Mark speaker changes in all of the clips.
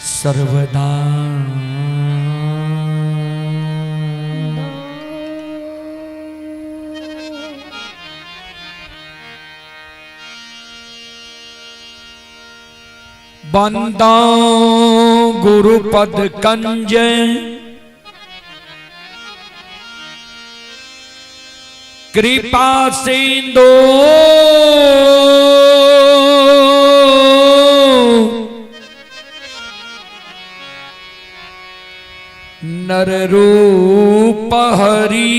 Speaker 1: सर्वदा। बंदा गुरुपद कंज कृपा सिंधु नर रूप हरि।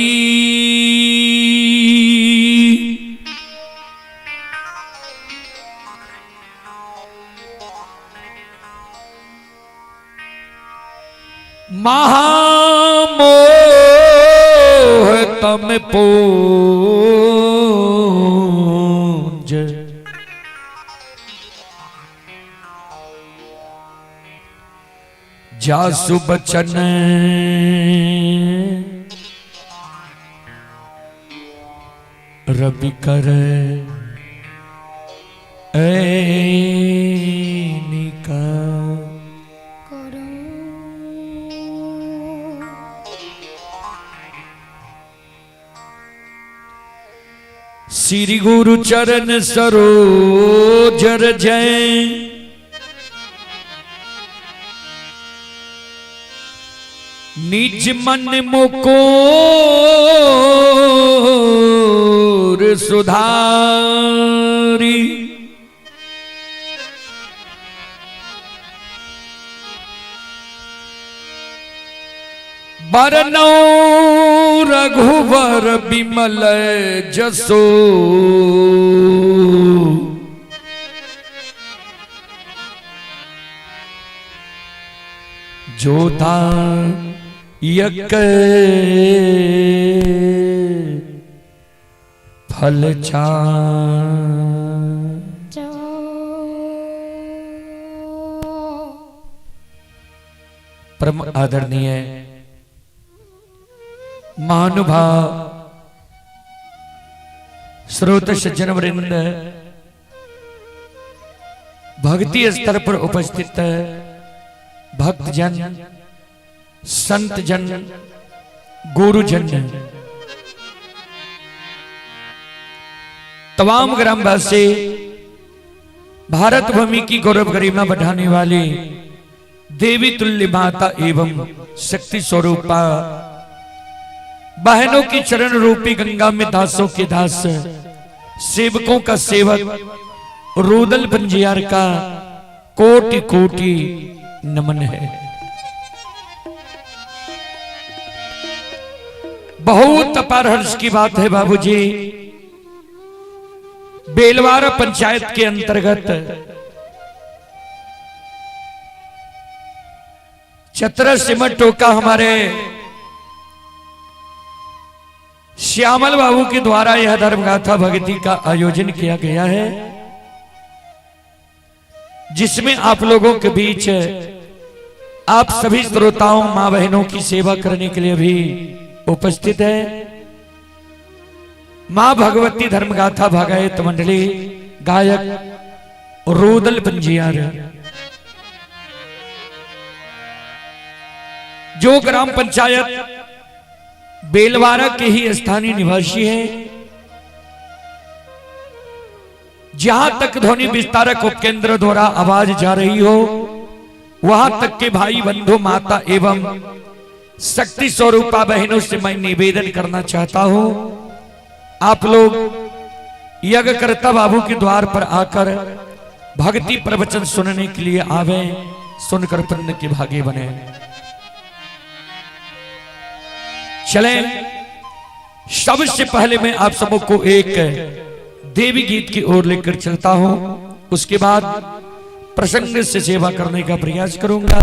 Speaker 1: महामोह तम पूंज जासु बचन रवि कर ऐनिका। श्री गुरु चरण सरोजर जय निज मन मुकुर सुधारी। बरनौ रघुवर बिमल जसो जोता यक फल चा। परम आदरणीय महानुभाव स्रोत सज्जन वृंद, भक्ति स्तर पर उपस्थित भक्तजन, संत जन, गुरुजन, तमाम ग्रामवासी, भारत भूमि की गौरव गरिमा बढ़ाने वाली देवी तुल्य माता एवं शक्ति स्वरूपा बहनों की चरण रूपी गंगा में दासों के दास, सेवकों का सेवक रूदल पंजियार का कोटि कोटि नमन है। बहुत अपार हर्ष की बात है बाबूजी, बेलवारा पंचायत के अंतर्गत चतरा सिमट टोका हमारे श्यामल बाबू के द्वारा यह धर्मगाथा भक्ति का आयोजन किया गया है, जिसमें आप लोगों के बीच आप सभी श्रोताओं मां बहनों की सेवा करने के लिए भी उपस्थित है मां भगवती धर्मगाथा भागायत मंडली गायक रूदल पंजियार, जो ग्राम पंचायत बेलवारा के ही स्थानीय निवासी हैं। जहां तक ध्वनि विस्तारक उपकेंद्र द्वारा आवाज जा रही हो, वहां तक के भाई बंधु माता एवं शक्ति स्वरूपा बहनों से मैं निवेदन करना चाहता हूं, आप लोग यज्ञकर्ता बाबू के द्वार पर आकर भक्ति प्रवचन सुनने के लिए आवे, सुनकर पुण्य के भागी बने। चलें, सबसे पहले मैं आप सबको एक देवी गीत की ओर लेकर चलता हूं, उसके बाद प्रसंग से सेवा करने का प्रयास करूंगा।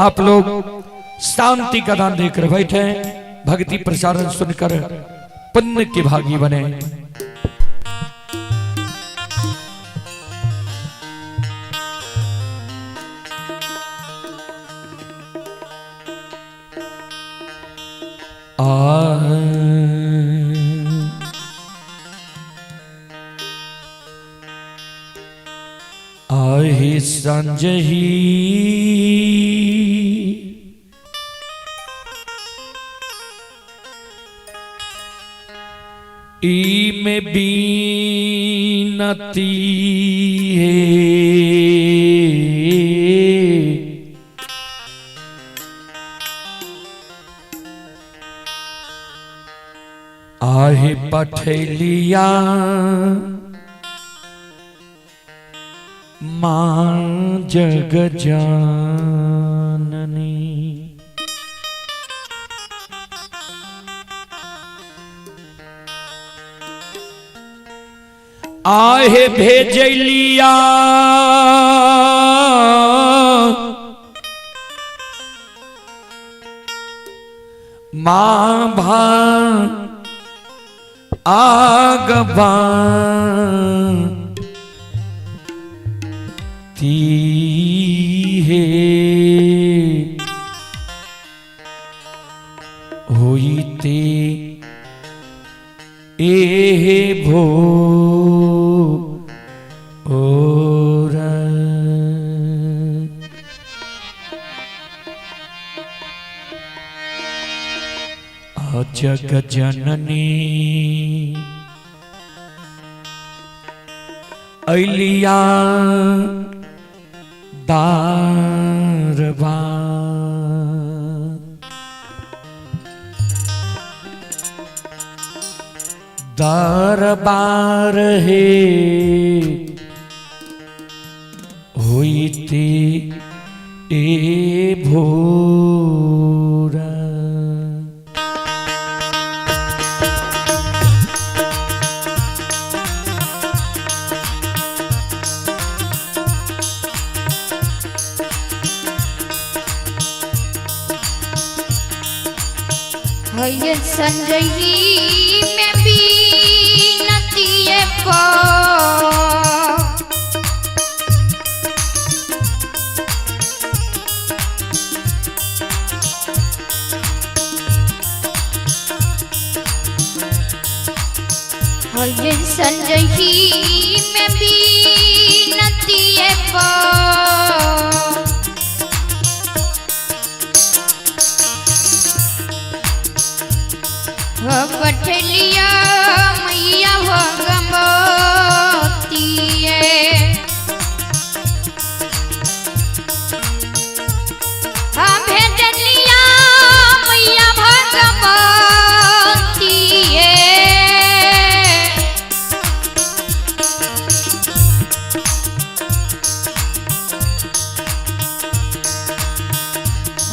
Speaker 1: आप लोग शांति का दान देकर बैठे, भक्ति प्रसारण सुनकर पुण्य के भागी बने। आ आहि संजही ई में बीनती है। आहे पठेलिया माँ जग जाननी। आहे भेजलिया माँ भा आगवा ती है होईते एहे भो और जग जननी अलिया दारवा दरबार है होईते ए भोरा।
Speaker 2: हय संजही में बीनती पो हय संजही में बीनती पो पठलिया मैया भगवती हाँ भेजलिया मैया भगवती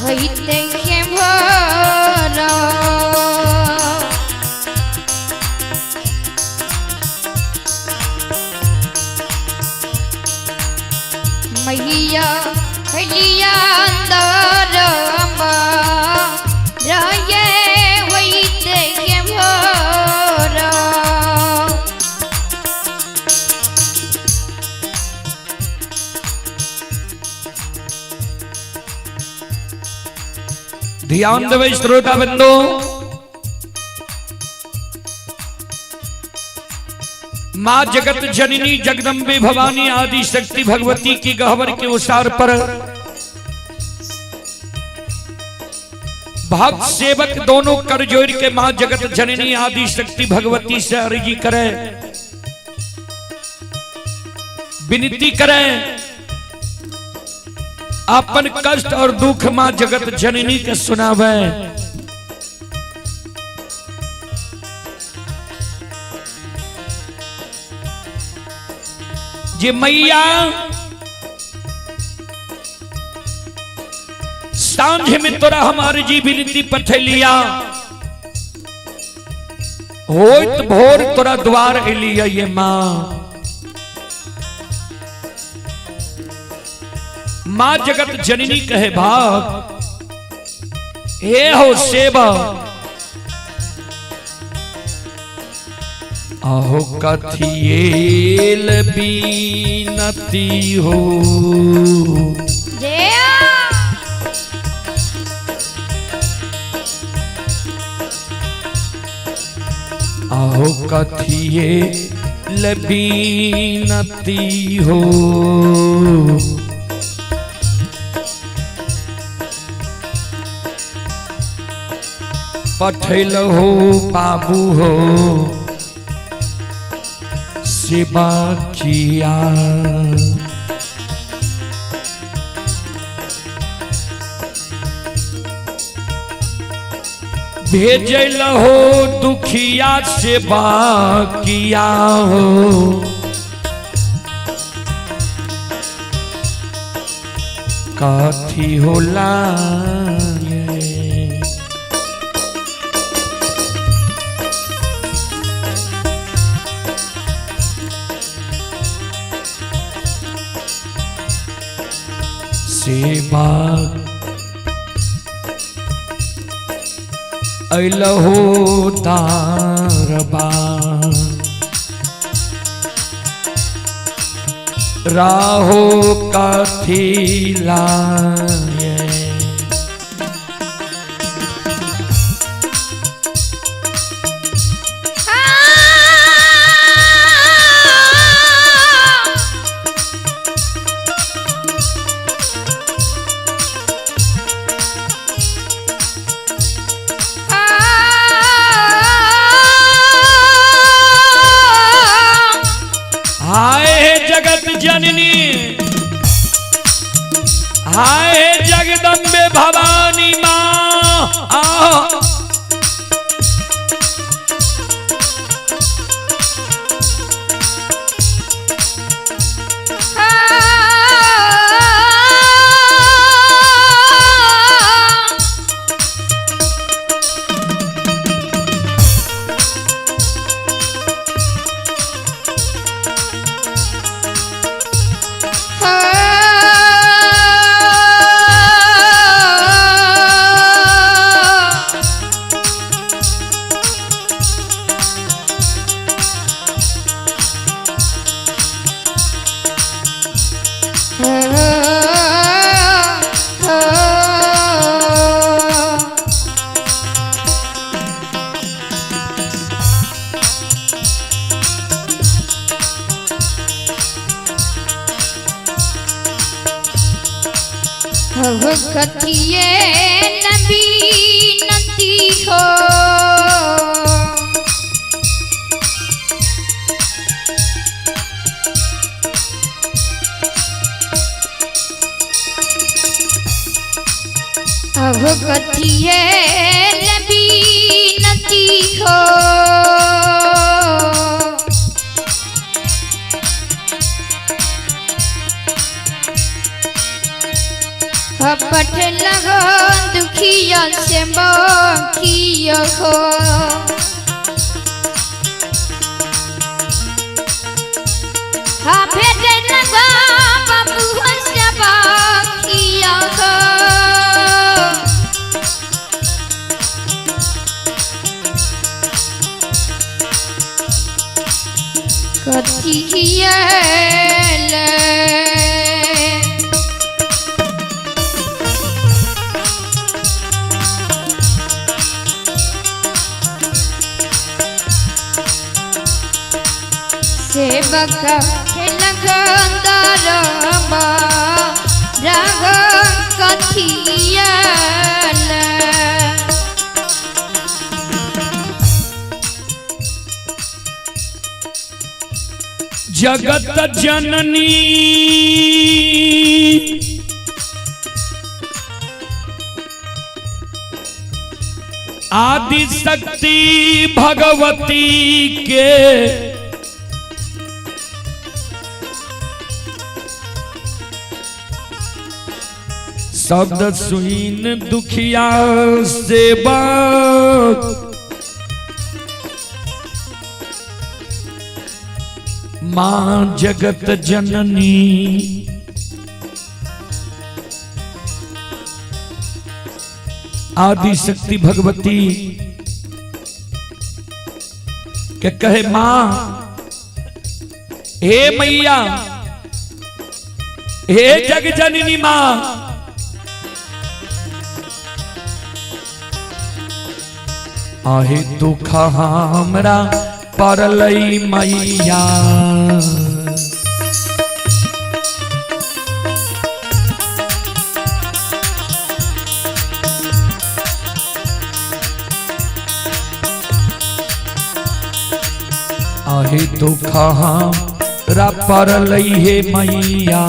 Speaker 2: होइते के भोर मैया हलिया अंदर रहे होइते के भोर।
Speaker 1: ध्यान देवे श्रोता बंधु, माँ जगत जननी जगदम्बे भवानी आदि शक्ति भगवती की गहवर के उसार पर भक्त सेवक दोनों कर जोड़ के माँ जगत जननी आदि शक्ति भगवती से अर्जी करे, विनती करे, अपन कष्ट और दुख माँ जगत जननी के सुनावे। जे मैया सांझ में तोरा हमारे जी विनती पठेलिया, होत भोर तोरा द्वार एलिया ये माँ। माँ जगत जननी कहे भाग हे हो सेवा आहो कथिएल बीनती हो।
Speaker 2: जय
Speaker 1: आहो कथिए बीनती हो। पठैल हो बाबू हो सेवा किया। भेजल हो दुखिया सेवा किया हो। कथी होला ये? सेवा अइलहो तारबा राहो कथी लाए। हाय हे जगत जननी, हाय हे जगदम्बे भवानी माँ, आओ।
Speaker 2: कथिए नबी नती हो, अब कथिए नबी नती हो। पठ लगो दुखिया से बकिया हो। हाँ भेज लगो बाबू से बकिया हो। कथिया सेवक लगंदरमा राग कथियल।
Speaker 1: जगत जननी आदि शक्ति भगवती के शब्द सुन दुखिया सेवा मां जगत जननी आदि शक्ति भगवती के कहे मां, हे मैया, हे जग जननी मां, आहे दुख हमरा पड़लै मैया। आहे दुख हमरा पड़लै हे मैया।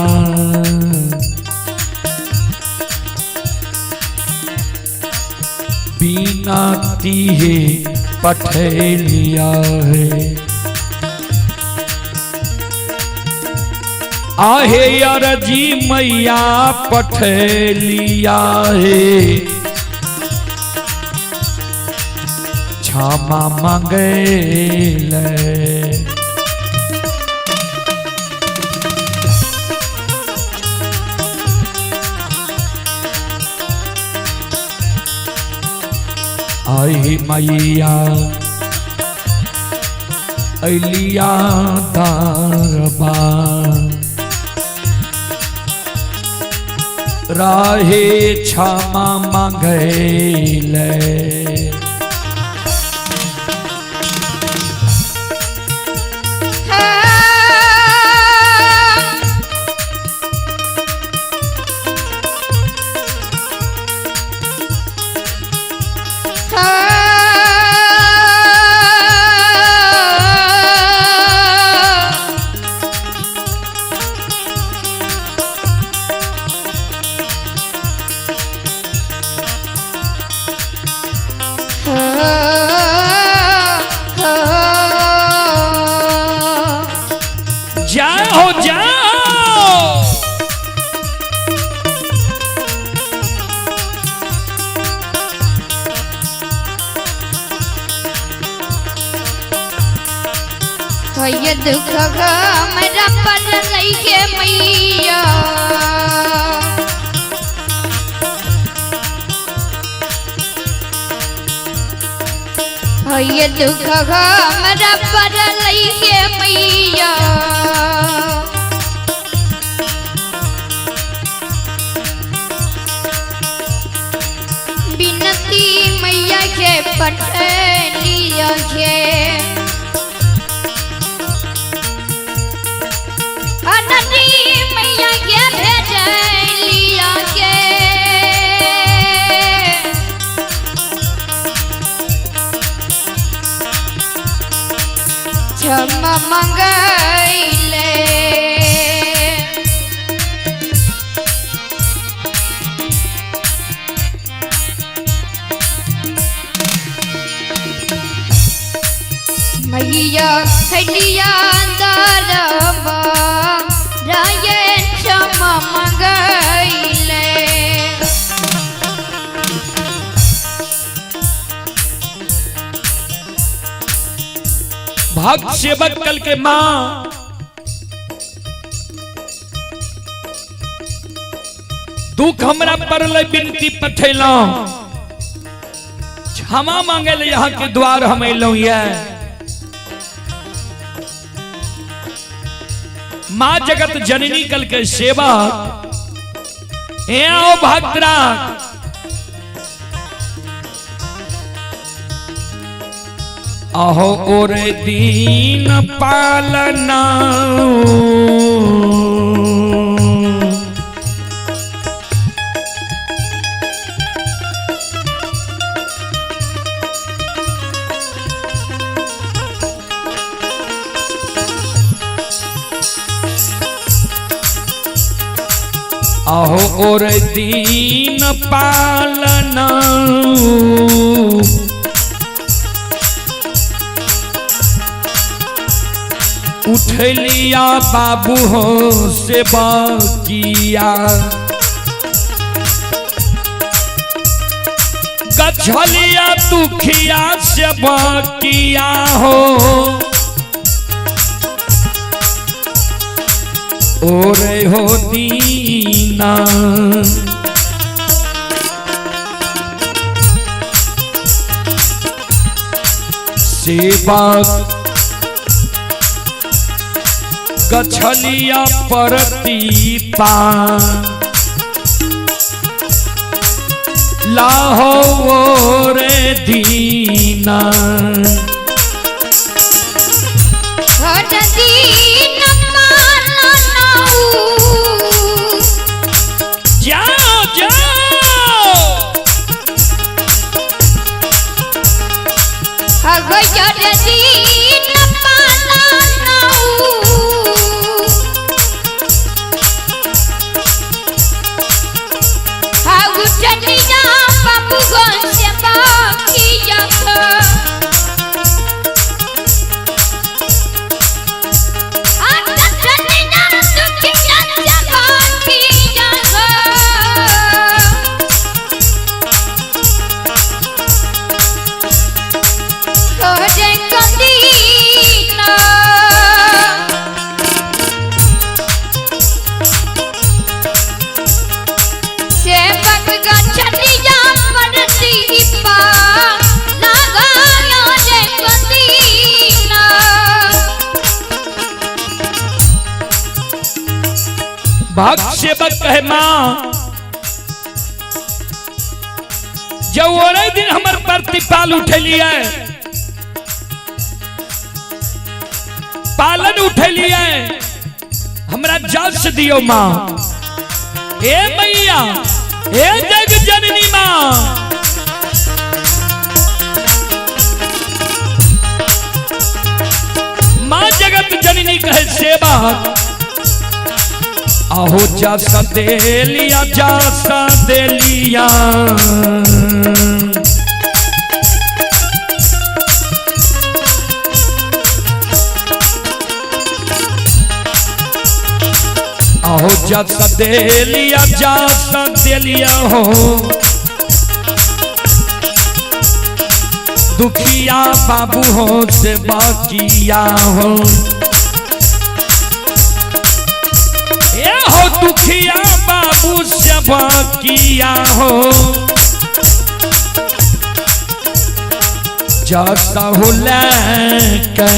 Speaker 1: बिनती है पठेलिया है। आहे अरजी मैया पठेलिया है। क्षमा मांगे। आई मैया अलिया दरबार राहे क्षमा मांगे। जाओ जाओ।
Speaker 2: ये दुख हमरा पड़लै हे मैया। ये दुख हमरा पड़लै हे मैया। बिनती मैया के पठलिया के अनदी मैया के भेजलिया के। क्षमा मंगैले। मैया खैलिया दरबा राये क्षमा मंगैले।
Speaker 1: भक्त सेवक कल के मां दुख हमरा पड़लै बिनती पठेलौं, क्षमा मांगे ले यहाँ के द्वार हम एलौं ये। मां जगत जननी कल के सेवा आओ भक्तरा अहो और दीन पालना अहो और दीन पालना उठलिया बाबू हो से बाकिया गछलिया दुखिया से बाकिया हो ओरे हो दीना। सेवा गछलिया परतीपा लाहो रे दीना। जाओ जाओ।
Speaker 2: अगयर दीन पाला नाऊ उठनिया बाबू गंज बाकी
Speaker 1: भक्त सेवक कहे माँ जब ओरे दिन हमर प्रतिपाल उठेलिए, पालन उठेलिए, हमरा जस दियो माँ। हे मैया, हे जग जननी माँ, माँ जगत जननी कहे सेवा आहो जा सदेलिया, जा सदेलिया। आहो जा सदेलिया, जा सदेलिया हो दुखिया बाबू हो से बाकिया हो, ए हो दुखिया बाबू से बाकिया हो, जैसा हो लेके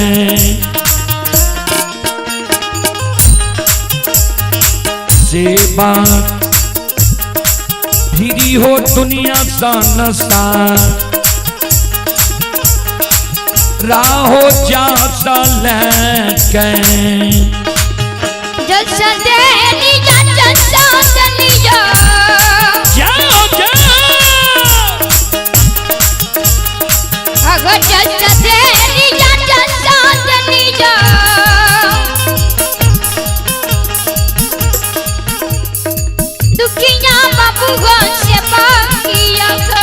Speaker 1: सेवा फिरी हो दुनिया सा नशा राहो जाता लेके।
Speaker 2: जलसा देलिया, जलसा देलिया,
Speaker 1: जाओ जाओ।
Speaker 2: अगर जलसा देलिया, जलसा देलिया, दुखिया बाबू गो से बाकिया का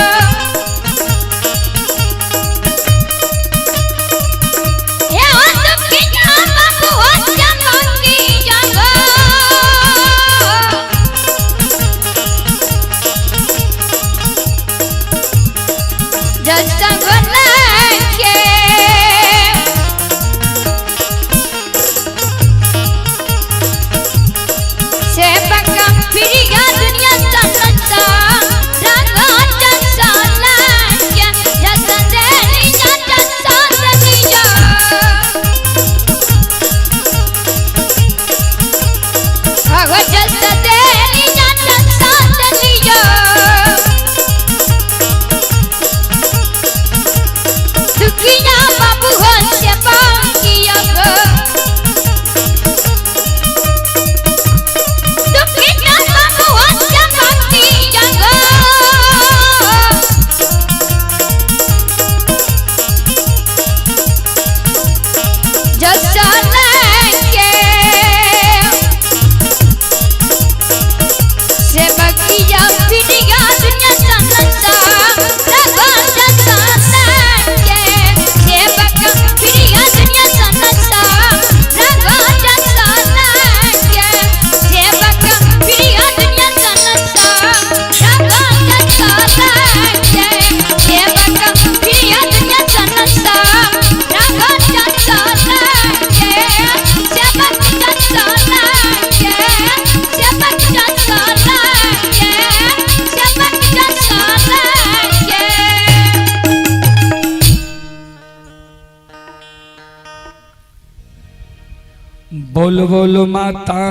Speaker 1: बोल बोल माता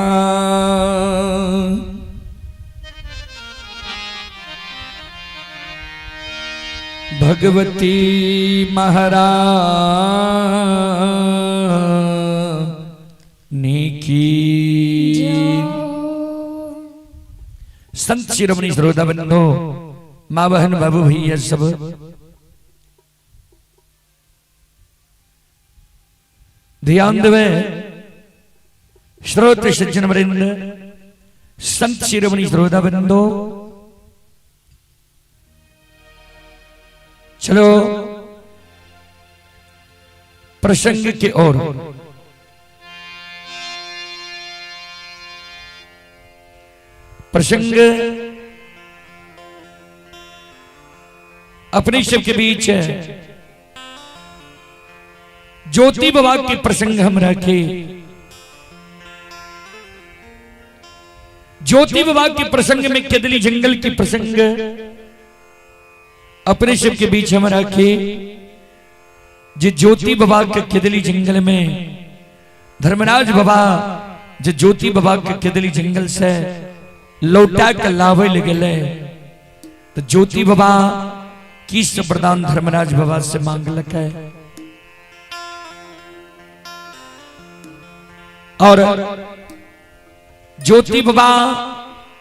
Speaker 1: भगवती महारानी की। संत शिरोमणि श्रोता बंधु, माँ बहन बाबू भैया सब, ध्यान देवे। श्रोत सज्जन वृंद, संत शिरोमणि श्रोता बंधु, चलो प्रसंग के ओर। प्रसंग अपने सबके बीच है। ज्योति बाबा के प्रसंग हम रखे। ज्योति बाबा के प्रसंग में केदली जंगल के प्रसंग अपने सबके बीच हम रखे। जे ज्योति बाबा के केदली जंगल में धर्मराज बाबा जे ज्योति बाबा के केदली जंगल से लौटा के लावे ले गेले, तो ज्योति बाबा की सब वरदान धर्मराज बाबा से मांगलक है और ज्योति बाबा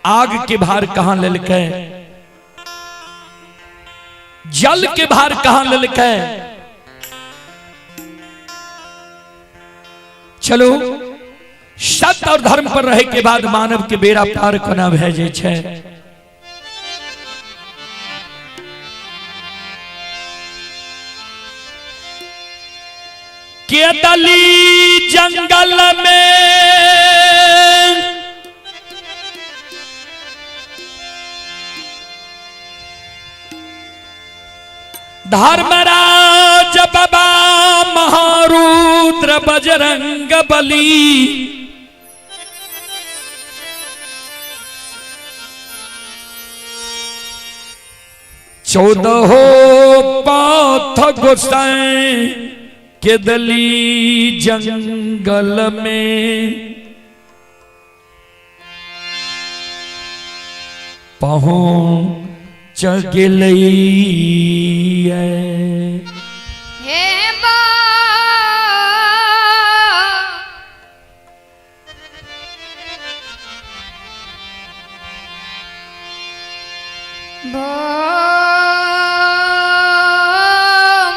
Speaker 1: आग के भार कहां लेलकै, जल के भार कहां लेलकै। चलो सत्य और धर्म पर रहे के बाद मानव के बेड़ा पार कोना भए जाइ छै। केदली जंगल में धर्मराज बाबा महारुद्र बजरंग बली 14 पाथ गोसाई केदली जंगल में पहुंच गेलै।
Speaker 2: हे बा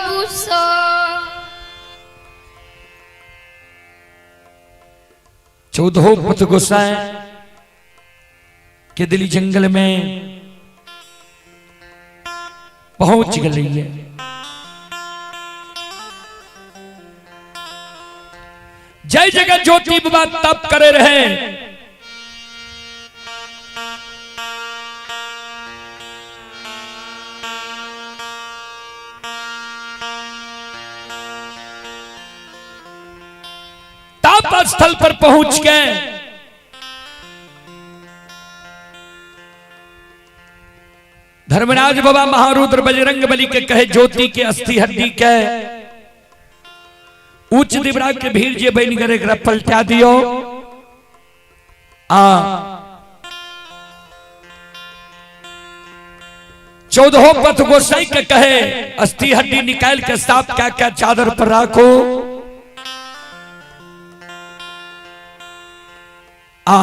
Speaker 2: भूषा
Speaker 1: 14 पथ गोसाई केदली जंगल में पहुंच गई है। जय जगह ज्योति बाबा तप करे रहे, तप स्थल पर पहुंच गए। धर्मराज बाबा महारुद्र बजरंग बली के कहे ज्योति के अस्थि हड्डी के उच्च दिवरा के भीड़ जे बन गए एकरा पलटा दियो। आ 14 पथ गोसाई के कहे अस्थि हड्डी निकाल के साफ क्या क्या चादर पर राखो। आ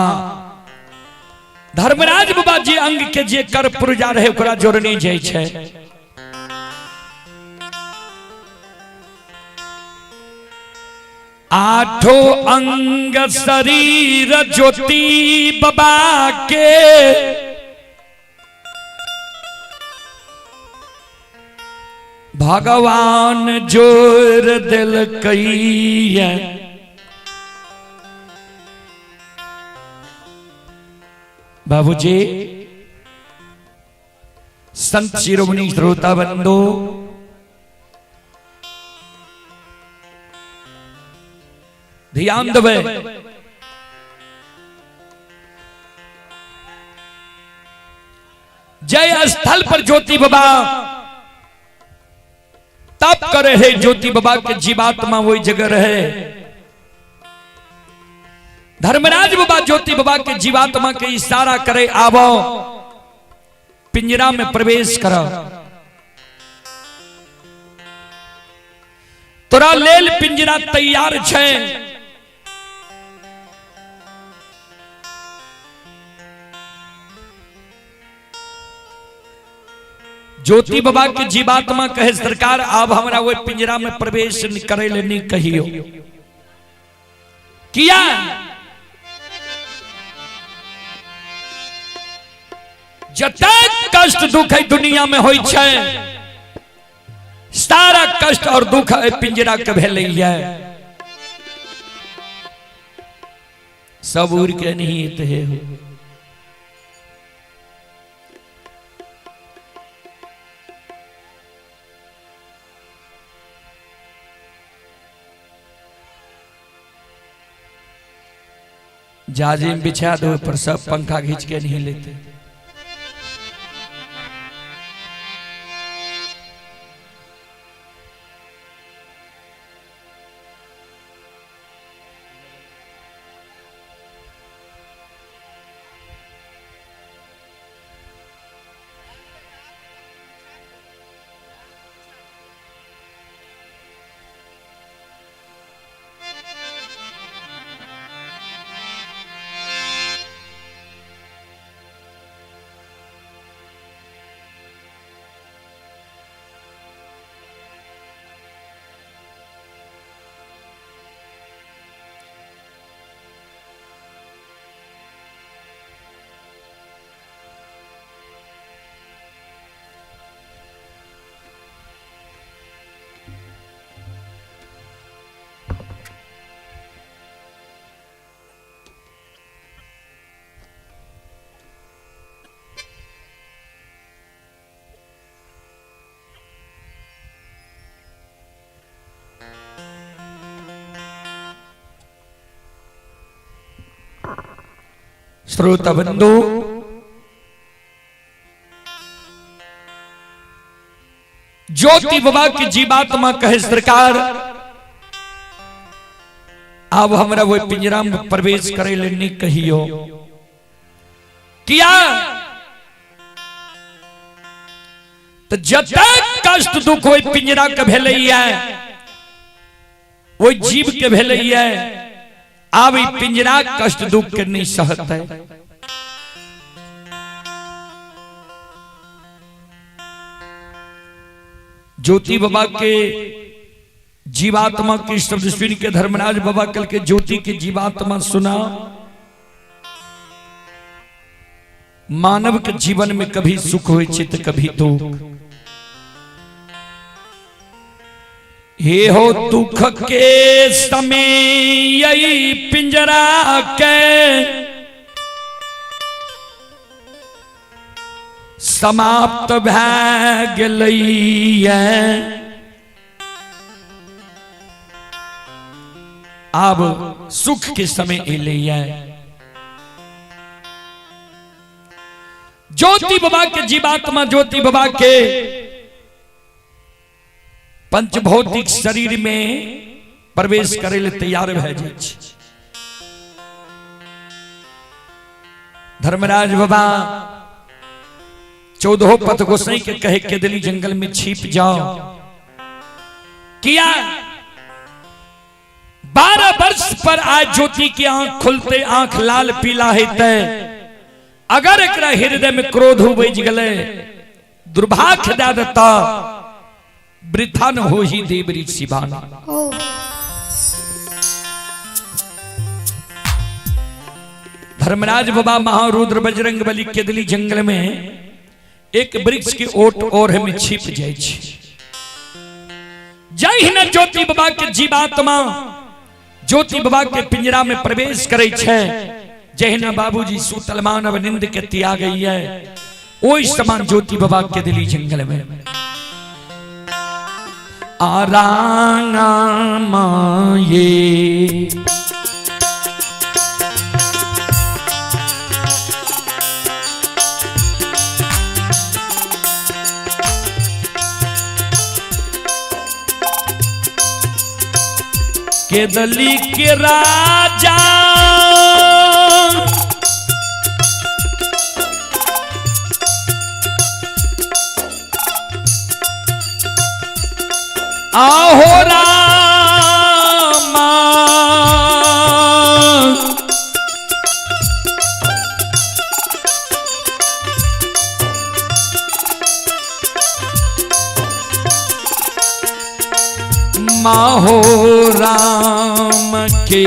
Speaker 1: धर्मराज बाबा जे अंग के जे कर पुरजा रहे ओकरा जोड़ने जाइ छै। आठो अंग शरीर ज्योति बाबा के भगवान जोर दिलकैया। बाबूजी संत शिरोमणि श्रोता बंधु, ध्यान देवे। जय स्थल पर ज्योति बाबा तप करे है, ज्योति बाबा के जीवात्मा वही जगह रहे। धर्मराज बाबा ज्योति बाबा के जीवात्मा के इशारा करे, आवो पिंजरा में प्रवेश करो, तोरा लेल पिंजरा तैयार छे। ज्योति बाबा के जीवात्मा कहे सरकार आब हमरा ओहि पिंजरा में प्रवेश करे ले नहीं कहियो। किया? जतेक कष्ट दुख है दुनिया में होई छै, सारा कष्ट और दुख है पिंजरा के भेलैया, सब उड़ के नहीं एते हो। जाजिम बिछा दो पर सब पंखा खींच के नहीं लेते। श्रोता बंधु, ज्योति बाबा की जीवात्मा कहे सरकार अब हमरा वो पिंजरा में प्रवेश करे ले नहीं कहियो। किया? तो जतेक कष्ट दुख ओहि पिंजरा के भेलैया, ओहि जीव के भेलैया, आब ई पिंजरा कष्ट दुख के नहीं सहतै। ज्योति बाबा के जीवात्मा के शब्द सुन के धर्मराज बाबा कल के ज्योति के जीवात्मा सुना, मानव के जीवन में कभी सुख होय छै त कभी दुख। हे हो दुख के समय यही पिंजरा के समाप्त भए गेलैया, आब सुख के समय एलैया। ज्योति बाबा के जीवात्मा ज्योति बाबा के पंचभौतिक शरीर में प्रवेश करे ले तैयार भए जाइ छै। धर्मराज बाबा 14 पथ गोसाई के कहे के दिली जंगल में छिप जाओ। किया? 12 वर्ष पर आज ज्योति की आंख खुलते आंख लाल पीला हेतै, अगर एकरा हृदय में क्रोध उबज गले दुर्भाग्य दे देता, वृथा न हो ही देव ऋषि बाना। धर्मराज बाबा महारुद्र बजरंग बली केदली जंगल में एक वृक्ष के ओट ओढ़ में छिप जाय छै। जहिना ज्योति बाबा के जीवात्मा ज्योति बाबा के पिंजरा में प्रवेश करे छै, जहिना बाबूजी सूतल मानव निंद के त्याग है, ओहि समान ज्योति बाबा के दिली जंगल में आराना माये। केदली के राजा आहो रामा, हो राम के।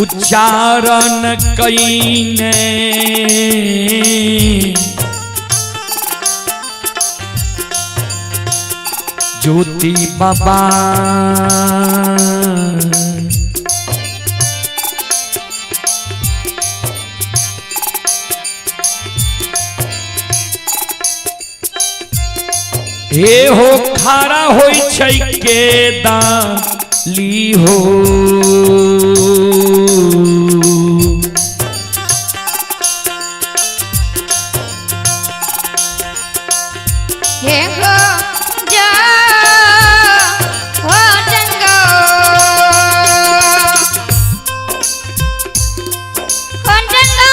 Speaker 1: उच्चारण कईने ज्योति बाबा। हे हो खारा होई छै के दाली हो।
Speaker 2: हे हो जा हो रंगो हो रंगो।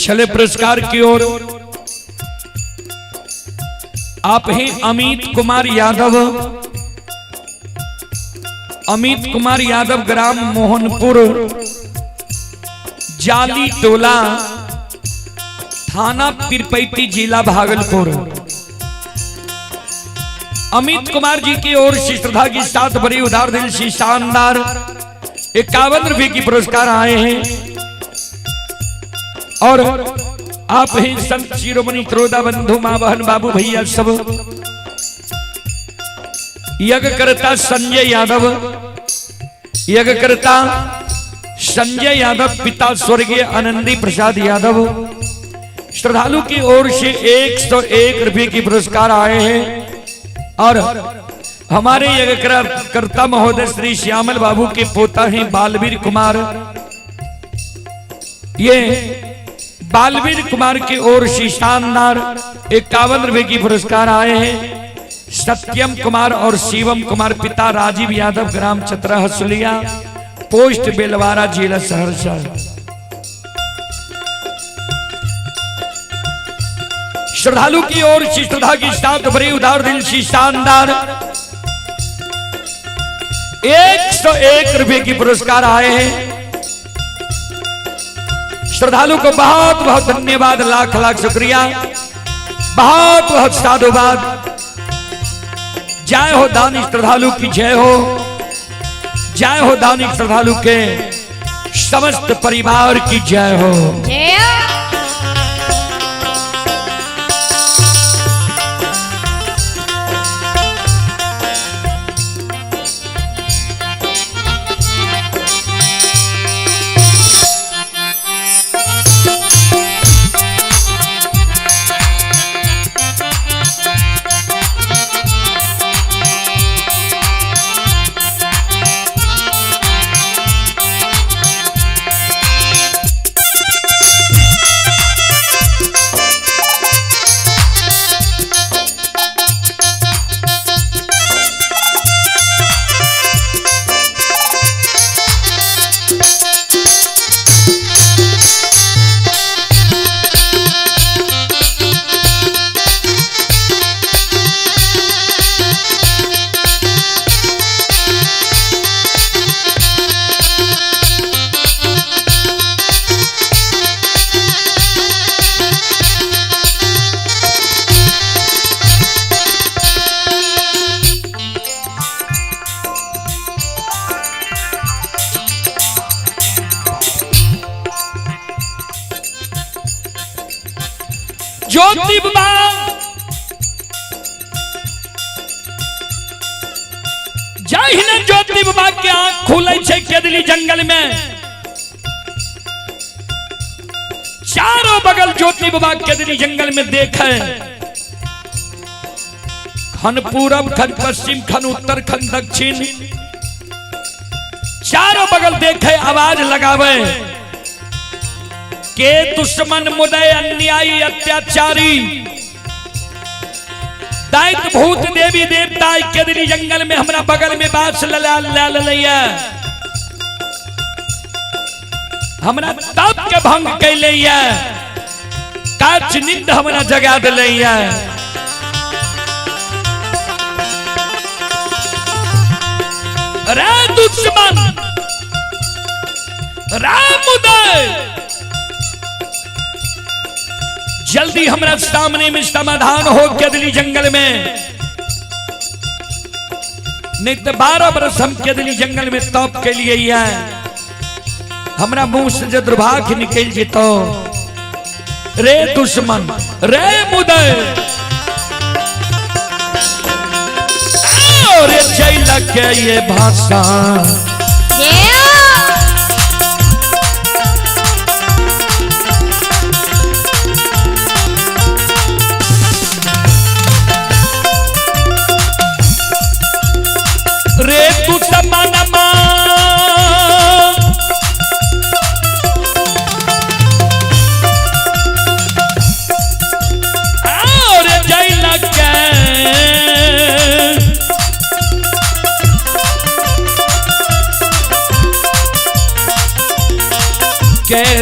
Speaker 1: छले पुरस्कार की ओर आप हैं अमित कुमार यादव, अमित कुमार यादव, ग्राम मोहनपुर, जाली टोला, थाना पीरपैती, जिला भागलपुर। अमित कुमार जी की ओर से श्रद्धा की साथ बड़ी उदार दिल से शानदार 51 रुपए की पुरस्कार आए हैं। और आप ही संत शिरोमणि त्रोदा बंधु माँ बहन बाबू भैया सब, यज्ञकर्ता संजय यादव, यज्ञकर्ता संजय यादव, पिता स्वर्गीय आनंदी प्रसाद यादव, श्रद्धालु की ओर से 101 रुपए की पुरस्कार आए हैं। और हमारे यज्ञकर्ता महोदय श्री श्यामल बाबू के पोता हैं बालवीर कुमार, ये बालवीर कुमार की ओर से शानदार 51 रुपए की पुरस्कार आए हैं। सत्यम कुमार और शिवम कुमार, पिता राजीव यादव, ग्राम चतरा हसुलिया, पोस्ट बेलवारा, जिला सहरसा। श्रद्धालु की ओर से श्रद्धा की साथ भरी उदार दिल से शानदार 101 रुपए की पुरस्कार आए हैं। श्रद्धालु को बहुत बहुत धन्यवाद, लाख लाख शुक्रिया, बहुत बहुत साधुवाद। जय हो दानी श्रद्धालु की जय हो, जय हो दानी श्रद्धालु के समस्त परिवार की जय हो।
Speaker 2: जय।
Speaker 1: ज्योति बाबा जहिने ज्योति बाबा के आंख खुले छै केदली जंगल में, चारों बगल ज्योति बाबा केदली जंगल में देखे, खन पूरब खन पश्चिम खन उत्तर खन दक्षिण, चारों बगल देखे, आवाज लगावे के दुश्मन मुदय अन्यायी अत्याचारी दैत भूत देवी देवता केदली जंगल में हमरा बगल में बास लला लैया, हमरा तप के भंग कैले, काच नींद हमरा जगा दिलैया। रे दुश्मन राम उदय जल्दी हमरा सामने में समाधान हो केदली जंगल में, नहीं तो 12 बरस हम केदली जंगल में तप के लिए है, हमरा मुंह से जो दुर्भाग्य निकल जेतो। रे दुश्मन रे मुदय रे जैल के ये भाषा रे दुश्मन और जैल के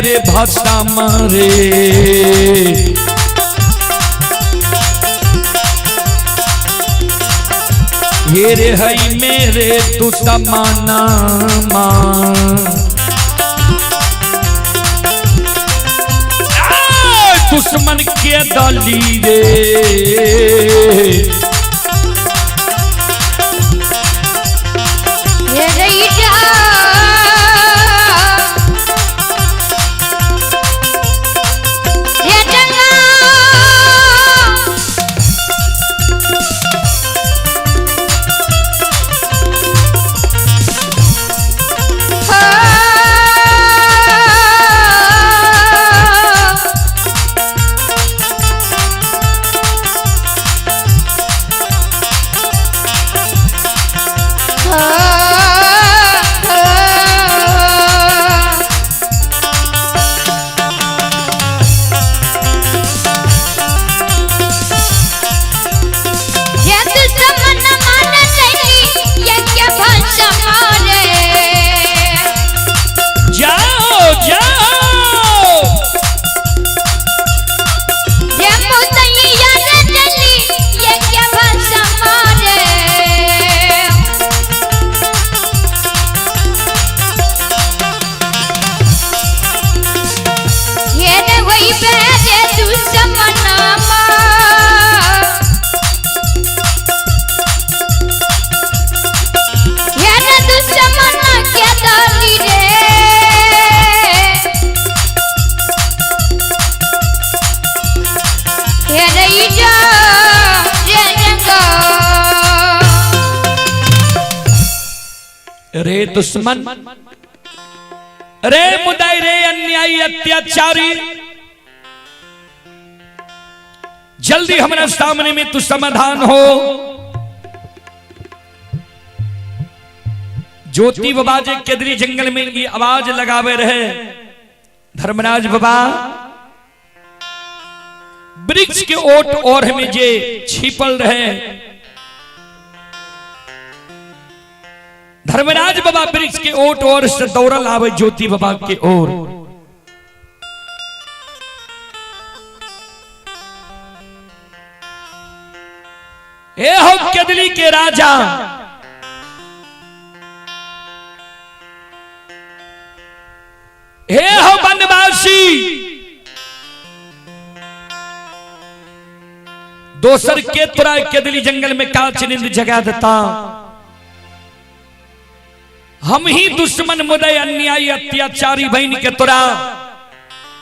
Speaker 1: रे भाषा मारे हे रे हई मेरे तू समाना मां। दुश्मन के दली रे जाओ जाओ रे दुश्मन रे मुदाई रे अन्यायी अत्याचारी जल्दी हमारा सामने में तू समाधान हो। ज्योति बाबा जे केदरी जंगल में ये आवाज लगावे रहे, धर्मराज बाबा वृक्ष के ओट और में जे छिपल रहे, धर्मराज बाबा वृक्ष के ओट और से दौड़ल आवे ज्योति बाबा के ओर। ए हो केदली के राजा, हे हो वनवासी, दोसर के तोरा केदली जंगल में काच नींद जगा देता, हम ही दुश्मन मुदय अन्यायी अत्याचारी बहन के तोरा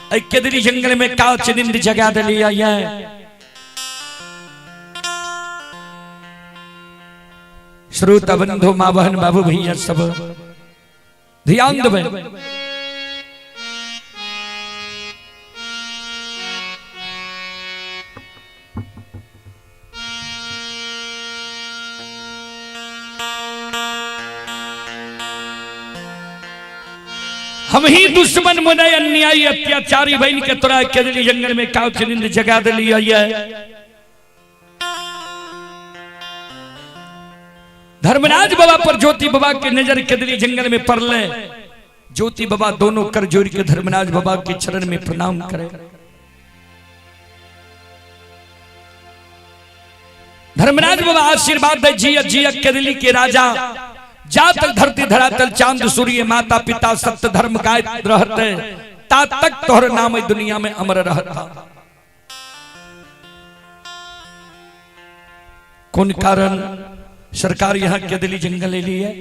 Speaker 1: एहि केदरी जंगल में काच निंद जगा देलियै ये। श्रोता बंधु माँ बहन बाबू भैया सब ध्यान देबै। हम ही दुश्मन मुदय अन्यायी अत्याचारी बन के तोरा केदली जंगल में काउच नींद जगा दिलियै ये। धर्मराज बाबा पर ज्योति बाबा के नजर केदली जंगल में पड़ले। ज्योति बाबा दोनों कर जोड़ के धर्मराज बाबा के चरण में प्रणाम करे। धर्मराज बाबा आशीर्वाद दे जिया जिया केदली के राजा, जा तक धरती धरातल चांद सूर्य माता पिता सत्य धर्म गाय रहते ता तक तोहर नाम दुनिया में अमर रहता। कौन कारण सरकार यहाँ केदली जंगल ले ली है?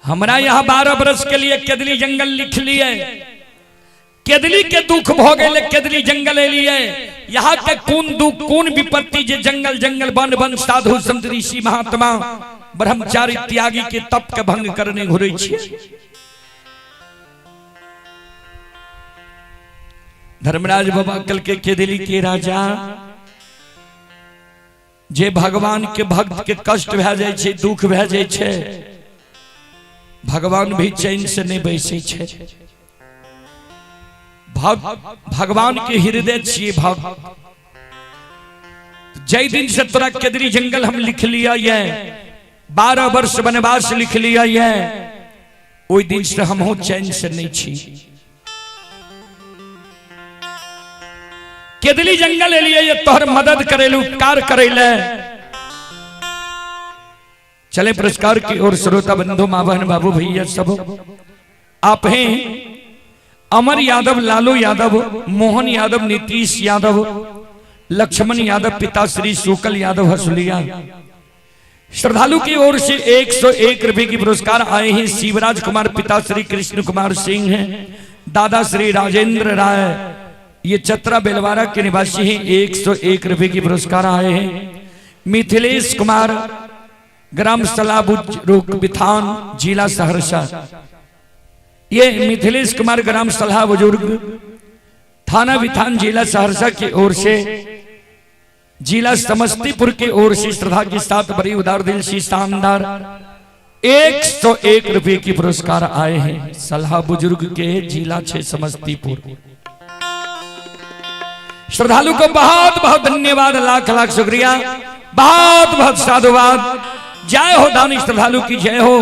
Speaker 1: हमरा यहाँ 12 बरस के लिए केदली जंगल लिख लिए। केदली के दुख भ गेले केदली जंगल एलिए। यहाँ के कोन दुख कोन विपत्ति जे जंगल जंगल वन वन साधु संत ऋषि महात्मा ब्रह्मचारी त्यागी के तप के भंग करने घुरै छियै। धर्मराज बाबा कल के केदली के राजा जे भगवान के भक्त के कष्ट भए जाइ छै दुख भए जाइ छै भगवान भी चैन से नहीं बैसै छै। भगवान के हृदय छियै भक्त। जै दिन से तोरा केदरी जंगल हम लिख लिया ये 12 वर्ष वनवास लिख लिया ये ओहि दिन से हमहूँ चैन से नहीं छी। केदली जंगल एलिए ये तोहर मदद करेलू उपकार करेले। चले पुरस्कार की ओर श्रोता बंधु माँ बहन बाबू भैया सब आप हैं अमर यादव, लालू यादव, मोहन यादव, नीतीश यादव, लक्ष्मण यादव, पिता श्री शुकल यादव हसुलिया। श्रद्धालु की ओर से 101 रुपए की पुरस्कार आए हैं। शिवराज कुमार, पिता श्री कृष्ण कुमार सिंह हैं, दादा श्री राजेंद्र राय, ये चतरा बेलवारा के निवासी हैं, 101 रुपए की पुरस्कार आए हैं। मिथिलेश कुमार, ग्राम सलाबुज बिथान, जिला सहरसा। ये मिथिलेश कुमार ग्राम सलाह बुजुर्ग, थाना बिथान, जिला सहरसा की ओर से, जिला समस्तीपुर की ओर से श्रद्धा के साथ बड़ी उदार दिल से शानदार 101 रुपए की पुरस्कार आए हैं। सलाह बुजुर्ग के जिला छे समस्तीपुर। श्रद्धालु को बहुत बहुत धन्यवाद, लाख लाख शुक्रिया, बहुत बहुत साधुवाद। जय हो दानी श्रद्धालु की जय हो,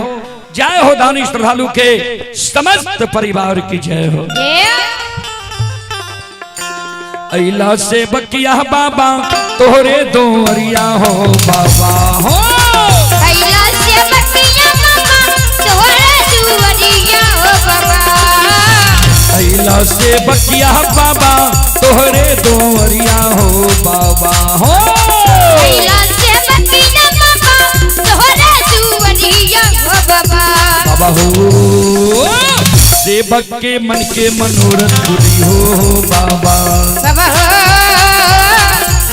Speaker 1: जय हो दानी श्रद्धालु के समस्त परिवार की जय हो। अइला से बकिया बाबा तोहरे दोरिया हो बाबा हो।
Speaker 2: अइला से बकिया बाबा तोहरे दुआरिया हो बाबा।
Speaker 1: अइला से बकिया बाबा तोहरे दोरिया हो बाबा हो।
Speaker 2: अइला से बकिया बाबा तोहरे दुआरिया हो बाबा।
Speaker 1: बाबा हो सेवक के मन के मनोरथ पूरी हो बाबा।
Speaker 2: बाबा हो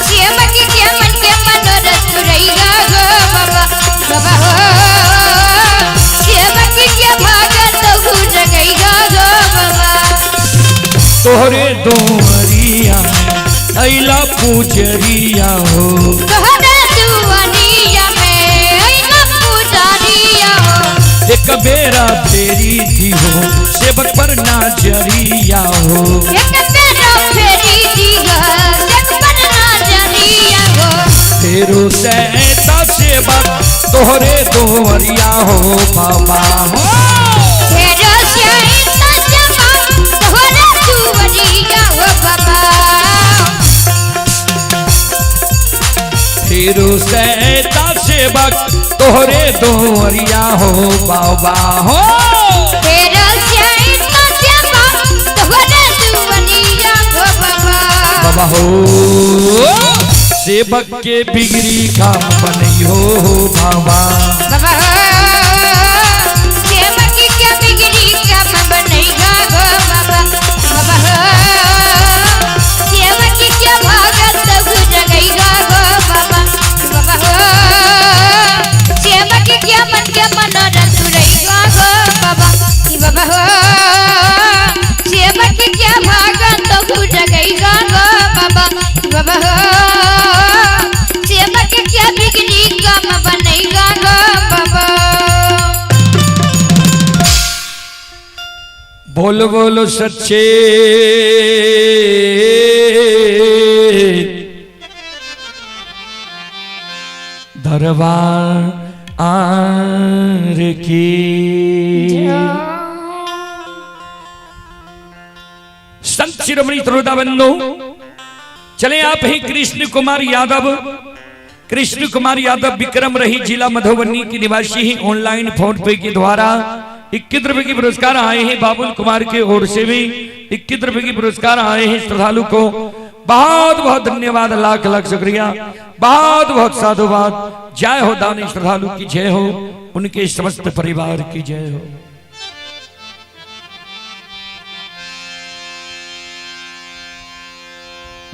Speaker 2: सेवक के मन के मनोरथ पूरी हो बाबा। बाबा हो सेवक के भागत जगई हो बाबा।
Speaker 1: तोहरे दोहरिया में अइला पुजरिया हो।
Speaker 2: तोहरे दुआरिया में अइला पुजरिया हो।
Speaker 1: एक बेरा फेरी थी हो सेवक पर नाजरिया हो।
Speaker 2: एक बेरा फेरी थी हो सेवक पर नाजरिया हो।
Speaker 1: फेरो सैता सेवक तोहरे दोहरिया हो बाबा हो।
Speaker 2: फेरो सैता सेवक तोहरे दुआरिया हो बाबा।
Speaker 1: फेरो सैता सेवक तोहरे दोहरिया हो बाबा हो।
Speaker 2: फेरो सैता सेवक तोहरे दुआरिया हो बाबा।
Speaker 1: बाबा हो सेवक के बिगड़ी काम बनई हो बाबा।
Speaker 2: बाबा हो सेवक के बिगड़ी काम बनई हो बाबा। बाबा हो
Speaker 1: बोल बोलो सच्चे दरबार are की। संत शिरोमणि श्रोता बंधु, चले आप ही कृष्ण कुमार यादव, कृष्ण कुमार यादव विक्रम रही जिला मधुबनी की निवासी ही ऑनलाइन फोन पे के द्वारा 21 रुपए की पुरस्कार आए हैं। बाबुल कुमार के ओर से भी 21 रुपए की पुरस्कार आए हैं। श्रद्धालु को बहुत बहुत धन्यवाद, लाख लाख शुक्रिया, बहुत बहुत साधुवाद। जय हो दानी श्रद्धालु की जय हो, उनके समस्त परिवार की जय हो।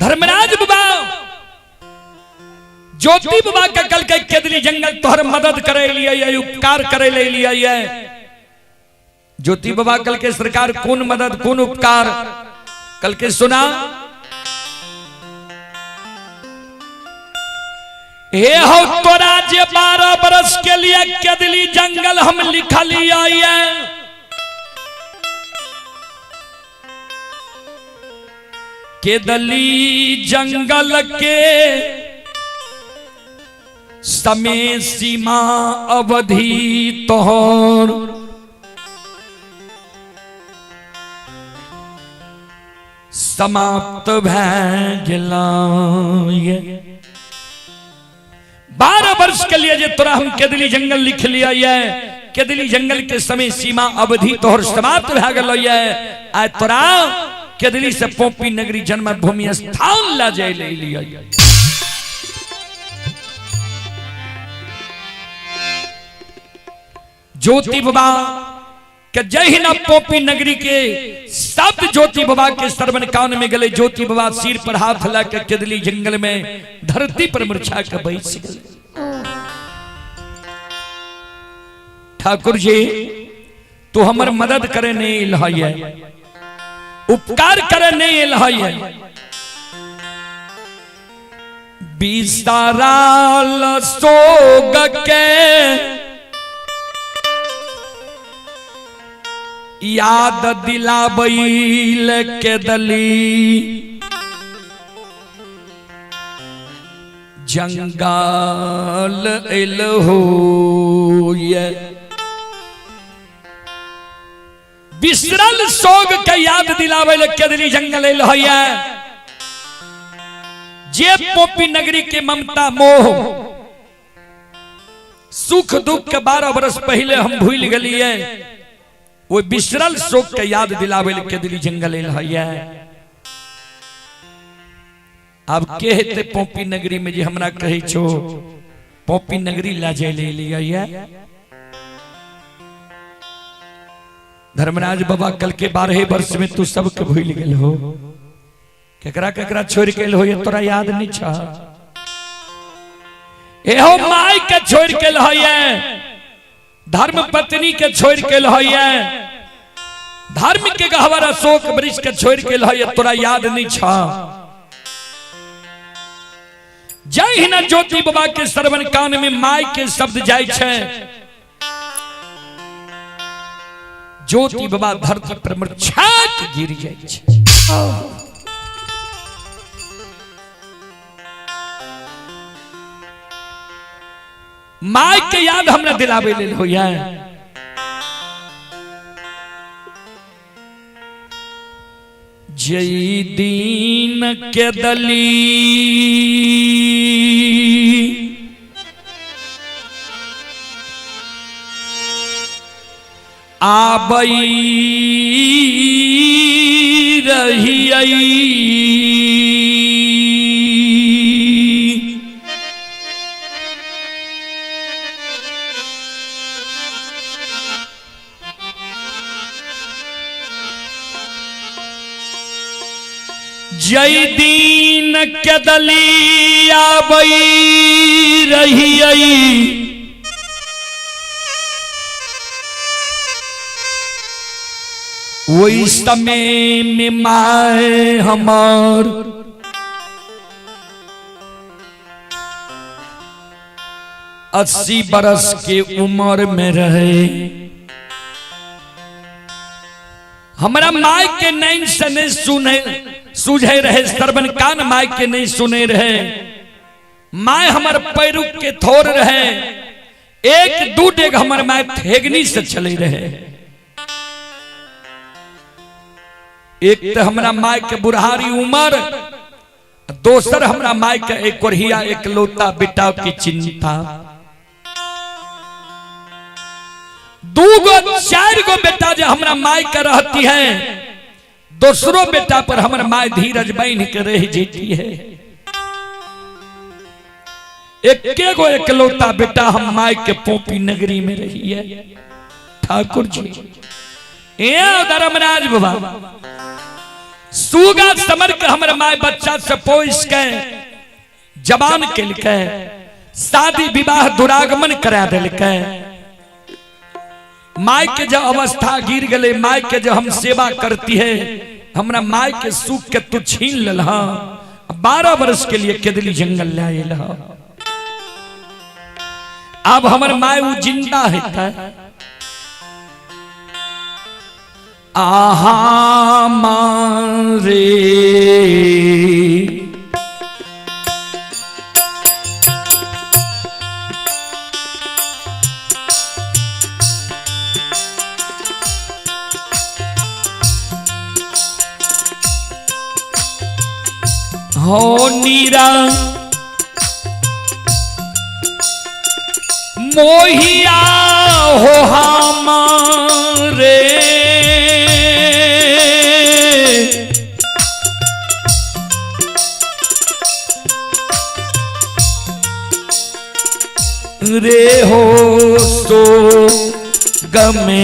Speaker 1: धर्मराज बाबा ज्योति बाबा के कल के केदली जंगल तोहर मदद करे लिए ये, उपकार करे ले लिए ये। ज्योति बाबा कल के सरकार कौन मदद कौन उपकार कल के सुना। हे हो तोरा जे 12 बरस के लिए केदली जंगल हम लिखा लिया ये। केदली जंगल के समय सीमा अवधि तोहर समाप्त भै गेला। 12 वर्ष के लिए जे तोरा हम केदली जंगल लिख लिया ये, केदली जंगल के समय सीमा अवधि तोहर समाप्त भै गेल ये। आय तोरा केदली से पोपी नगरी जन्मभूमि स्थान ला जाय ले लिया। ज्योति बाबा के जहिना पोपी नगरी के सब ज्योति बाबा के श्रवण कान में गले। ज्योति बाबा सिर पर हाथ ला के केदली जंगल में धरती पर मुरझा के बैस गए। ठाकुर जी तू हमर मदद करे नहीं एल है, उपकार करे नहीं एल है। बिसाराल सोग के याद दिलाबैल केदली जंगल एल हो। बिसरल सोग के याद दिलाबैल केदली जंगल एल हो। जे पोपी नगरी के ममता मोह सुख दुख के 12 बरस पहले हम भूल गलिए, वो बिसरल शोक के याद दिलावे केदली जंगल एल है। अब के हेते पोपी नगरी में जे हमरा कहै छो पोपी नगरी ला जाय ले लिया। धर्मराज बाबा कल के 12 वर्ष में तू सबके भूल गेल हो, केकरा केकरा छोड़ के हो ये तोरा याद नहीं छा। एहो माई के छोड़ के है, धर्म पत्नी के छोड़ के है, धर्म के गहवर अशोक वृक्ष के छोड़ के है, तोरा याद नहीं छा। जय हिना ज्योति बाबा के श्रवण कान में माई के शब्द जाय छे, ज्योति बाबा धरती पर मूर्छा के गिर जाय छे। माई के याद हमरा दिलावे लेल होया। जय दीन के दली आबई रही जय दीन के दली आबई रही वही समय में माए हमार 80 बरस के उम्र में रहे। हमरा माय के नैन से नहीं सुने सूझे रहे, श्रवण कान माय के नहीं सुने रहे। माय हमर पैरुख के थोर रहे, एक दू डेग हमर माय ठेगनी से चले रहे। एक तो हमरा माय के बुढ़ारी उम्र, दोसर हमरा माय के एक कोढ़िया एकलौता बेटा की चिंता। दू गो चार गो बेटा जो हमरा माय के रहती है, दूसरो बेटा पर हमर माय धीरज बन के रह जेती है। एके गो एकलौता बेटा हम माय के पोपी नगरी में रही है। ठाकुर जी ए धर्मराज बाबा सुगा समर के हमर माय बच्चा से पोस के जवान केलकै, शादी विवाह दुरागमन करा देलकै। माय के जब अवस्था गिर गले, माय के जब हम सेवा करती है, हमरा माय के सुख के तू छीन ललहा। 12 वर्ष के लिए केदली जंगल ले आयल। अब हमर माय वो जिंदा है। आहा मारे हो नीरा मोहिया हो हमारे रे हो सो गमे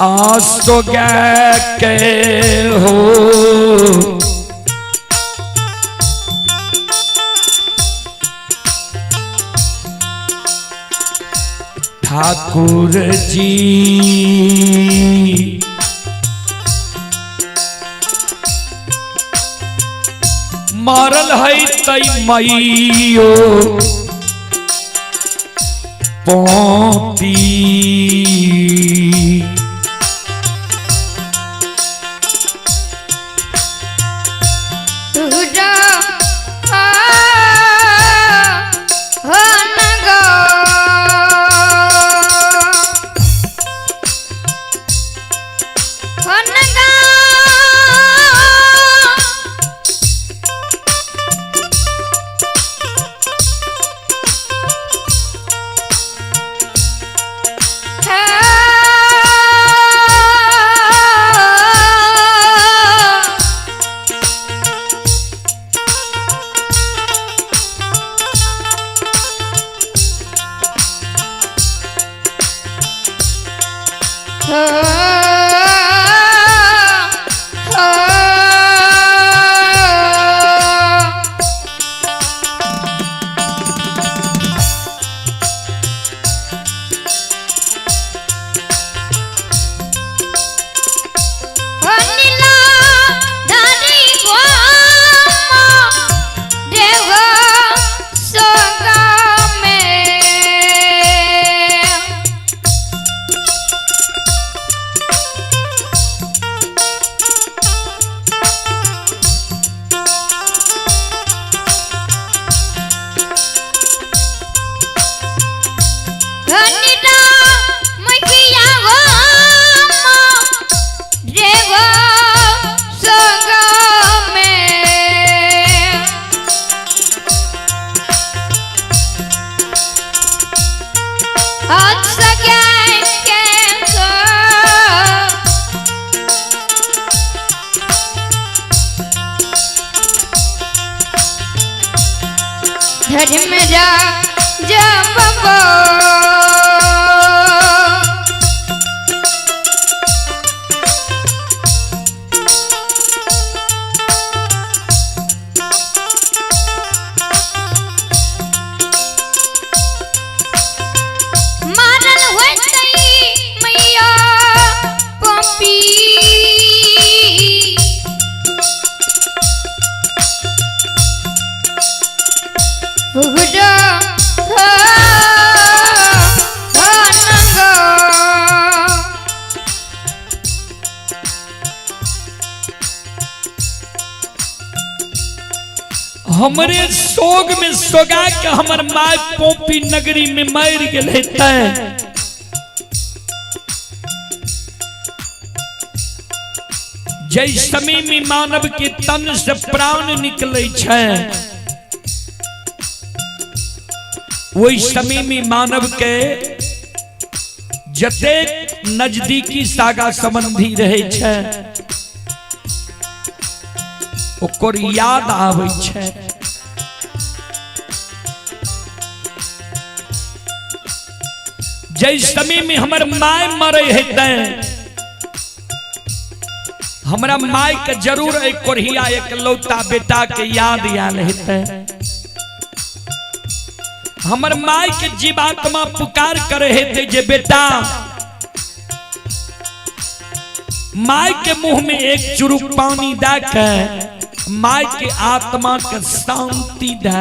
Speaker 1: आसो के हो ठाकुर जी। मारल है तई मैयो पोती
Speaker 2: पूरा धन
Speaker 1: हमरे सोग में सोगा के हमर माय पोपी नगरी में मर गेल तै जै समय में मानव के तन से प्राण निकले छै, ओहि समय में मानव के जतेक नजदीकी सागा संबंधी रहे छै ओकर याद आबै छै। जै समय में हमर my मरे हेतै, हमरा my के जरूर एक कोढ़िया एकलौता बेटा के याद आयल हेतै। हमर my के जीवात्मा पुकार करे हेतै जे बेटा, my के मुंह में एक चुरुक पानी दे के my के आत्मा के शांति दे।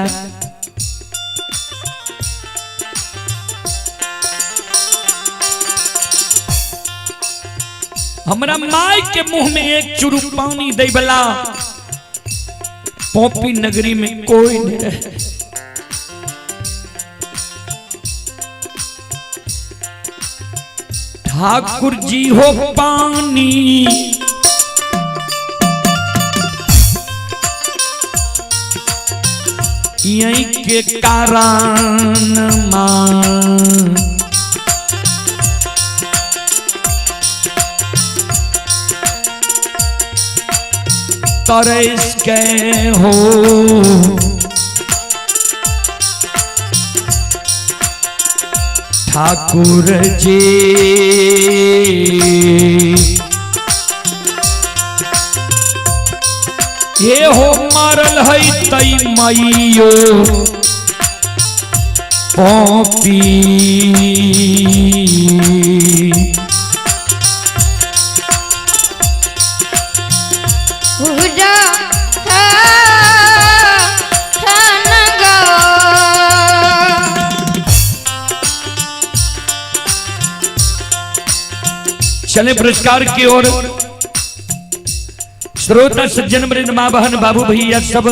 Speaker 1: हमरा my के मुंह में एक चुरुक पानी दे वाला पोपी नगरी में कोई नहीं रहे। ठाकुर जी हो पानी यही के कारण मां तरस के हो ठाकुर जी, ये हो मारल है तई मैयो पॉपी।
Speaker 2: पूरा धन गो।
Speaker 1: चले पुरस्कार की ओर। श्रोता सज्जन वृंद माँ बहन बाबू भैया सब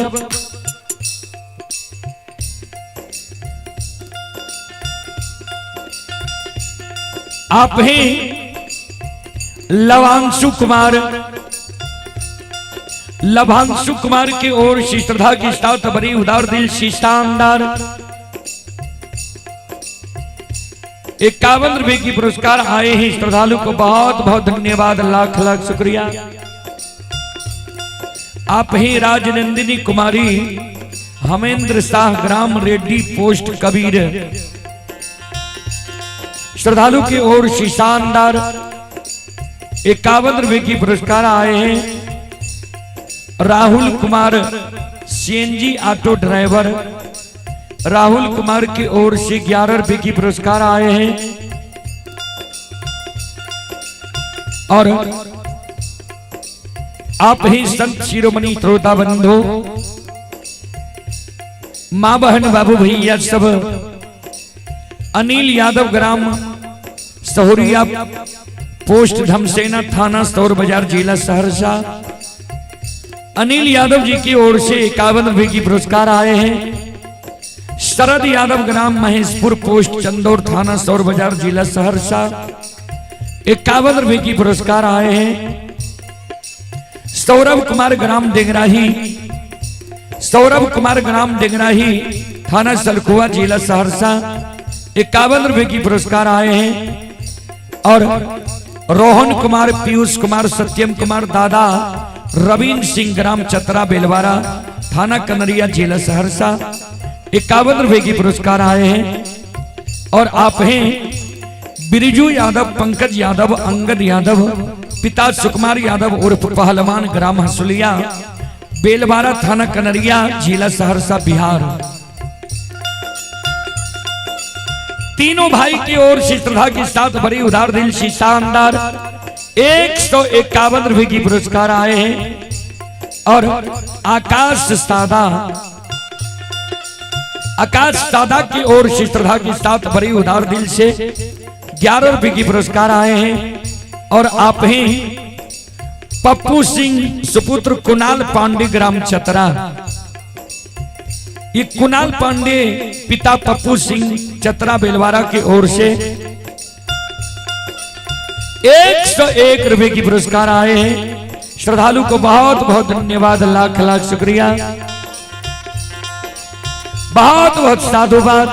Speaker 1: आप ही लवांशु कुमार, लवांशु कुमार की ओर से श्रद्धा की साथ बड़ी उदार दिल से शानदार 51 रुपए की पुरस्कार आए हैं। श्रद्धालु को बहुत बहुत धन्यवाद, लाख लाख शुक्रिया। आप ही राजनंदिनी कुमारी हमेंद्र शाह ग्राम रेड्डी पोस्ट कबीर श्रद्धालु की ओर से शानदार 51 रुपए की पुरस्कार आए हैं। Rahul Kumar CNG auto driver Rahul Kumar की ओर से 11 रुपए की पुरस्कार आए हैं। और आप ही संत शिरोमणि श्रोता बंधु माँ बहन बाबू भैया सब अनिल यादव ग्राम सहोरिया पोस्ट धमसेना थाना सौर बाजार जिला सहरसा अनिल यादव जी की ओर से 51 रुपए की पुरस्कार आए हैं। शरद यादव ग्राम महेशपुर पोस्ट चंदौर थाना सौर बाजार जिला सहरसा 51 रुपए की पुरस्कार आए हैं। सौरभ कुमार ग्राम डेंगराही, सौरभ कुमार ग्राम डेंगराही थाना सलखुआ जिला सहरसा 51 रुपए की पुरस्कार आए हैं। और रोहन कुमार, पीयूष कुमार, सत्यम कुमार, दादा रवीन सिंह ग्राम चतरा बेलवारा थाना कनरिया जिला सहरसा 51 रुपए की पुरस्कार आए हैं। और आप हैं बिरजू यादव, पंकज यादव, अंगद यादव, पिता सुकुमार यादव उर्फ पहलवान ग्राम हसुलिया बेलवारा थाना कनरिया जिला सहरसा बिहार। तीनों भाई की ओर से श्रद्धा के साथ बड़ी उदार दिल से शानदार 151 रुपए की पुरस्कार आए हैं। और आकाश सादा, आकाश सादा की ओर से श्रद्धा के साथ बड़ी उदार दिल से 11 रुपए की पुरस्कार आए हैं। और आप ही पप्पू सिंह सुपुत्र कुणाल पांडे ग्राम चतरा, ये कुणाल पांडे पिता पप्पू सिंह चतरा बेलवारा की ओर से 101 रुपए की पुरस्कार आए हैं। श्रद्धालु को बहुत बहुत धन्यवाद, लाख लाख शुक्रिया, बहुत बहुत साधुवाद।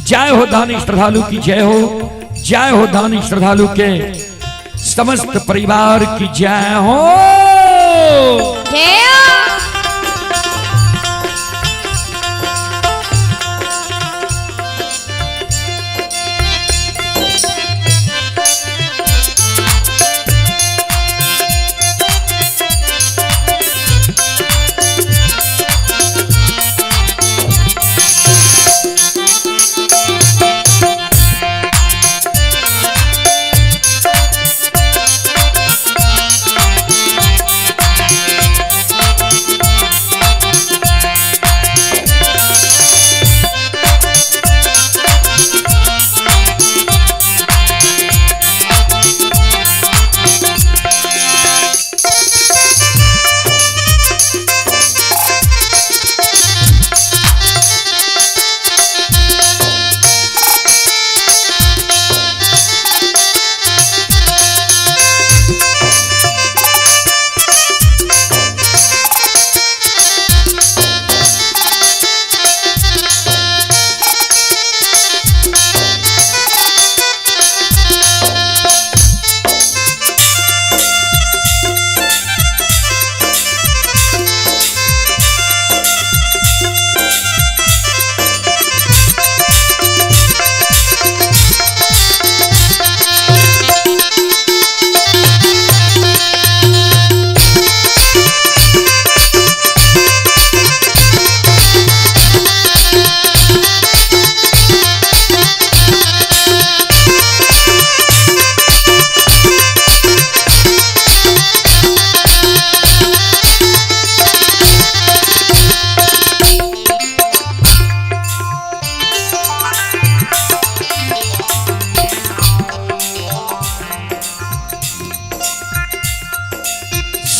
Speaker 1: जय हो दानी श्रद्धालु की जय हो, जय हो दानी श्रद्धालु के समस्त परिवार की जय हो।
Speaker 2: जय हो।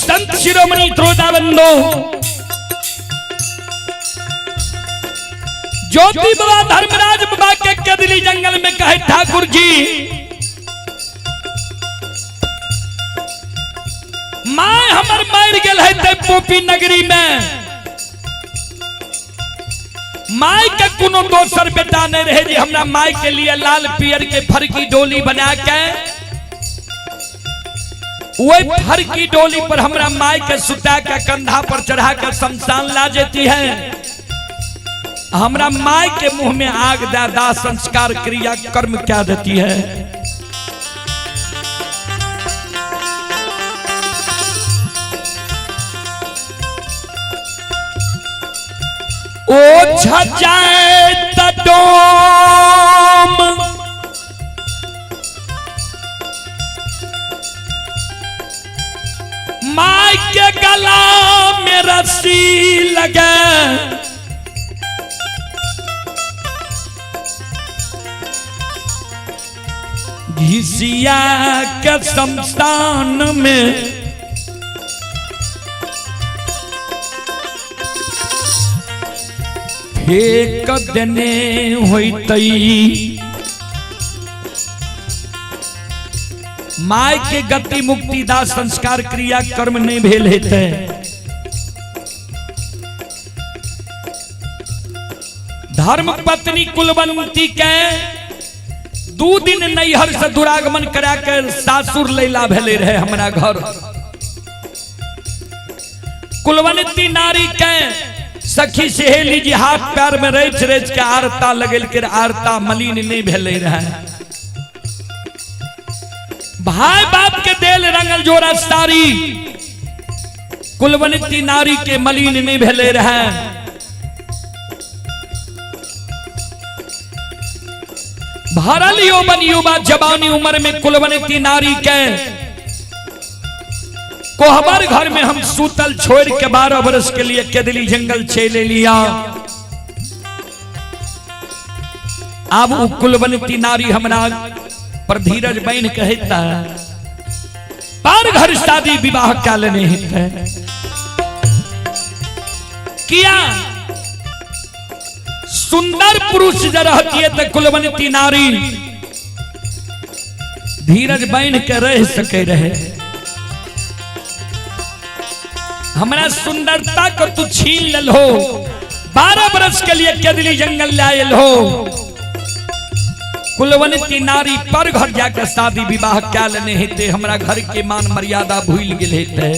Speaker 1: संत शिरोमणि त्रोताबंधु ज्योति बाबा धर्मराज बाबा के कदली जंगल में कहे ठाकुर जी my हमर मर गेल है ते पोपी नगरी में, my के कोनो दोसर बेटा नहीं रहे जी हमरा माय के लिए लाल पियर के फरकी डोली बना के वही फरकी डोली पर हमरा माय के सुता के कंधा पर चढ़ा के शमशान ला जेती है, हमरा माय के मुंह में आग दा दा संस्कार क्रिया कर्म क्या देती है। ओ छजाए तडोम my के गला में रस्सी लगे, घिसिया के शमशान में फेंक देने होतई। My के गति मुक्ति दा संस्कार क्रिया कर्म नहीं भेल हेतै। धर्म पत्नी कुलवंती के 2 दिन नैहर से दुरागमन करा के सासुर लैला भेले रहे हमरा घर। कुलवंती नारी के सखी सहेली जी हाथ पैर में रच रच के आरता लगल के आरता मलिन नहीं भेले रहे। भाई बाप के देल रंगल जोड़ा साड़ी कुलवंती नारी के मलिन नहीं भेले रहे। भरल यौवन युवा जवानी उम्र में कुलवंती नारी के कोहबर घर में हम सूतल छोड़ के 12 वर्ष के लिए केदली जंगल चले लिया। आब उ कुलवंती नारी हमरा पर धीरज बन कहता पर घर शादी विवाह क्या लेने हेतै किया सुंदर पुरुष जे रहती तो कुलवंती नारी धीरज बन के रह सके रहे। हमरा सुंदरता को तू छीन लल हो, 12 बरस के लिए केदली जंगल लायल हो। कुलवंती नारी पर घर जाकर शादी विवाह क्या लेने हेते, हमरा घर के मान मर्यादा भूल गेल हेते।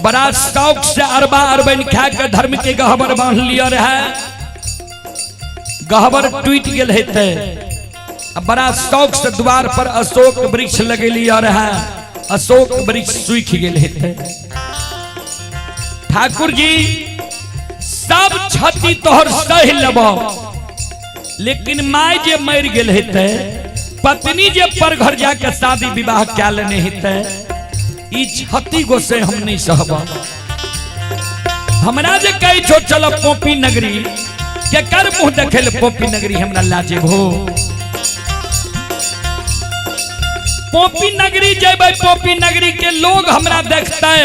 Speaker 1: बड़ा शौक से अरबा अरबन खा के धर्म के गहबर बांध लिया रहे, गहबर टूट गेल हेते। बड़ा शौक से द्वार पर अशोक वृक्ष लगे लिया रहे, अशोक वृक्ष सूख गेल हेते। ठाकुर जी सब क्षति तोहर सह लेब, लेकिन my जे मर गेल हेते, पत्नी जे पर घर जाके शादी विवाह क्या लेने हेते, ई क्षति गो से हम नहीं सहब। हमरा जे कहे छो चल पोपी नगरी, के कर मुंह देखे ले पोपी नगरी हमरा लाजे भो। पोपी नगरी जेबै, पोपी नगरी के लोग हमरा देखते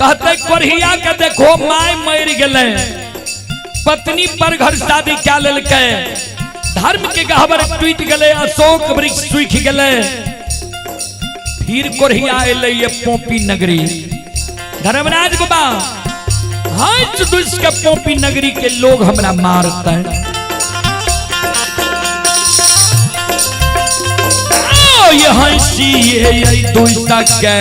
Speaker 1: कहते कोढ़िया के देखो my मर गेलै, पत्नी पर घर शादी क्या लेलकै, धर्म के गहबर टूट गेलै, अशोक वृक्ष सूख गेलै। फिर कोढ़िया एलै ये पोपी नगरी। धर्मराज बाबा हंस दुस के पोपी नगरी के लोग हमरा मारते। ये हंसी ये दुष्ट के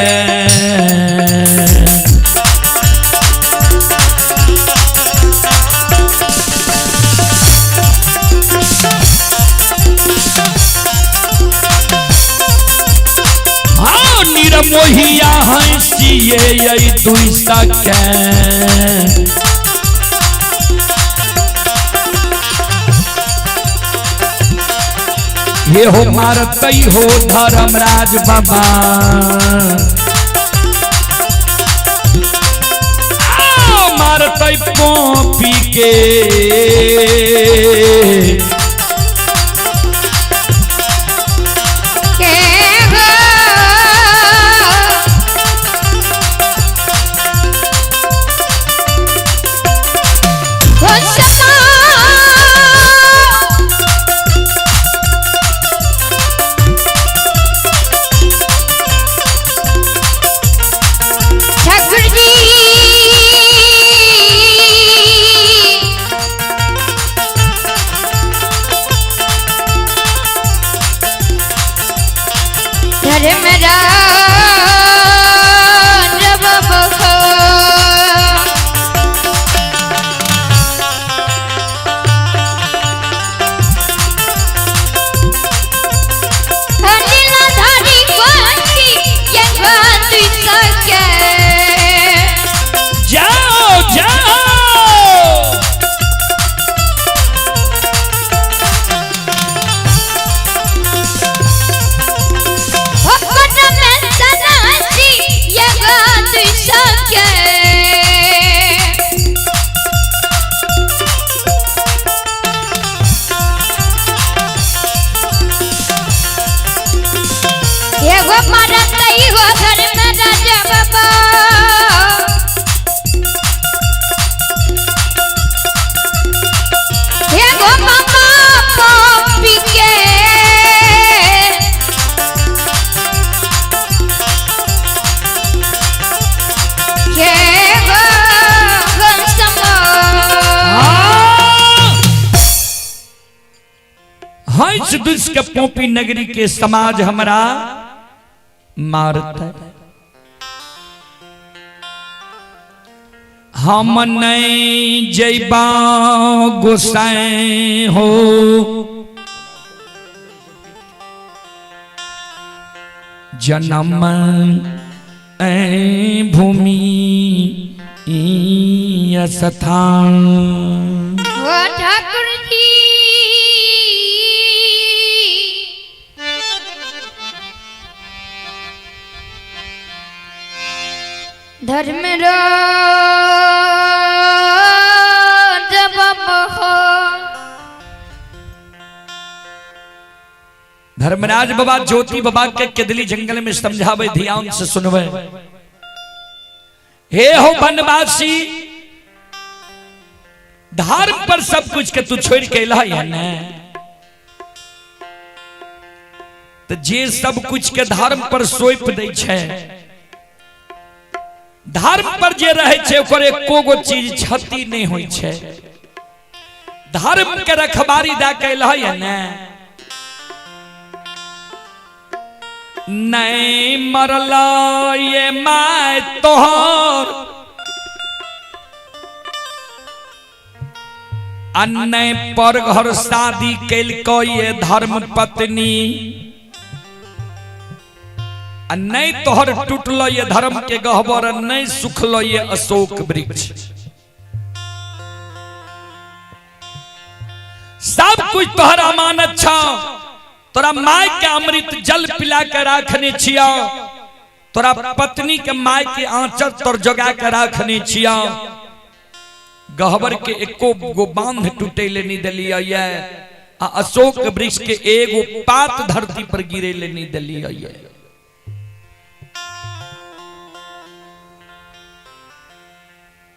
Speaker 1: मोहिया हंसी ये दुष्ट के। ये हो मारतई हो धर्मराज बाबा, मारतई पोपी के। हंस दुस के पोपी नगरी के समाज हमरा मारता। हम नहीं जैबा गोसाई हो, जन्म ऐ भूमि स्थान।
Speaker 2: ठाकुर जी धर्म रो
Speaker 1: धर्मराज बाबा ज्योति बाबा के केदली जंगल में समझावे, ध्यान से सुनवे। हे हो वनवासी, धर्म पर सब कुछ के तू छोड़ के अला है ने, तो जे सब कुछ के धर्म पर सौंप दै छै, धर्म पर जे रहे छै ओकर एको गो चीज क्षति नहीं होइ छै। धर्म के रखबारी दए के अला है ने, नहीं मरला ये my तोहर, आ नहीं पर घर शादी केलको ये धर्म पत्नी, आ नहीं तोहर टूटलो ये धर्म के गहबर, आ नहीं सुखलो ये अशोक वृक्ष। सब कुछ तोहर अमानत छौ, तोरा my के अमृत जल पिला के राखने छियौ, तोरा पत्नी के my के आंचर तोर जगा के राखने छियौ, गहबर के एको गो बांध टूटे ले नहीं दिलियै ये, आ अशोक वृक्ष के एगो पात धरती पर गिरे ले नहीं दिलियै ये।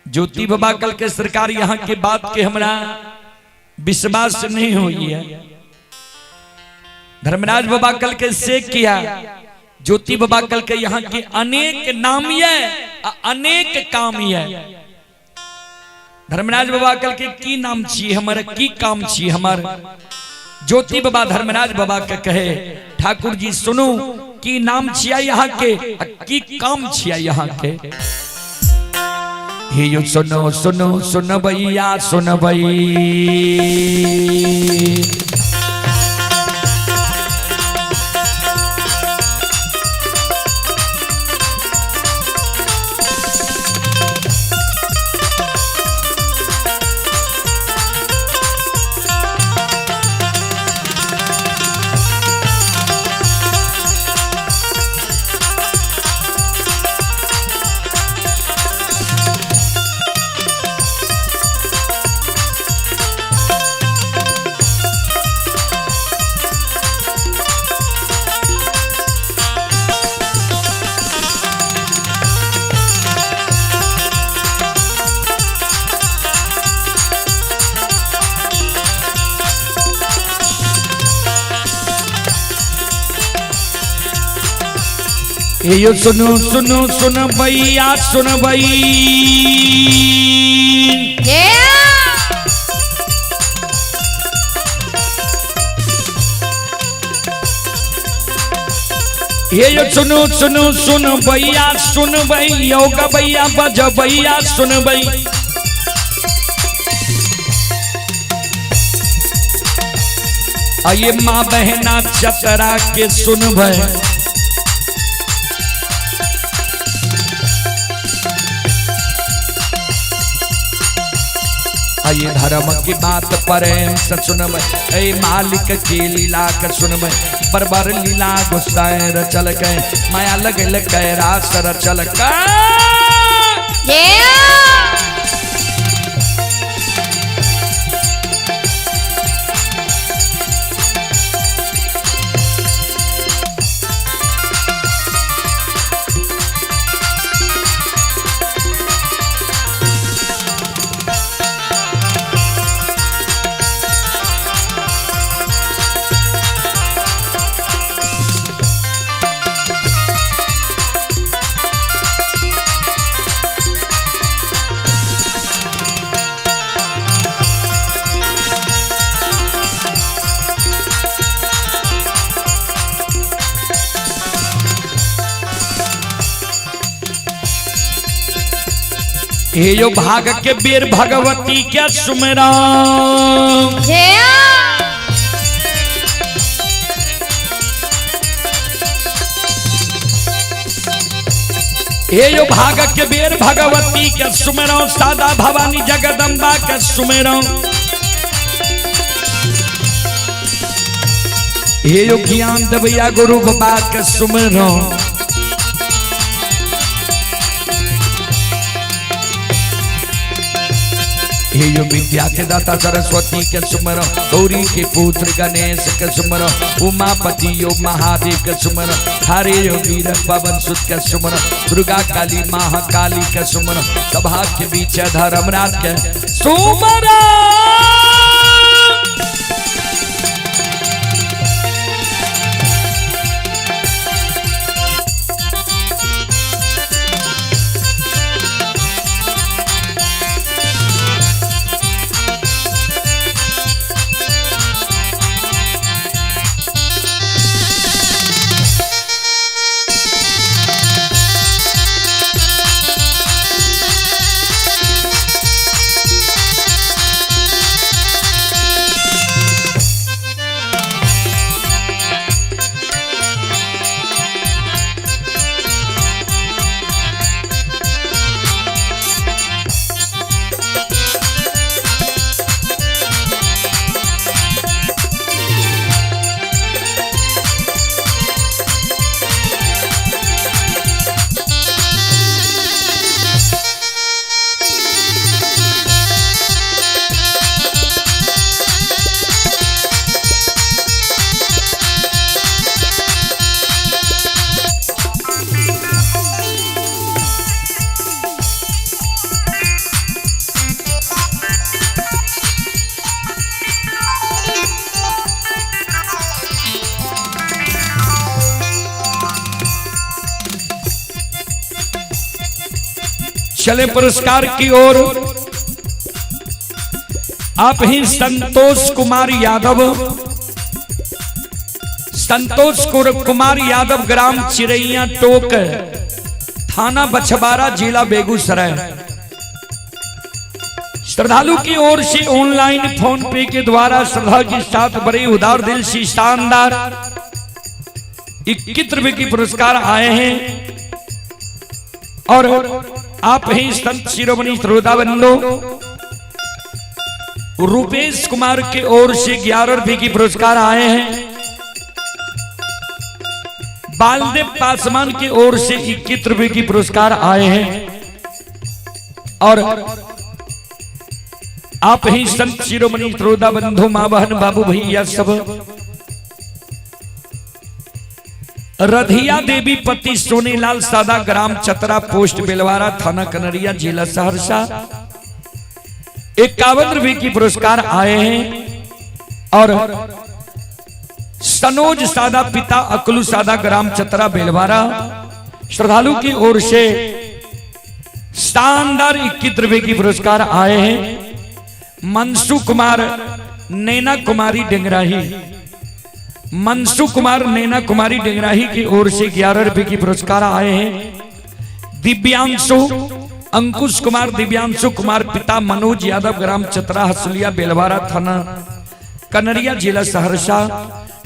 Speaker 1: ज्योति बाबा कल के सरकार यहाँ के बात के हमरा विश्वास नहीं हुई है। धर्मराज बाबा कल के से किया, ज्योति बाबा कल के यहाँ के अनेक नाम ये अनेक काम ये। धर्मराज बाबा कल के की नाम छी हमर, की काम छी हमर। ज्योति बाबा धर्मराज बाबा के कहे, ठाकुर जी सुनू की नाम छिया यहाँ के, की काम छिया यहाँ के। हे यो सुनो सुनो सुनबैया सुनबई, यो सुनो सुनो सुन भैया सुन भई। ये यो सुनो सुनो सुन भैया सुन भई, योग भैया बज भैया सुन भई। आइए माँ बहना चतरा के सुन भई। आइए धर्म की बात प्रेम से सुनबै, ऐ मालिक के लीला के सुनबै। बरबर लीला गुस्साए रचल के, माया लगल के रास रचल के। हे यो भाग के बेर भगवती क्या सुमरा। हे यो भाग के बेर भगवती के सुमरा, सादा भवानी जगदम्बा के सुमरा। हे यो ज्ञान देवैया गुरु बाबा के सुमरा। हे यो विद्या के दाता सरस्वती के सुमरो, गौरी के पुत्र गणेश के सुमरो, उमापति यो महादेव के सुमरो, हरे यो वीर पवन सुत के सुमरो, दुर्गा काली महाकाली के सुमरो, सभा के बीच धर्मराज के सुमरो। चले पुरस्कार की ओर। आप ही संतोष कुमार यादव, संतोष कुमार यादव, ग्राम चिरैया टोक, थाना बछवारा, जिला बेगूसराय। श्रद्धालु की ओर से ऑनलाइन फोन पे के द्वारा श्रद्धा के साथ बड़े उदार दिल से शानदार 21 रुपए की पुरस्कार आए हैं। और आप ही संत शिरोमणि श्रोता बंधु रूपेश कुमार के ओर से 11 रुपए की पुरस्कार आए हैं। बालदेव पासवान की ओर से 21 रुपए की पुरस्कार आए हैं। और आप ही संत शिरोमणि श्रोता बंधु माँ बहन बाबू भैया सब रधिया देवी पति सोनीलाल सादा, ग्राम चतरा, पोस्ट बेलवारा, थाना कनरिया, जिला सहरसा, 51 रुपए की पुरस्कार आए हैं। और सनोज सादा पिता अकलू सादा, ग्राम चतरा बेलवारा, श्रद्धालु की ओर से शानदार 21 रुपए की पुरस्कार आए हैं। मनसु कुमार नैना कुमारी डेंगराही, मनसु कुमार नैना कुमारी डेंगराही की ओर से 11 रुपए की पुरस्कार आए हैं। दिव्यांशु अंकुश कुमार, दिव्यांशु कुमार पिता मनोज यादव, ग्राम चतरा हसलिया बेलवारा, थाना कनरिया, जिला सहरसा,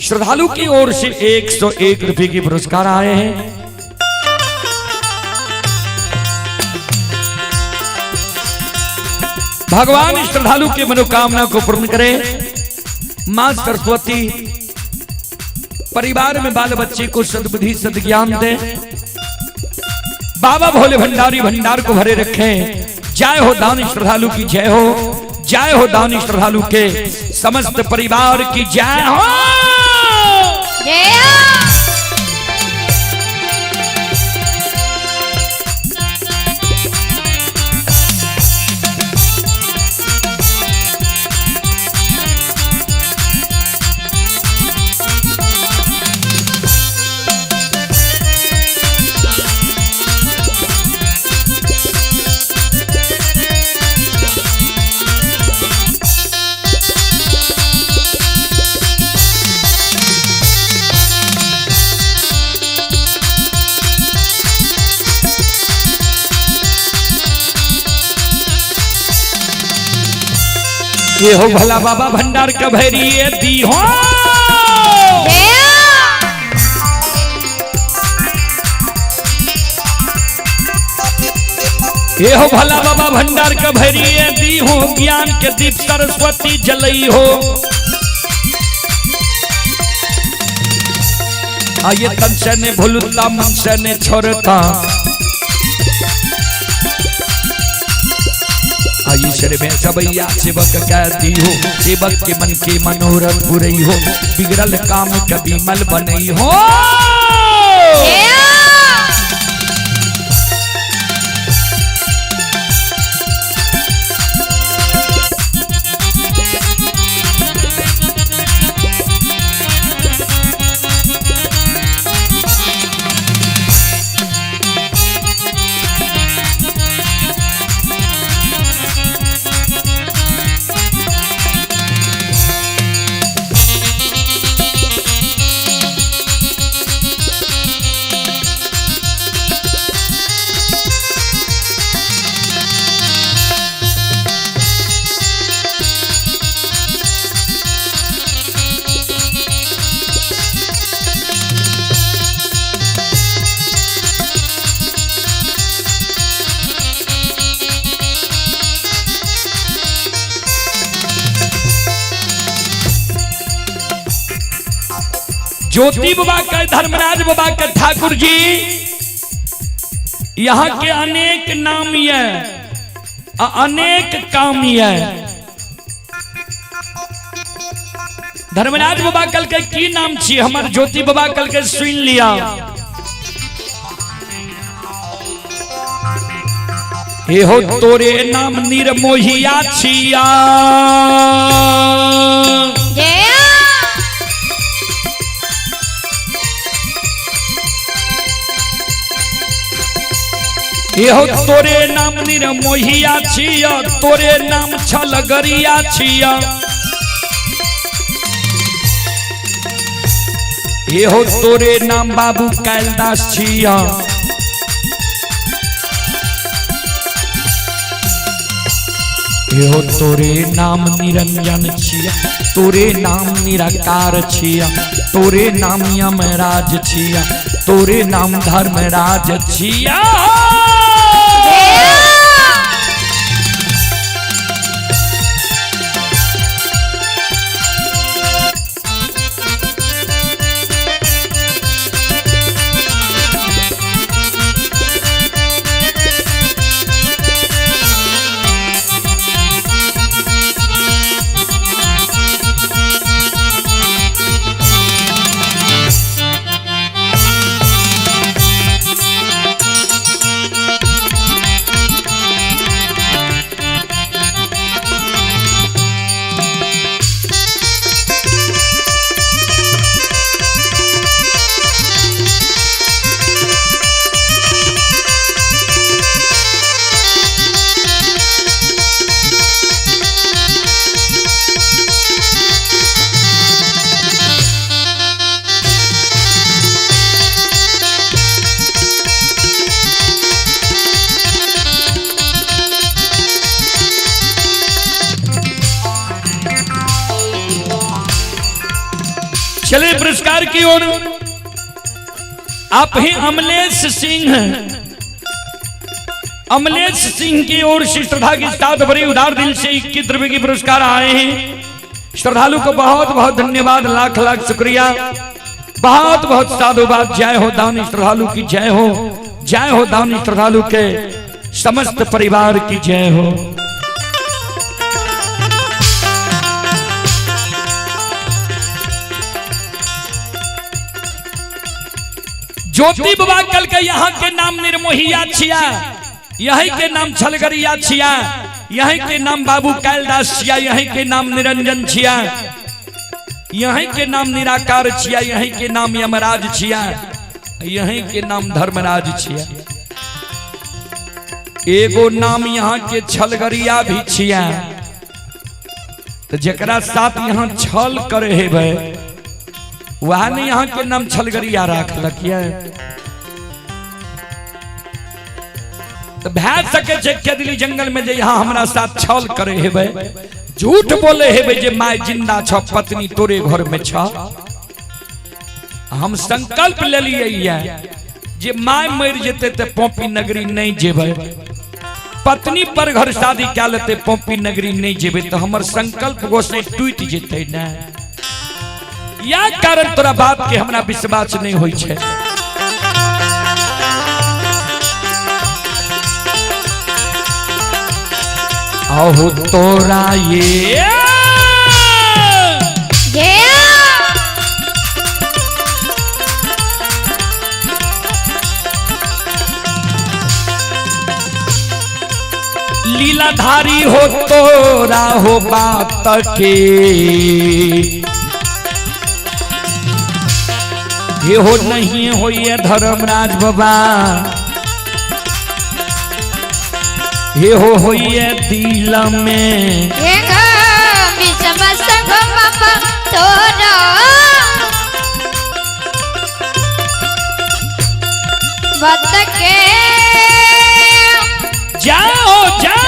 Speaker 1: श्रद्धालु की ओर से 101 रुपए की पुरस्कार आए हैं। भगवान श्रद्धालु की मनोकामना को पूर्ण करे। मां सरस्वती परिवार में बाल बच्चे को सद्बुद्धि सद्ज्ञान दे। बाबा भोले भंडारी भंडार को भरे रखें। जय हो दानी श्रद्धालु की जय हो, जय हो दानी श्रद्धालु के समस्त परिवार की जय हो।
Speaker 2: जय हो।
Speaker 1: ये हो भला बाबा भंडार का भैरी दी हो। ये हो भला बाबा भंडार का भैरी दी हो, ज्ञान के दीप सरस्वती जलई हो। आइए तन से ने भूलता मन से ने छोड़ता, आई सिर में सबैया सेवक कह दी हो, सेवक के मन के मनोरथ पुरई हो, बिगड़ल काम कभी मल बनई हो। ज्योति बाबा के, धर्मराज बाबा के ठाकुर जी, यहाँ के अनेक नाम ये अनेक काम ये। धर्मराज बाबा कल के की नाम छी हमर? ज्योति बाबा कल के सुन लिया। हे हो तोरे नाम निर्मोहिया छिया, एहो तोरे नाम निर्मोहिया छिया, तोरे नाम छलगरिया छिया, एहो तोरे नाम बाबू कैलदास छिया, एहो तोरे नाम निरंजन छिया, तोरे नाम निराकार छिया, तोरे नाम यमराज छिया, तोरे नाम धर्मराज छिया। चले पुरस्कार की ओर। आप ही अमलेश सिंह, अमलेश सिंह की ओर से श्रद्धा के साथ बड़ी उदार दिल से 21 रुपए की पुरस्कार आए हैं। श्रद्धालु को बहुत बहुत धन्यवाद, लाख लाख शुक्रिया, बहुत बहुत साधुवाद। जय हो दानी श्रद्धालु की जय हो, जय हो दानी श्रद्धालु के समस्त परिवार की जय हो। ज्योति बाबा कल के यहाँ के नाम निर्मोहिया छिया, यही के नाम छलगरिया छिया, यही के नाम बाबू कैलदास छिया, यही के नाम निरंजन छिया, यही के नाम निराकार छिया, यही के नाम यमराज छिया, यही के नाम धर्मराज छिया। एगो नाम यहाँ के छलगरिया भी छिया, तो जकरा साथ यहाँ छल करे हेबै वह ने यहाँ के नाम छलगरिया राखलक। तो भै सके छै केदली जंगल में जे यहाँ हमरा साथ छल करे हेबै, झूठ बोले हेबै जे my जिंदा छ, पत्नी तोरे घर में छ। हम संकल्प ले लिए जे my मर जेते ते पोपी नगरी नहीं जेबै, पत्नी पर घर शादी क्या लेते पोपी नगरी नहीं जेबै, तो हमर संकल्प गोसे टूट जेते ना। या कारण तोरा बाप के हमरा विश्वास नहीं होई छै। अहो तोरा ये
Speaker 2: जय।
Speaker 1: लीलाधारी हो तोरा हो बात के ये हो नहीं हो ये धर्मराज बाबा, ये हो ये दिल में
Speaker 2: एक विषम संग बाबा तोरा बात के।
Speaker 1: जाओ जाओ।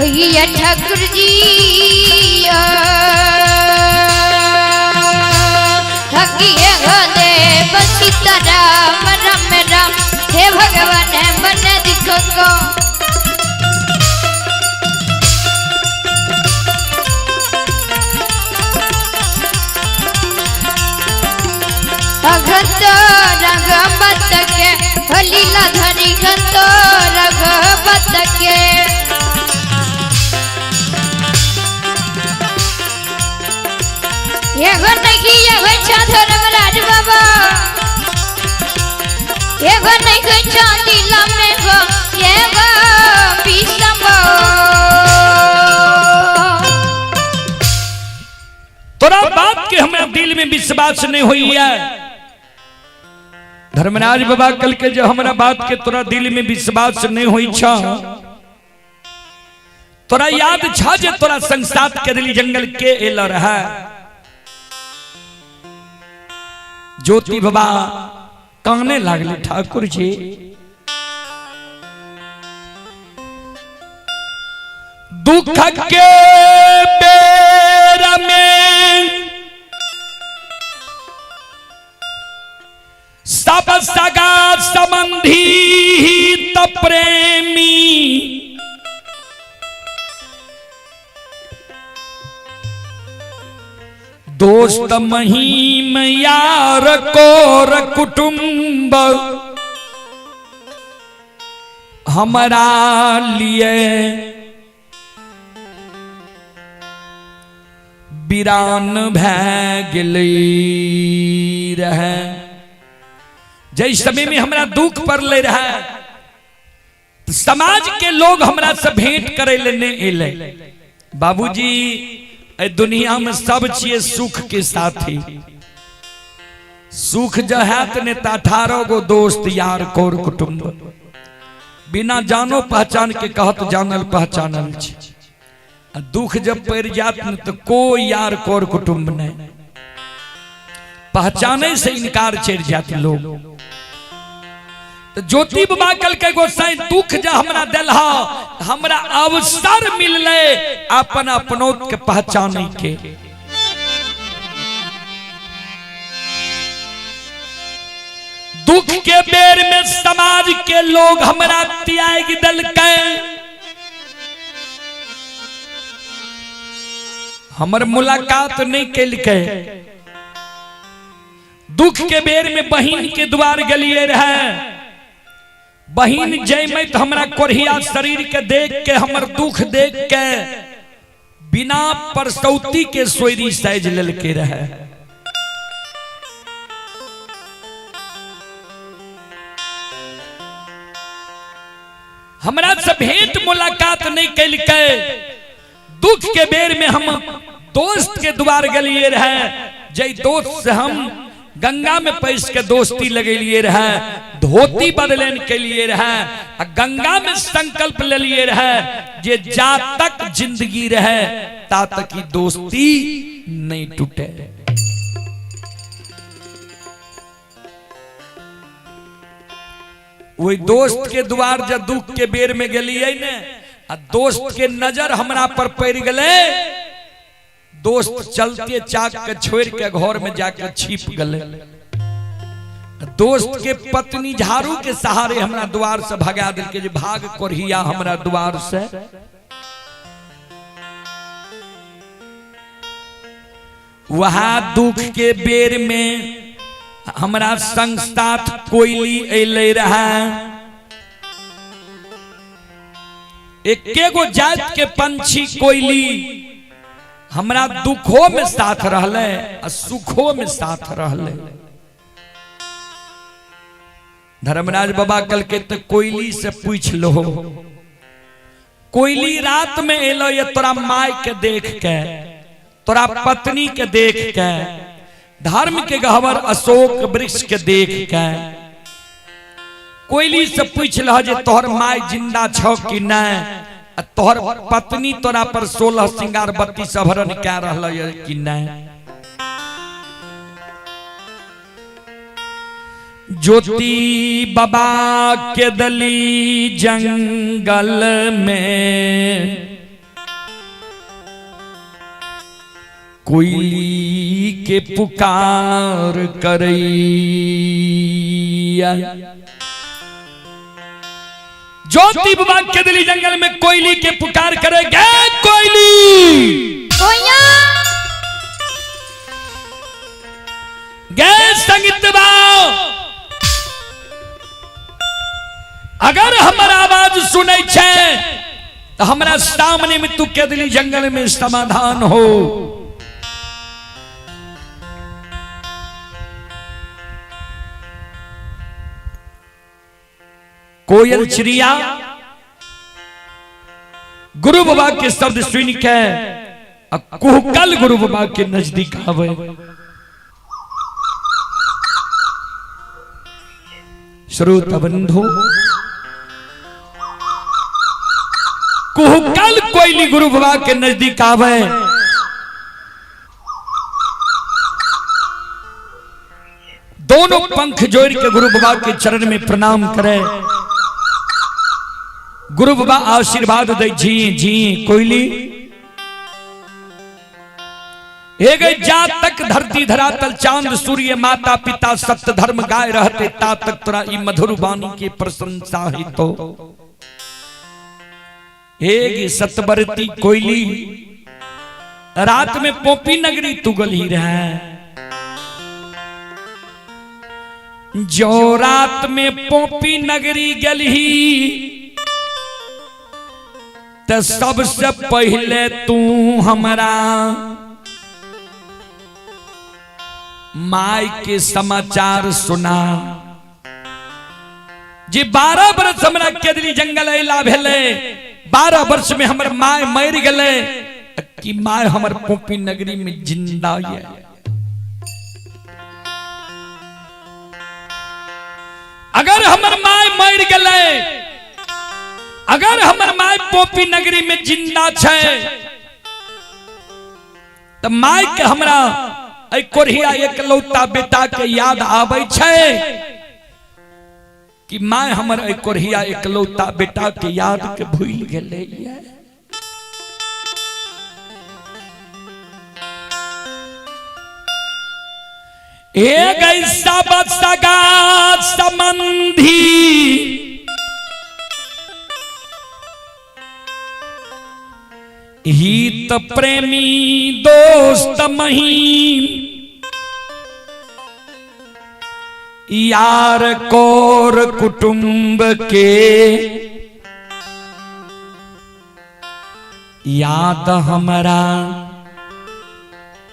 Speaker 2: नहीं है ठाकुर जी, ठगिए देव सीताराम राम राम, हे भगवान मन दिखो को। अघंत रघबत के हो लीला धरी घंत रघबत के। एगो नहीं एगो छा धर्मराज बाबा, एगो नहीं छा दिला में गो एगो विषम।
Speaker 1: तोरा बात के हमें दिल में विश्वास नहीं हुई है धर्मराज बाबा। कल के जो हमरा बात के तोरा दिल में विश्वास नहीं हुई छा, तोरा याद छा जे तोरा संसार के दिली जंगल के एल रहा। ज्योति बाबा काने लागले, ठाकुर जी दुख के बेर में सब सगा संबंधी त प्रेमी, दोस्त महीम यार कोर कुटुंब हमारा लिए वीरान भै गेलै रहे। जै समय में हमरा दुख पड़ले रहे, समाज के लोग हमरा से भेंट करे ले नहीं एले। बाबूजी ए दुनिया में सब छिए सुख के साथी, सुख जो है ने 18 गो दोस्त यार कोर कुटुंब, बिना जानो पहचान के कहत जानल पहचानल छी। आ दुख जब पड़ जात न तो कोई यार कोर कुटुंब नहीं, पहचाने से इनकार चढ़ जात लोग। तो ज्योति बाबा कल के गोसाई दुख जा हमरा दिलहा, हमरा अवसर मिलले अपन अपनोत के पहचाने के। दुख के बेर में समाज के लोग हमरा त्याग दिलकै, हमर मुलाकात नहीं केलकै। दुख के बेर में बहिन के द्वार गेलिए रहे, बहिन जैमे तो हमरा कोढ़िया शरीर के देख के हमर दुख देख के बिना परसौती के सोयरी साइज लेलके रहे। हमरा से भेंट मुलाकात नहीं केलकै। दुख के बेर में हम दोस्त के द्वार गेलिए रहे, जै दोस्त से हम गंगा में पैस के दोस्ती लगेलिए रहे, धोती बदलन के लिए रहे, आ गंगा में संकल्प ले लिए रहे जे जा तक जिंदगी रहे ता तक की दोस्ती नहीं टूटे। वही दोस्त के द्वार जब दुख के बेर में गेलिए ने, आ दोस्त के नजर हमरा पर पड़ गले, दोस्त चलते चाक के छोड़ के घर में जाके छिप गले। दोस्त के पत्नी झाड़ू के सहारे हमरा द्वार से भगा दिल जे भाग कोढ़िया हमरा द्वार से। वहाँ दुख के बेर में हमरा संग साथ कोयली अयलै रहा। एके गो जात के पंछी कोयली हमरा दुखो में साथ रहले आ सुखो में साथ रहले। धर्मराज बाबा कल के तो कोयली से पूछ लो, कोयली रात में एलो ये तोरा माय के देख के, तोरा पत्नी के देख के, धर्म के गहवर अशोक वृक्ष के देख के, कोयली से पूछ लह जे तोहर माय जिंदा छौ कि नहीं, आ तोहर पत्नी तोरा पर 16 श्रृंगार 32 आभरण कै रहल कि नहीं। ज्योति बाबा के दली जंगल में कोयली के पुकार करैया। ज्योति बाबा के दली जंगल में कोयली के पुकार करे गे कोयली गे संगीत बाओ, अगर हमर आवाज सुनै छै तो हमरा सामने में तू केदली जंगल में समाधान हो। कोयल चिड़िया गुरु बाबा के शब्द सुन के कुहकल गुरु बाबा के नजदीक आवे। श्रोता बंधु, कुहकल कोयली गुरु बाबा के नजदीक आवे। दोनों पंख जोड़ के गुरु बाबा के चरण में प्रणाम करे। गुरु बाबा आशीर्वाद दे जी जी कोयली, एक जा तक धरती धरातल चांद सूर्य माता पिता सत्य धर्म गाय रहते ता तक तोरा ई मधुर वाणी के प्रशंसा ही तो। एक सतबरती कोयली रात में पोपी नगरी तुगल ही रहे, जो रात में पोपी नगरी गलही तो सबसे पहले तू हमरा माय के समाचार सुना। जे 12 वर्ष हमरा केदली जंगल अला भेले, 12 वर्ष में हमर my मर गले कि my हमर पोपी नगरी में जिंदा ये। अगर हमर my मर गले, अगर हमर my पोपी नगरी में जिंदा छे तो my के हमरा कोढ़िया एकलौता बेटा के याद आबै छै कि my हमर कोढ़िया एकलौता बेटा के याद के भूल गेलै। एक ऐसा सगा संबंधी हित प्रेमी दोस्त महीम यार कोर कुटुंब के याद हमरा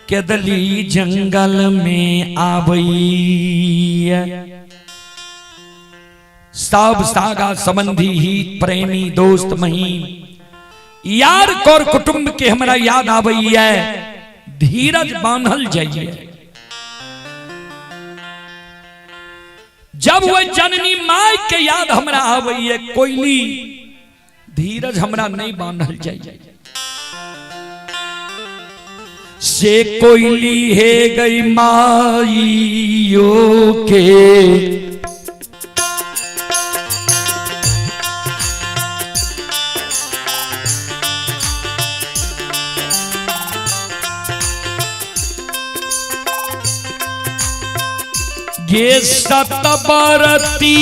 Speaker 1: केदली जंगल में आबैया। सब सागा संबंधी हित प्रेमी दोस्त महीम यार कोर कुटुंब के हमरा याद आबैया, धीरज बांधल जाइए। जब वह जननी my के याद हमरा आबैया कोयली, धीरज हमरा नहीं बांधल जाइए। से कोयली है गई माइयो के गे सतबरती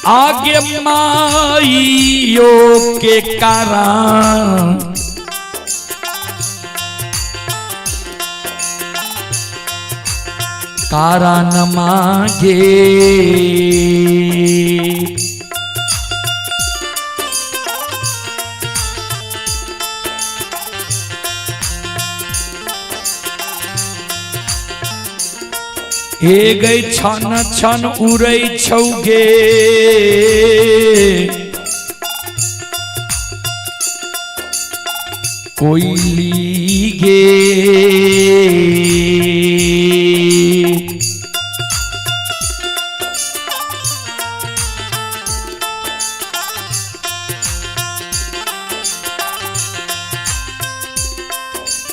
Speaker 1: आगे माइयो के कारण कारण मांगे। हे गई छन छन उड़ै छौगे कोइली गे।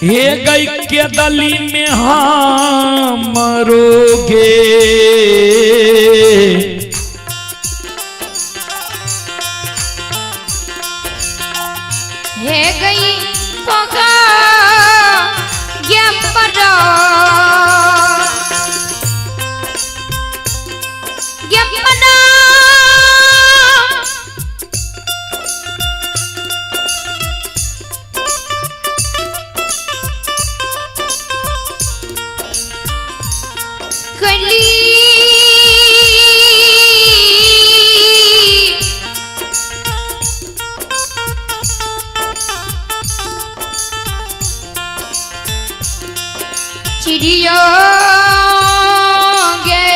Speaker 1: हे गई के दली में हम मरोगे।
Speaker 2: हे गई पगा गेपरा गेपरा कली चिड़िया गे।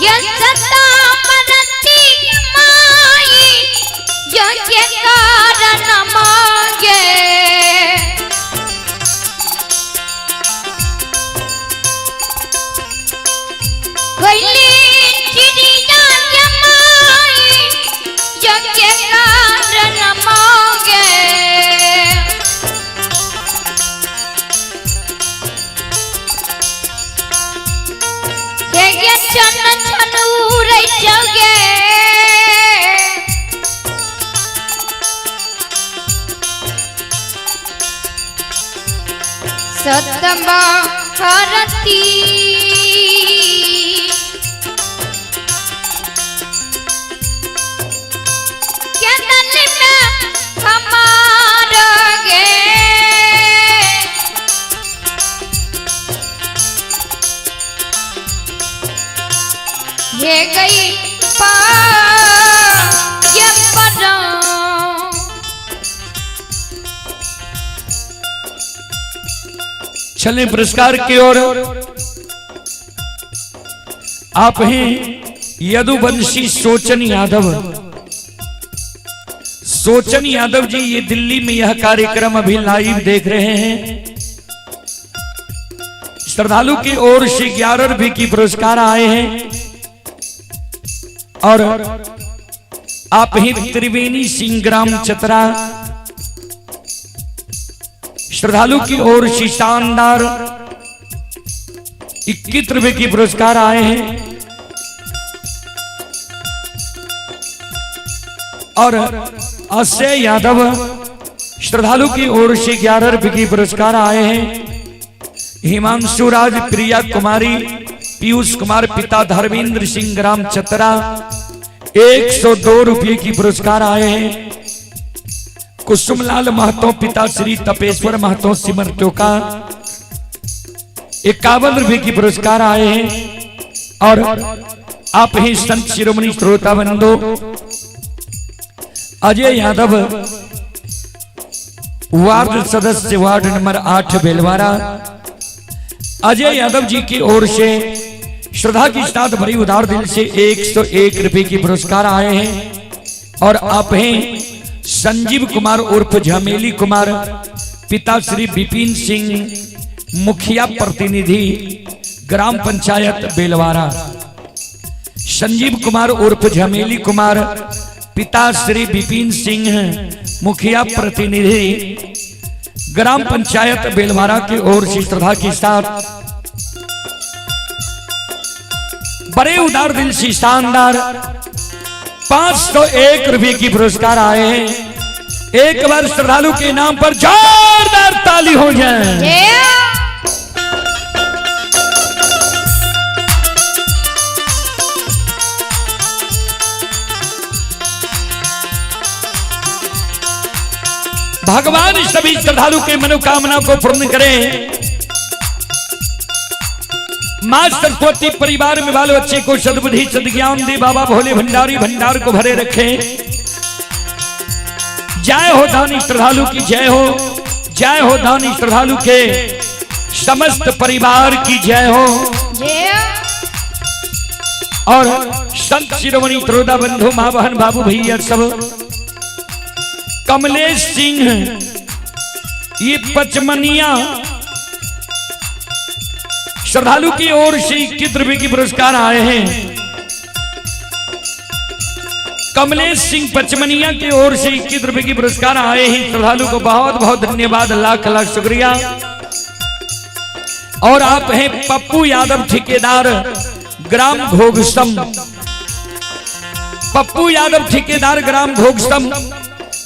Speaker 2: ये सता परती माई यज्ञ कारण मांगे। कोइली चिड़िया के माई यज्ञ कारण मांगे। हे ये छन छन उड़ै छौगे। सतमा हरती के दल में हमार गे। हे गई पा ये परा।
Speaker 1: चलें पुरस्कार की ओर। आप हैं यदुवंशी सोचन यादव। सोचन यादव जी ये दिल्ली में यह कार्यक्रम अभी लाइव देख रहे हैं। श्रद्धालु की ओर से 11 रुपए की पुरस्कार आए हैं। और आप ही त्रिवेणी सिंह ग्राम चतरा श्रद्धालु की ओर से शानदार 21 रुपए की पुरस्कार आए हैं। और अक्षय यादव श्रद्धालु की ओर से 11 रुपए की पुरस्कार आए हैं। हिमांशु राज, प्रिया कुमारी, पीयूष कुमार, पिता धर्मेंद्र सिंह ग्राम चतरा 102 रुपये की पुरस्कार आए हैं। कुसुमलाल महतो, पिता श्री तपेश्वर महतो सिमर टोका 51 रुपए की पुरस्कार आए हैं। और आप ही संत शिरोमणि श्रोता बंधु अजय यादव वार्ड सदस्य वार्ड नंबर 8 बेलवारा, अजय यादव जी की ओर से श्रद्धा की साथ भरी उदार दिल से 101 रुपए की पुरस्कार आए हैं। और आप हैं संजीव कुमार उर्फ झमेली कुमार, पिता श्री विपिन सिंह, मुखिया प्रतिनिधि ग्राम पंचायत बेलवारा। संजीव कुमार उर्फ झमेली कुमार, पिता श्री विपिन सिंह, मुखिया प्रतिनिधि ग्राम पंचायत बेलवारा की ओर से श्रद्धा के साथ बड़े उदार दिल से शानदार 501 रुपए की पुरस्कार आए हैं। एक बार श्रद्धालु के नाम पर जोरदार ताली हो जाए।
Speaker 2: जय।
Speaker 1: भगवान सभी श्रद्धालु के मनोकामना को पूर्ण करें। मां सरस्वती परिवार में बाल बच्चे को सद्बुद्धि सद्ज्ञान दे। बाबा भोले भंडारी भंडार को भरे रखें। जय हो दानी श्रद्धालु की जय हो। जय हो दानी श्रद्धालु के समस्त परिवार की जय हो।
Speaker 2: जय।
Speaker 1: और संत शिरोमणि त्रोदा बंधु माँ बहन बाबू भैया सब, कमलेश सिंह ये पचमनिया श्रद्धालु की ओर से 21 रुपए की पुरस्कार आए हैं। कमलेश सिंह पचमनिया की ओर से 21 रुपए की पुरस्कार आए हैं। श्रद्धालु को बहुत बहुत धन्यवाद, लाख लाख शुक्रिया। और आप हैं पप्पू यादव ठेकेदार ग्राम घोगसम। पप्पू यादव ठेकेदार ग्राम घोगसम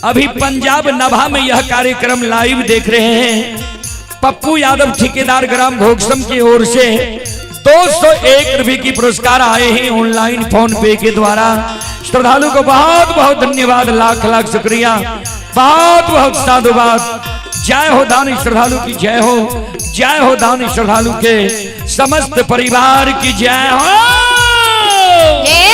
Speaker 1: अभी पंजाब नभा में यह कार्यक्रम लाइव देख रहे हैं। पप्पू यादव ठेकेदार ग्राम घोगसम की ओर से 201 रुपए की पुरस्कार आए हैं ऑनलाइन फोन पे के द्वारा। श्रद्धालु को बहुत बहुत धन्यवाद, लाख लाख शुक्रिया, बहुत बहुत साधुवाद। जय हो दानी श्रद्धालु की जय हो। जय हो दानी श्रद्धालु के समस्त परिवार की जय हो।
Speaker 2: जय।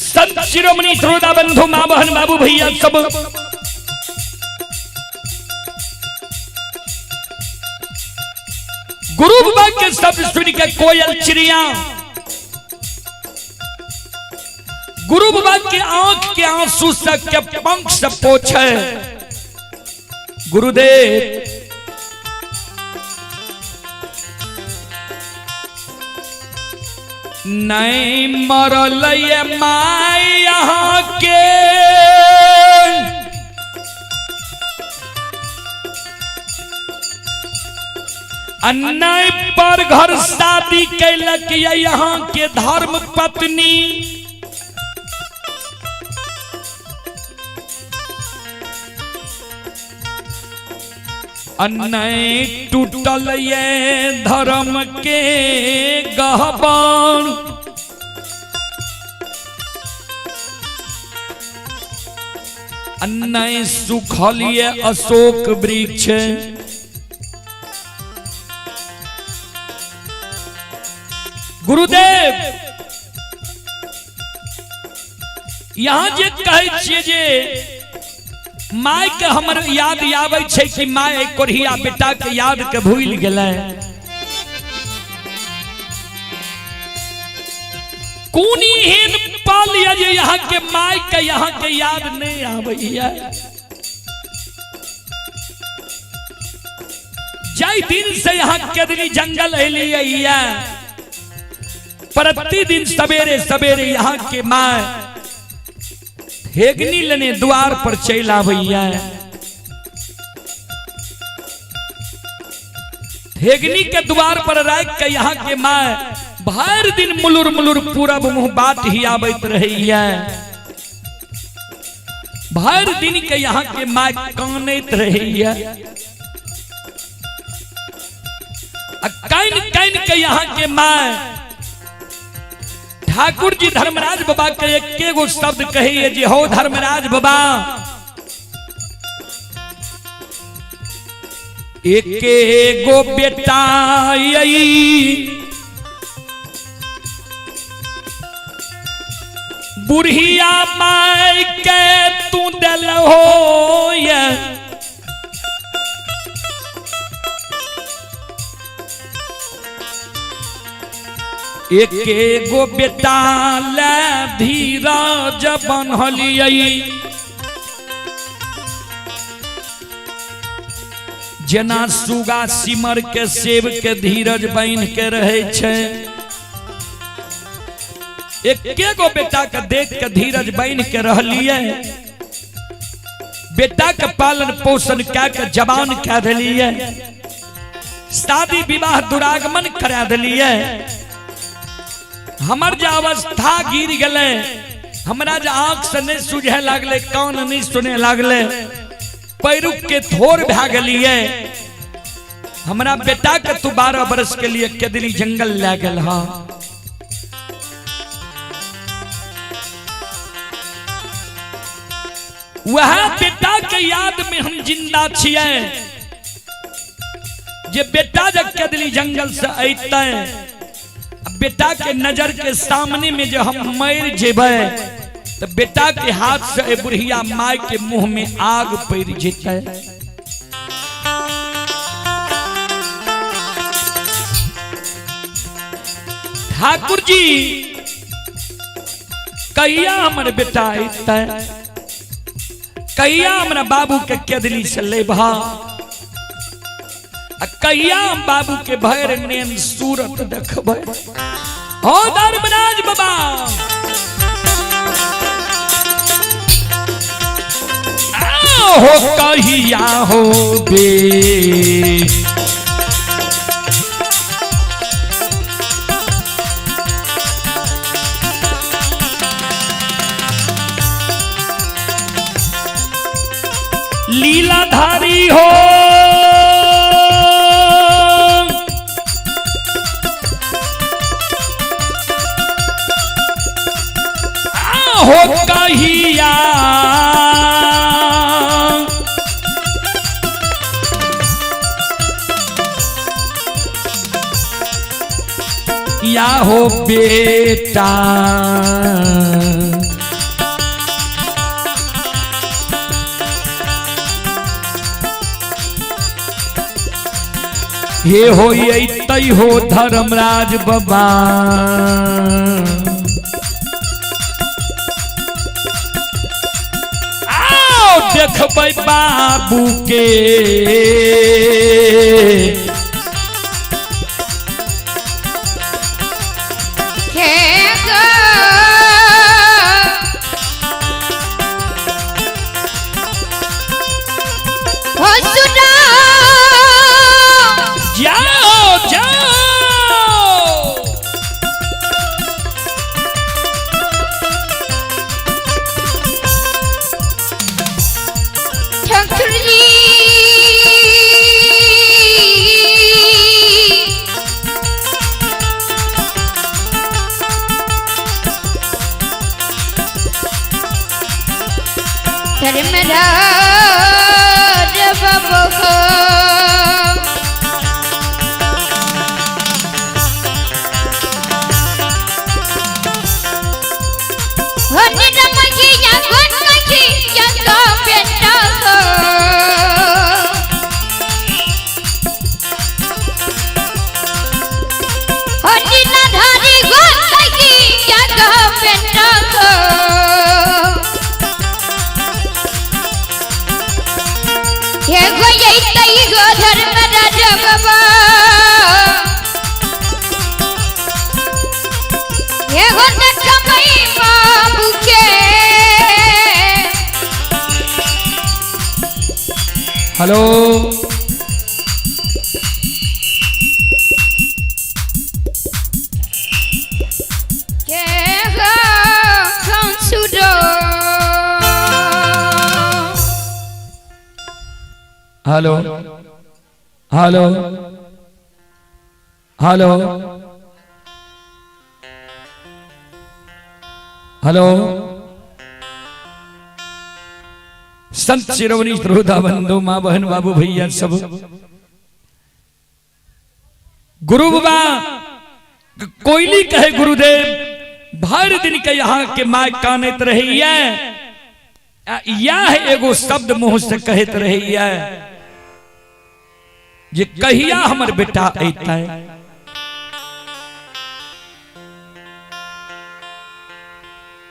Speaker 1: संत शिरोमणि श्रोता बंधु माँ बहन बाबू भैया सब, गुरु बाबा के शब्द सुन के कोयल चिड़िया गुरु बाबा के आंख के आंसू से के पंख से पोछे। गुरुदेव नहीं मरल ये माय यहाँ के, अन्याय पर घर शादी कैलक ये यहाँ के धर्म पत्नी। अन्याय टूटल ये धर्म के गहबन, अन्याय सुखल ये अशोक वृक्ष। गुरुदेव यहाँ जे कहै छियै जे my के हमर याद आबै छै कि my कोढ़िया बेटा के याद के भूल गेलै। कोन एहन पल ये जे यहाँ के my के यहाँ के याद नहीं आबैया। जाहि दिन से यहाँ केदनी जंगल एलियै प्रतिदिन सवेरे सवेरे यहाँ के my हेगनी लेने द्वार पर चलि आबैया। हेगनी के द्वार पर राख के यहाँ के माय भर दिन मुलुर मुलुर पूरब मुंह बात ही आबैत रहैया। भर दिन के यहाँ के माय कानैत रहैया। आ कान कान के यहाँ के माय ठाकुर जी धर्मराज बाबा के एक गो शब्द कहिए जी हो धर्मराज बाबा, एके गो बेटा यही बुढ़िया माय के तू दिल हो ये, एके गो बेटा ले धीरज बनलियै, जेना सुगा सिमर के सेब के धीरज बन के रहे छै। एके गो बेटा के देख के धीरज बन के रहलियै, बेटा के पालन पोषण कै के जवान कै दिलियै, शादी विवाह दुरागमन करा दिलियै। हमर जे अवस्था गिर गेलै, हमरा जे आंख से नहीं सुझे लागले, कान नहीं सुने लागले, पैरुख के थोर भए गेलियै, हमरा बेटा के तू 12 बरस के लिए केदली जंगल लै गेल। हाँ वह बेटा के याद में हम जिंदा छियै। जे बेटा जब केदली जंगल से अयतै, बेटा के नजर के सामने में जो हम मर जेबै तो बेटा के हाथ से बुढ़िया माय के मुंह में आग पड़ जेतै। ठाकुर जी कहिया हमर बेटा अयतै, कहिया हमरा बाबू के केदली से लेबहा, कहिया हम बाबू के भर नेम सूरत देखबै। हो धर्मराज बाबा, हो कहिया हो बे लीलाधारी हो, हो कहिया या हो बेटा हे हो अयतै हो धर्मराज बाबा। आओ देखबै बाबू के जाओ जाओ।
Speaker 2: ठाकुर जी धर्मराज बाबू को धर्मराज बाबा हे हो देखबै बाबू के।
Speaker 1: Hello
Speaker 2: के हो कौन sudo.
Speaker 1: Hello hello hello hello. Sant Shiromani श्रोता बंधु माँ बहन बाबू भैया सब, गुरु बाबा कोयली कहे गुरुदेव भर दिन के यहाँ के माँ कानत रही है, यह एगो शब्द मुंह से कहत रही है जे कहिया हमर बेटा अइतै।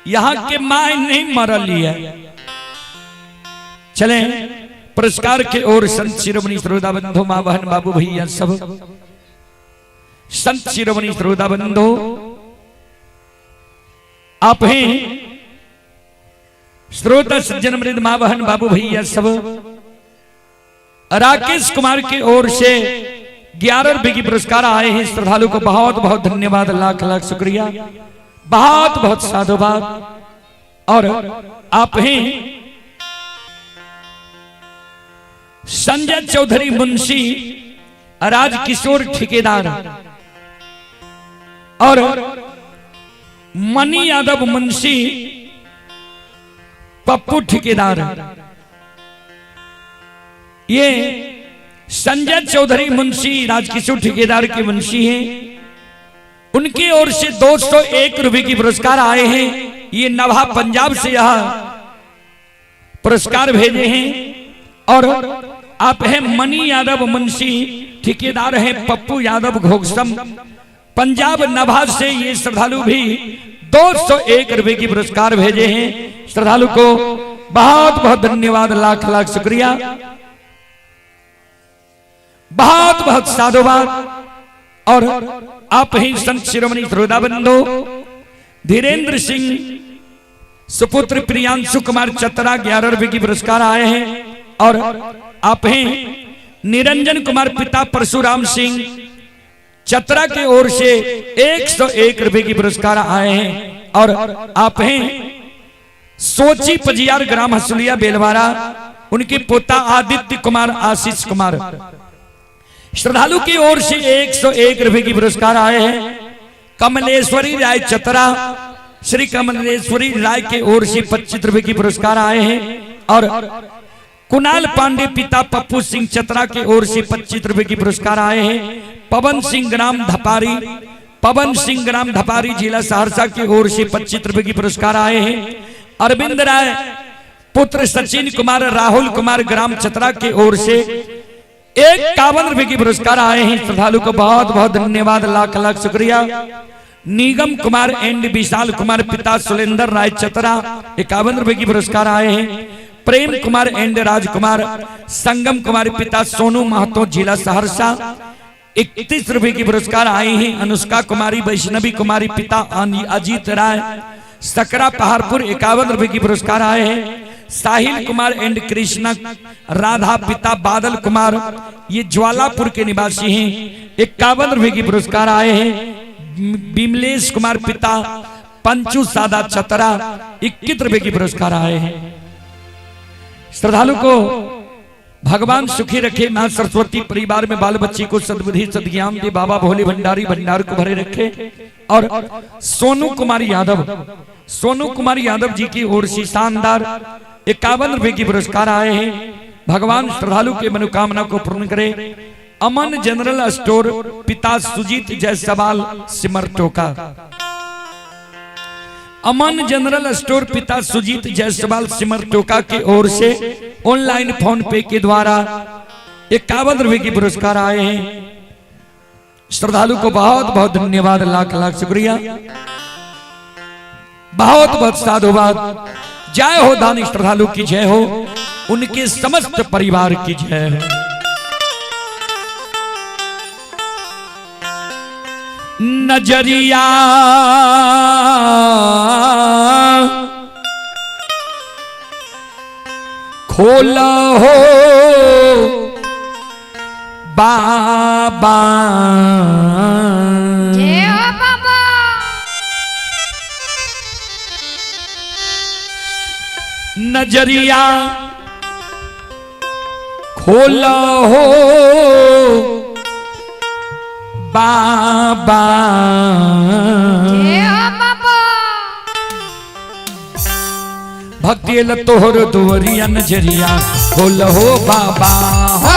Speaker 1: यहाँ के माय नहीं मरल है। चले पुरस्कार के ओर संत शिरोमणि श्रोता बंधु माँ बहन बाबू भैया सब, संत शिरोमणि श्रोता बंधु आप हैं श्रोता सज्जन मृद माँ बहन बाबू भैया सब, राकेश कुमार की ओर से 11 रुपए की पुरस्कार आए हैं। श्रद्धालु को बहुत बहुत धन्यवाद, लाख लाख शुक्रिया, बहुत बहुत साधुवाद। और आप हैं संजय चौधरी मुंशी, राजकिशोर ठेकेदार और मनी यादव मुंशी, पप्पू ठेकेदार। ये संजय चौधरी मुंशी राजकिशोर ठेकेदार के मुंशी हैं, उनकी ओर से 201 रुपए की पुरस्कार आए हैं। ये नभा पंजाब से यह पुरस्कार भेजे हैं। और आप हैं मनी यादव मुंशी ठेकेदार हैं, पप्पू यादव घोगसम पंजाब नभा से ये श्रद्धालु भी 201 रुपए की पुरस्कार भेजे हैं। श्रद्धालु को बहुत बहुत धन्यवाद, लाख लाख शुक्रिया, बहुत बहुत साधुवाद। और आप ही संत शिरोमणि श्रोता बंधु धीरेन्द्र सिंह सुपुत्र प्रियांशु कुमार चतरा 11 रुपए की पुरस्कार आए हैं। और आप हैं निरंजन कुमार पिता परशुराम सिंह चतरा के ओर से 101 रुपए की पुरस्कार आए हैं। और आप हैं सोची पजियार ग्राम हसुलिया बेलवारा, उनके पोता आदित्य कुमार आशीष कुमार श्रद्धालु की ओर से 101 रुपए की पुरस्कार आए हैं। कमलेश्वरी राय चतरा, श्री कमलेश्वरी राय के ओर से 25 रुपए की पुरस्कार आए हैं। और कुणाल पांडे पिता पप्पू सिंह चतरा के ओर से 25 रुपए की पुरस्कार आए हैं। पवन सिंह ग्राम धपारी, पवन सिंह ग्राम धपारी जिला सहरसा की ओर से 25 रुपए की पुरस्कार आए हैं। अरविंद राय पुत्र सचिन कुमार राहुल कुमार ग्राम चतरा की ओर से 51 रुपए की पुरस्कार आए हैं। श्रद्धालु को बहुत बहुत धन्यवाद, लाख लाख शुक्रिया। निगम कुमार एंड विशाल कुमार पिता सुलेंद्र राय चतरा 51 रुपए की पुरस्कार आए हैं। प्रेम कुमार एंड राजकुमार संगम कुमार पिता सोनू महतो जिला सहरसा 31 रुपए की पुरस्कार आए हैं। अनुष्का कुमारी वैष्णवी कुमारी पिता अजीत राय सकरा पहाड़पुर 51 रुपए की पुरस्कार आए हैं। साहिल कुमार एंड कृष्णा राधा पिता बादल कुमार, ये ज्वालापुर के निवासी हैं, 51 रुपए की पुरस्कार आए हैं। बिमलेश कुमार पिता पंचू सादा चतरा 21 रुपए की पुरस्कार आए हैं। श्रद्धालु को भगवान सुखी रखे, मां सरस्वती परिवार में बाल बच्ची को सद्बुद्धि सद्ज्ञान दे, बाबा भोले भंडारी भंडार को भरे रखे। और सोनू कुमार यादव, सोनू कुमार यादव जी की ओर से शानदार 51 रुपए की पुरस्कार आए हैं। भगवान श्रद्धालु के मनोकामना को पूर्ण करे। अमन जनरल स्टोर पिता सुजीत जायसवाल सिमरटोका, अमन जनरल स्टोर पिता सुजीत जायसवाल सिमरटोका की ओर से ऑनलाइन फोन पे के द्वारा 51 रुपए की पुरस्कार आए हैं। श्रद्धालु को बहुत बहुत धन्यवाद, लाख लाख शुक्रिया, बहुत बहुत साधुवाद। जय हो दानी श्रद्धालु की जय हो, उनके समस्त परिवार की जय हो। नजरिया खोल हो बाबा।
Speaker 2: जय हो बाबा।
Speaker 1: नजरिया खोल हो बाबा।
Speaker 2: जय हो बाबा।
Speaker 1: भक्ति ल तोहर दुवरिया नजरिया खोल हो बाबा।
Speaker 2: हो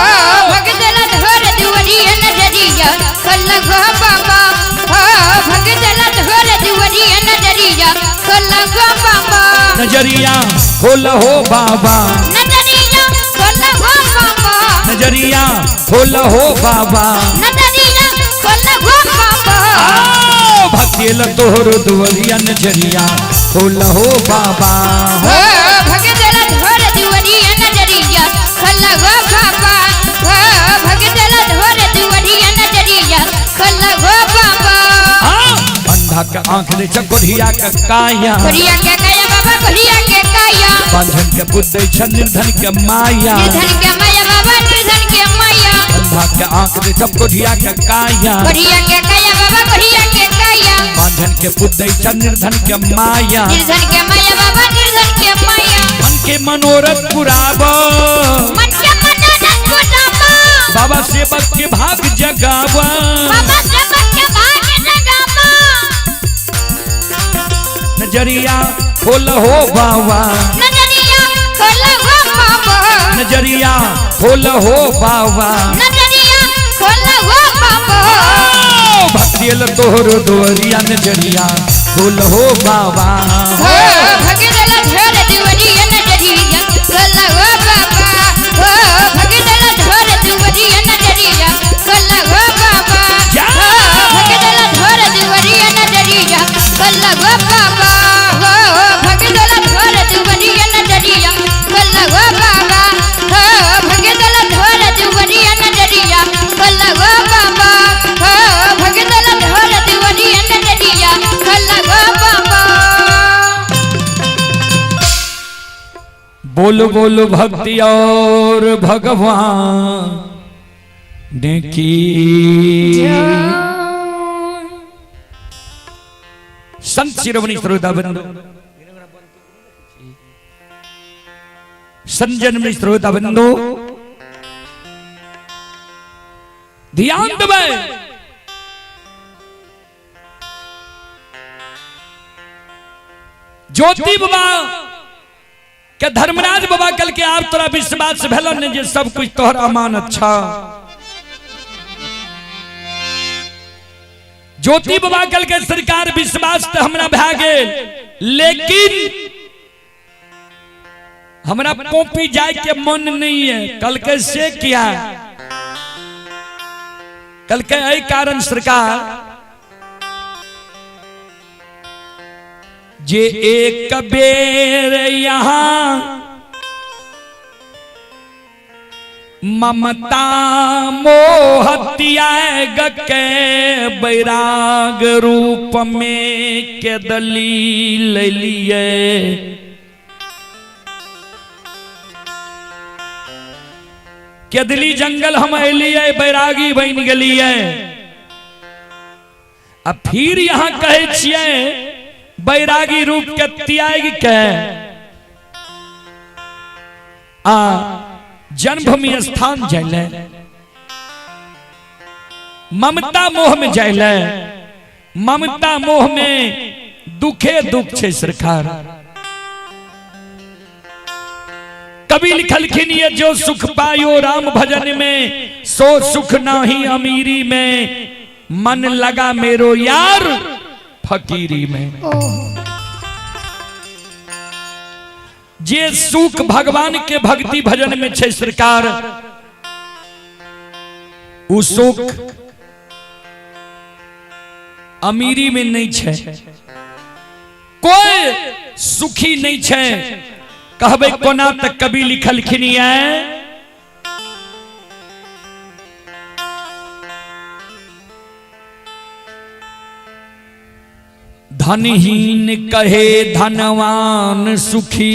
Speaker 2: भगत लधोर दुवरिया नजरिया खोल हो बाबा। हो भगत लधोर दुवरिया नजरिया खोल हो बाबा।
Speaker 1: नजरिया खोल हो बाबा।
Speaker 2: नजरिया खोल हो बाबा।
Speaker 1: नजरिया खोल हो बाबा।
Speaker 2: नजरिया खोल हो बाबा।
Speaker 1: आओ, भक्ति ल तोहर दुवरिया नजरिया खोल हो बाबा।
Speaker 2: हो भगत लधोर दुवरिया नजरिया खोल हो बाबा। हो भगत लधोर दुवरिया नजरिया खोल हो बाबा।
Speaker 1: आओ, अंधा के आंख दे चकोरिया के काया।
Speaker 2: कोरिया के काया बाबा, कोरिया के काया।
Speaker 1: बांझन के पुत छ निर्धन के माया।
Speaker 2: निर्धन के माया बाबा, निर्धन के माया।
Speaker 1: अंधा के आंख दे चकोरिया के काया।
Speaker 2: कोरिया के काया बाबा, कोरिया के काया।
Speaker 1: बांझन के पुत छ निर्धन के माया।
Speaker 2: निर्धन के माया बाबा, निर्धन के माया।
Speaker 1: मन के मनोरथ पुराब।
Speaker 2: मन के मनोरथ पुराबा।
Speaker 1: बाबा सेवक के भाग जगावा।
Speaker 2: बाबा सेवक के भाग जगावा।
Speaker 1: नजरिया खोल हो बाबा।
Speaker 2: नजरिया खोल हो बाबा।
Speaker 1: नजरिया खोल हो बाबा।
Speaker 2: नजरिया खोल हो बाबा।
Speaker 1: भक्ति ल तोहर दुवरिया नजरिया खोल हो बाबा।
Speaker 2: हो भगत लधोर दुवरिया नजरिया खोल हो बाबा। हो भगत लधोर दुवरिया नजरिया खोल हो बाबा। हो भगत लधोर दुवरिया नजरिया खोल हो बाबा। हो भगत लधोर दुवरिया नजरिया खोल हो बाबा। हो भगत लधोर दुवरिया नजरिया खोल हो बाबा। हो भगत लधोर दुवरिया नजरिया खोल हो बाबा।
Speaker 1: बोल बोल भक्ति और भगवान ने की। संत शिरोमणि श्रोता बंधु, संजन में श्रोता बंधु, ध्यान देबै। ज्योति बाबा के धर्मराज बाबा कल के आप तोरा विश्वास भेलन ने जे सब कुछ तोहर अमान अच्छा। ज्योति बाबा कल के सरकार विश्वास तो हमरा भए गेल, लेकिन हमरा पोपी जाए के मन नहीं है। कल के से किया कल के एहि कारण सरकार जे एक बेर यहाँ ममता मोह त्याग के बैराग रूप में के दलील लिए केदली जंगल हम एलिए बैरागी बन गेलिए। आ फिर यहाँ कहे छियै बैरागी रूप के त्याग के आ जन्मभूमि स्थान जाइले, ममता मोह में जाइले। ममता मोह में दुखे दुख छे सरकार। कवि लिखलखिन ये जो सुख पायो राम भजन में सो सुख नाही अमीरी में, मन लगा मेरो यार फकीरी में। जे सुख भगवान के भक्ति भजन में छे सरकार, उ सुख अमीरी में नहीं छे। कोई सुखी नहीं छे। कहबे कोना तक कवि लिखलखिन ये धनहीन कहे धनवान सुखी,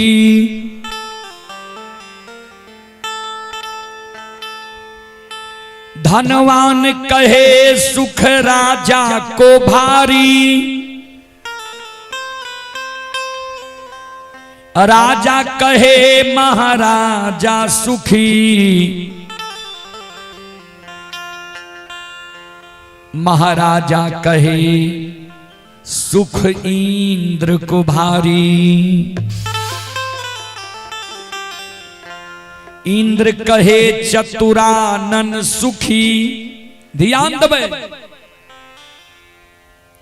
Speaker 1: धनवान कहे सुख राजा को भारी, राजा कहे महाराजा सुखी, महाराजा कहे सुख इंद्र को भारी, इंद्र कहे चतुरानन सुखी। ध्यान देबै,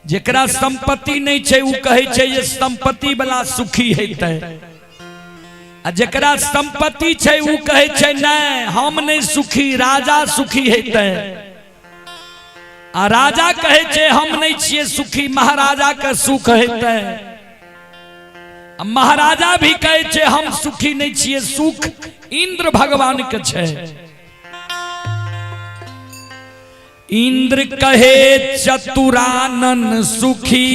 Speaker 1: जेकरा संपत्ति नहीं छै उ कहै छै जे संपत्ति वाला सुखी हेतै, आ जेकरा संपत्ति छै उ कहै छै नहि हम नहीं सुखी, राजा सुखी हेतै। आ राजा कहै छै हम नहीं छियै सुखी, महाराजा के सुख हेतै। आ महाराजा भी कहै छै हम सुखी नहीं छियै, सुख इंद्र भगवान के छै। इंद्र कहे चतुरानन सुखी,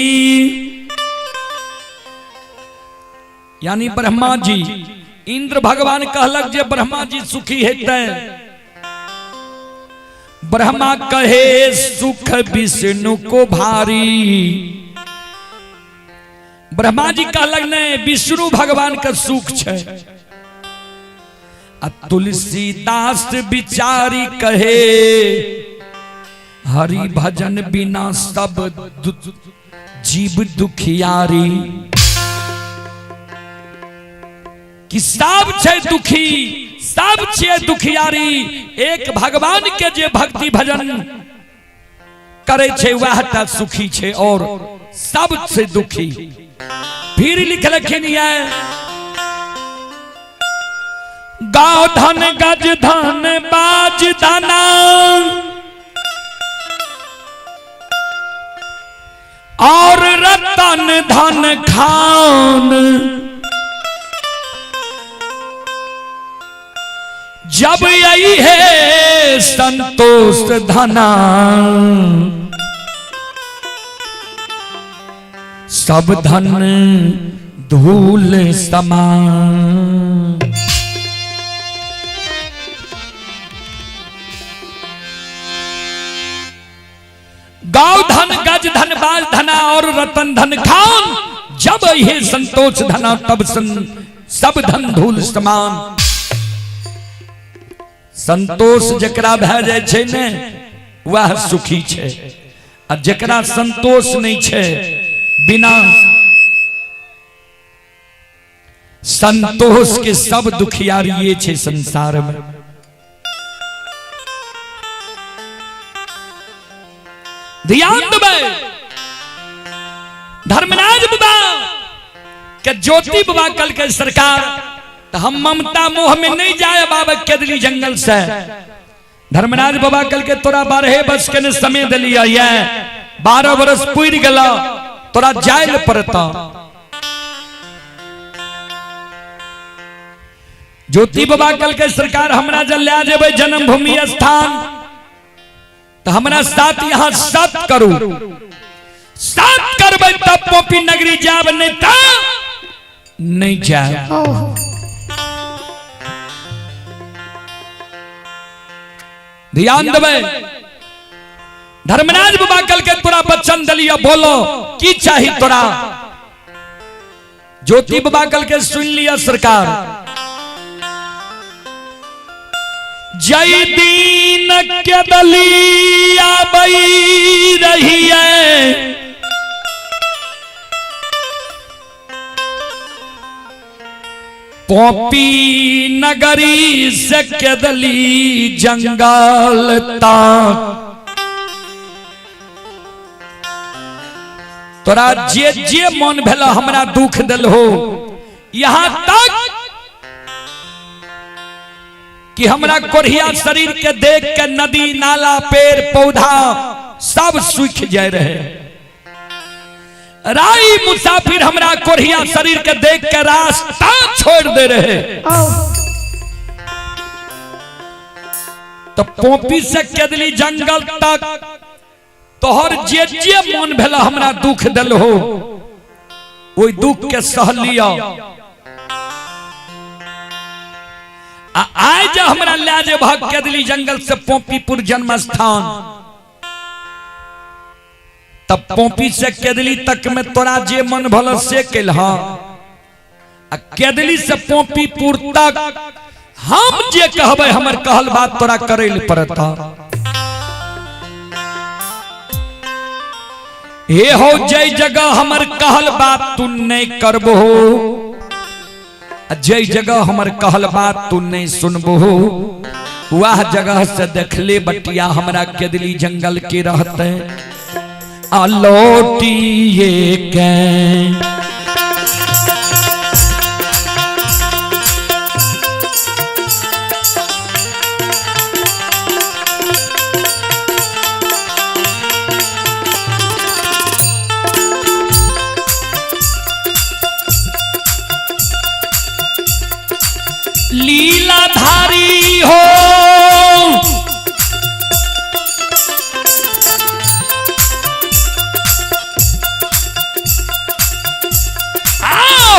Speaker 1: यानी ब्रह्मा जी। इंद्र भगवान कहलक जे ब्रह्मा जी सुखी हेतै। ब्रह्मा कहे सुख विष्णु को भारी, ब्रह्मा जी कहलक नहीं विष्णु भगवान के सुख छै। आ तुलसीदास बिचारी कहे हरि भजन बिना सब जीव दुखियारी, कि सब छै दुखी, सब छियै दुखियारी, एक भगवान के जे भक्ति भजन करे छै वएह टा सुखी छै और सब छै दुखी। फिर लिखलखिन ये गाँव धन गज धन बाज दाना, और रतन धन खान, जब यही है संतोष धना, सब धन धूल समान। गाँव धन गज धन बाज धना और रतन धन खान, जब ये संतोष धना तब सब धन धूल समान। संतोष जकरा भए जाइ छै ने वह सुखी छै, आ जकरा संतोष नहीं छै बिना संतोष के सब दुखियारिये छै संसार में। ध्यान देबै, धर्मराज बाबा के ज्योति बाबा कल के सरकार तो हम ममता मोह में नहीं जाए बाबा केदली जंगल से। धर्मराज बाबा कल के तोरा 12 वर्ष के ने समय दिलिया ये 12 वर्ष पुर गला तोरा जायल पड़ता। ज्योति बाबा कल के सरकार हमरा जल ले जेबै जन्मभूमि स्थान तो हमरा साथ यहाँ सत करू, सत करबै तब पोपी नगरी जाब, नहीं त नहीं जाब। ध्यान देबै, धर्मराज बाबा कल के तोरा बच्चन दलिया बोलो की चाही तोरा। ज्योति बाबा कल के सुन लिया सरकार, जय दीन के दलिया बई रही है, पोपी नगरी से केदली जंगल तक, तोरा जे जे मन भेल हमरा दुख दिल हो, यहां तक कि हमरा कोढ़िया शरीर के देख के नदी नाला पेड़ पौधा सब सूख जाए रहे। राई मुसाफिर हमरा कोढ़िया शरीर के देख के रास्ता छोड़ दे रहे। तो पोपी से केदली जंगल तक तोहर जे जे मन भेल हमरा दुख दिल हो, ओहि दुख के सह लिया। आ आइ जे हमरा लए जेबह केदली जंगल से पोपीपुर जन्म स्थान, तब पोपी से केदली तक में तोरा जे मन भल से केलह, आ केदली से पोपीपुर तक हम जे कहबै हमर कहल बात तोरा करै लए पड़त। हे हो जय जगह हमर कहल बात तू नहीं करबहो, जय जगह हमर कहल बात तू नहीं सुनबहो, वह जगह से देखले बटिया हमरा केदली जंगल के रहते आ लौटिए के। लीलाधारी हो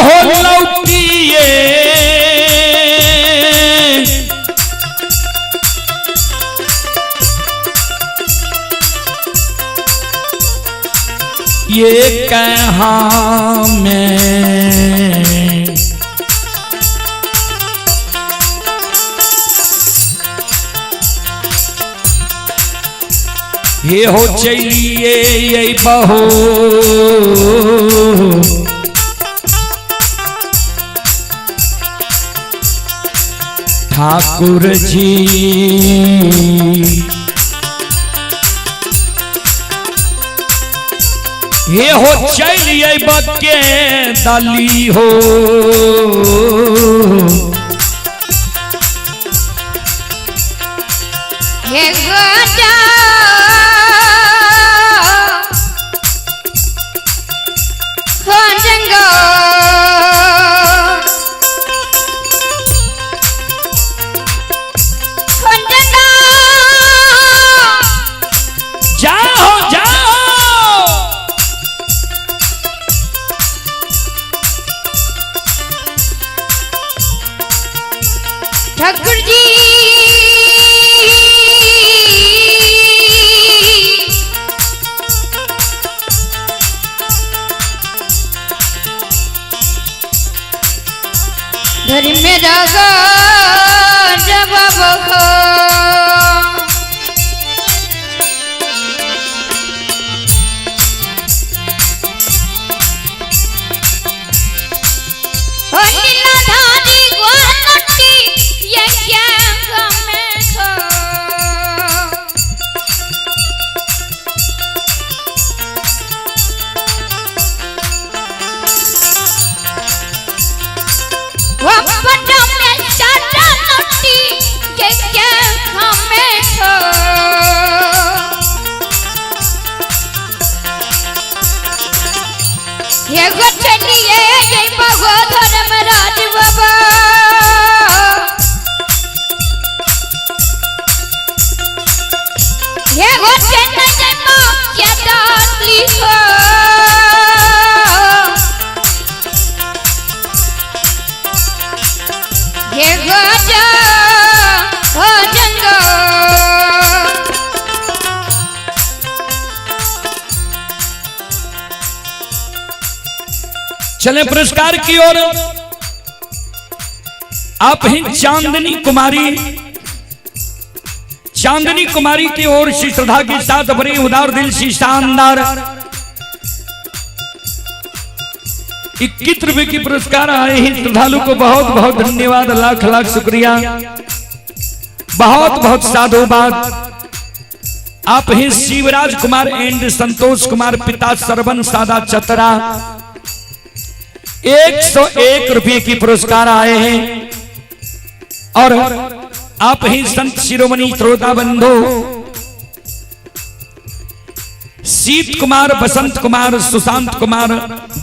Speaker 1: हो लौटिए ये कहाँ में हे हो चलिए ये बहो ठाकुर जी। हे हो चलिए बके दली हो
Speaker 2: हे गोजा हो जंगो हो जंगो
Speaker 1: जाओ जाओ
Speaker 2: ठाकुर जी धर मेरा जवाब हो हो लीलाधारी गोनटी ये क्या गमे हो। वो पटा में चाचा नटी ये क्या गमे हो। हे गो चलिए जय भगो धर्मराज बाबा। हे गो चेन्नई जय माँ क्या डाली हो। हे गो जा हो जंगो।
Speaker 1: चले पुरस्कार की ओर। आप ही चांदनी कुमारी, चांदनी कुमारी की ओर से श्रद्धा के साथ भरी उदार दिल से शानदार 21 रुपए की पुरस्कार आए हैं। श्रद्धालु को बहुत बहुत धन्यवाद, लाख लाख शुक्रिया, बहुत बहुत साधुवाद। आप ही शिवराज कुमार एंड संतोष कुमार पिता सरवन सादा चतरा 101 रुपए की पुरस्कार आए हैं। और आप ही संत शिरोमणि श्रोता बंधु शीत कुमार, बसंत कुमार, सुशांत कुमार,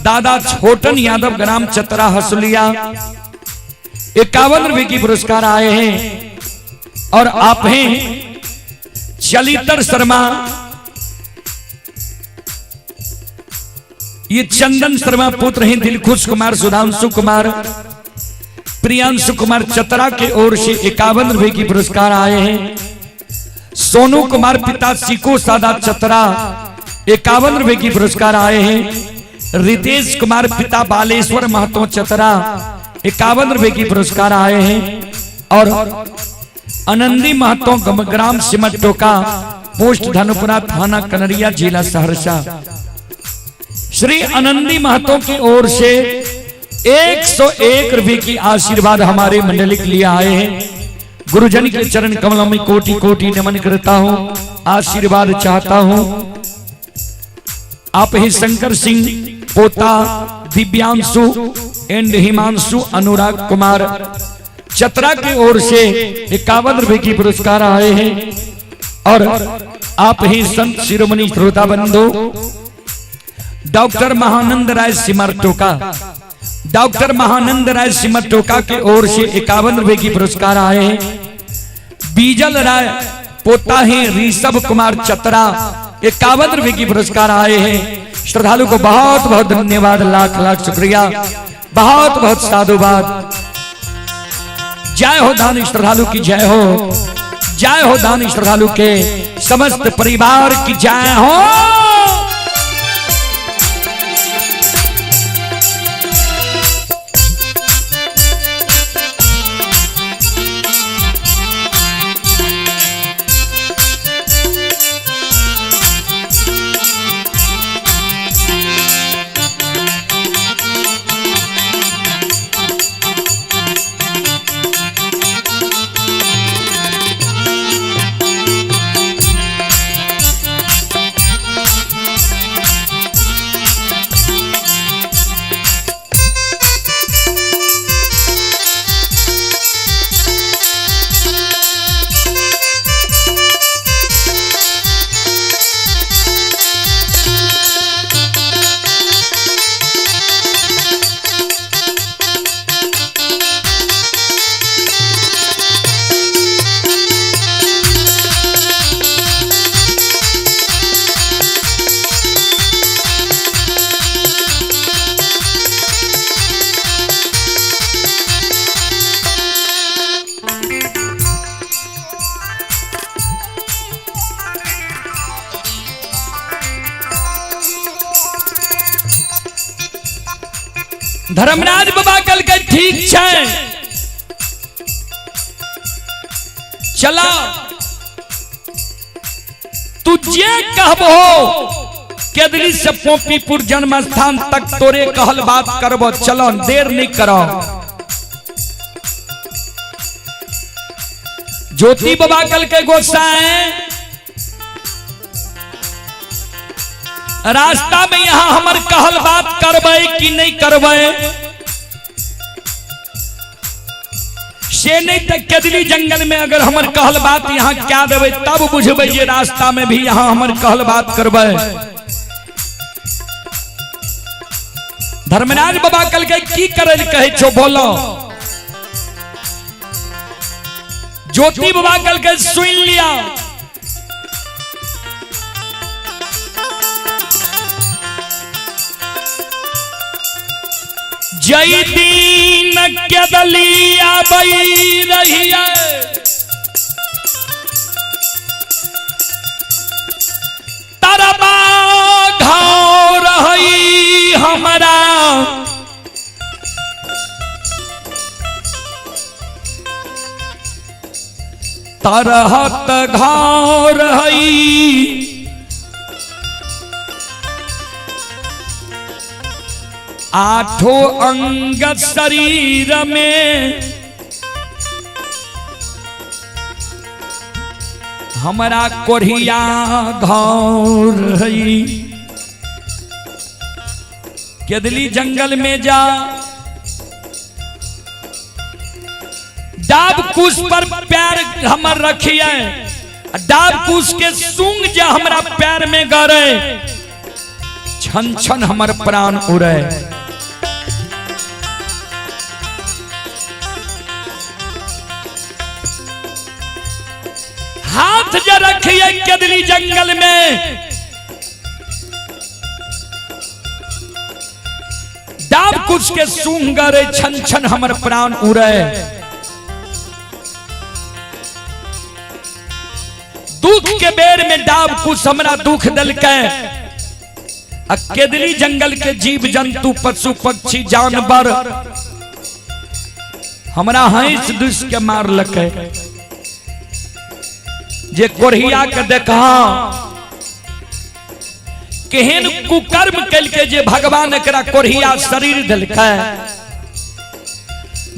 Speaker 1: दादा छोटन यादव ग्राम चतरा हसुलिया 51 रुपए की पुरस्कार आए हैं। और आप हैं चलितर शर्मा, ये चंदन शर्मा पुत्र हैं दिलखुश कुमार, सुधांशु कुमार प्रियांशु कुमार चतरा के ओर से 51 रुपए की पुरस्कार आए हैं। सोनू कुमार पिता सिको सादा चतरा 51 रुपए की पुरस्कार आए हैं। रितेश कुमार पिता बालेश्वर महतो चतरा 51 रुपए की पुरस्कार आए हैं। और आनंदी महतो ग्राम सिमटोका, पोस्ट धनुपुरा, थाना कनरिया, जिला सहरसा, श्री आनंदी महतो की ओर से 101 रुपए की आशीर्वाद हमारे मंडली के लिए आए हैं। गुरुजन के चरण कमलों में कोटि कोटि नमन करता हूं, आशीर्वाद चाहता हूं। आप ही शंकर सिंह पोता दिव्यांशु एंड हिमांशु अनुराग कुमार चतरा की ओर से 51 रुपए की पुरस्कार आए हैं। और आप ही संत शिरोमणि श्रोता बंधु डॉक्टर महानंद राय सिमरटोका, डॉक्टर महानंद राय सिमरटोका की ओर से 51 रुपए की पुरस्कार आए हैं। बीजल राय पोता है ऋषभ कुमार चतरा 51 रुपए की पुरस्कार आए हैं। श्रद्धालु को बहुत बहुत धन्यवाद, लाख लाख शुक्रिया, बहुत बहुत साधुवाद। जय हो दानी श्रद्धालु की जय हो, जय हो दानी श्रद्धालु के समस्त परिवार की जय हो। धर्मराज बाबा कल के ठीक छै, चला तू जे कहबो केदली से पोपीपुर जन्म स्थान तक तोरे कहल बात करबो, चलो देर नहीं करो। ज्योति बाबा कल के गोसाई रास्ता में यहां हमर कहल बात करबै कि नहीं करबै से नहीं तो केदली जंगल में अगर हमर कहल बात यहां क्या देबै तब बुझबै जे रास्ता में भी यहां हमर कहल बात करबै। धर्मराज बाबा कल के की करे कहै छो बोलो। ज्योति बाबा कल के सुन लिया। जय दीन केदली आबई रहिए तरबा घाव रही हमरा, तरहत घाव रही आठों अंग शरीर में हमरा कोढ़िया घाव रही। केदली जंगल में जा डाब कुश पर पैर हमर रखिए, डाब कुश के सूंघ जा हमरा पैर में गड़े, छन छन हमर प्राण उड़े। हाथ जा रखिए केदली जंगल में, डाब डाब कुछ के सूंघ गरे छन छन हमर प्राण उड़े। दुख के बेर में डाब कुछ हमरा दुख दिलकै। आ केदली जंगल के जीव जंतु पशु पक्षी जानवर हमरा हंस दुस के मारलकै। जे कोढ़िया के देखा केहन कुकर्म कलके जे भगवान एकरा कोढ़िया शरीर दिलकै।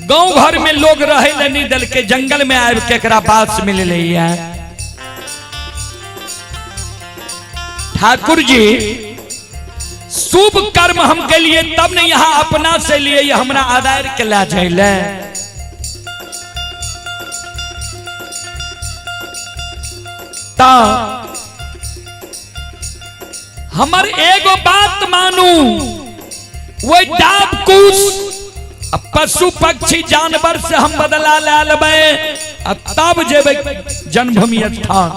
Speaker 1: गांव घर में लोग रहे ले नहीं दिलकै, जंगल में आबि के एकरा बास मिललै है। ठाकुर जी शुभ कर्म हम के लिए तब ने यहाँ अपना से लिए ये हमरा आदार के ला जाइले। ता हमर एगो बात मानू, वही डाब कुश पशु पक्षी जानवर से हम बदला ले लेबै आ तब जेबै जन्मभूमि स्थान।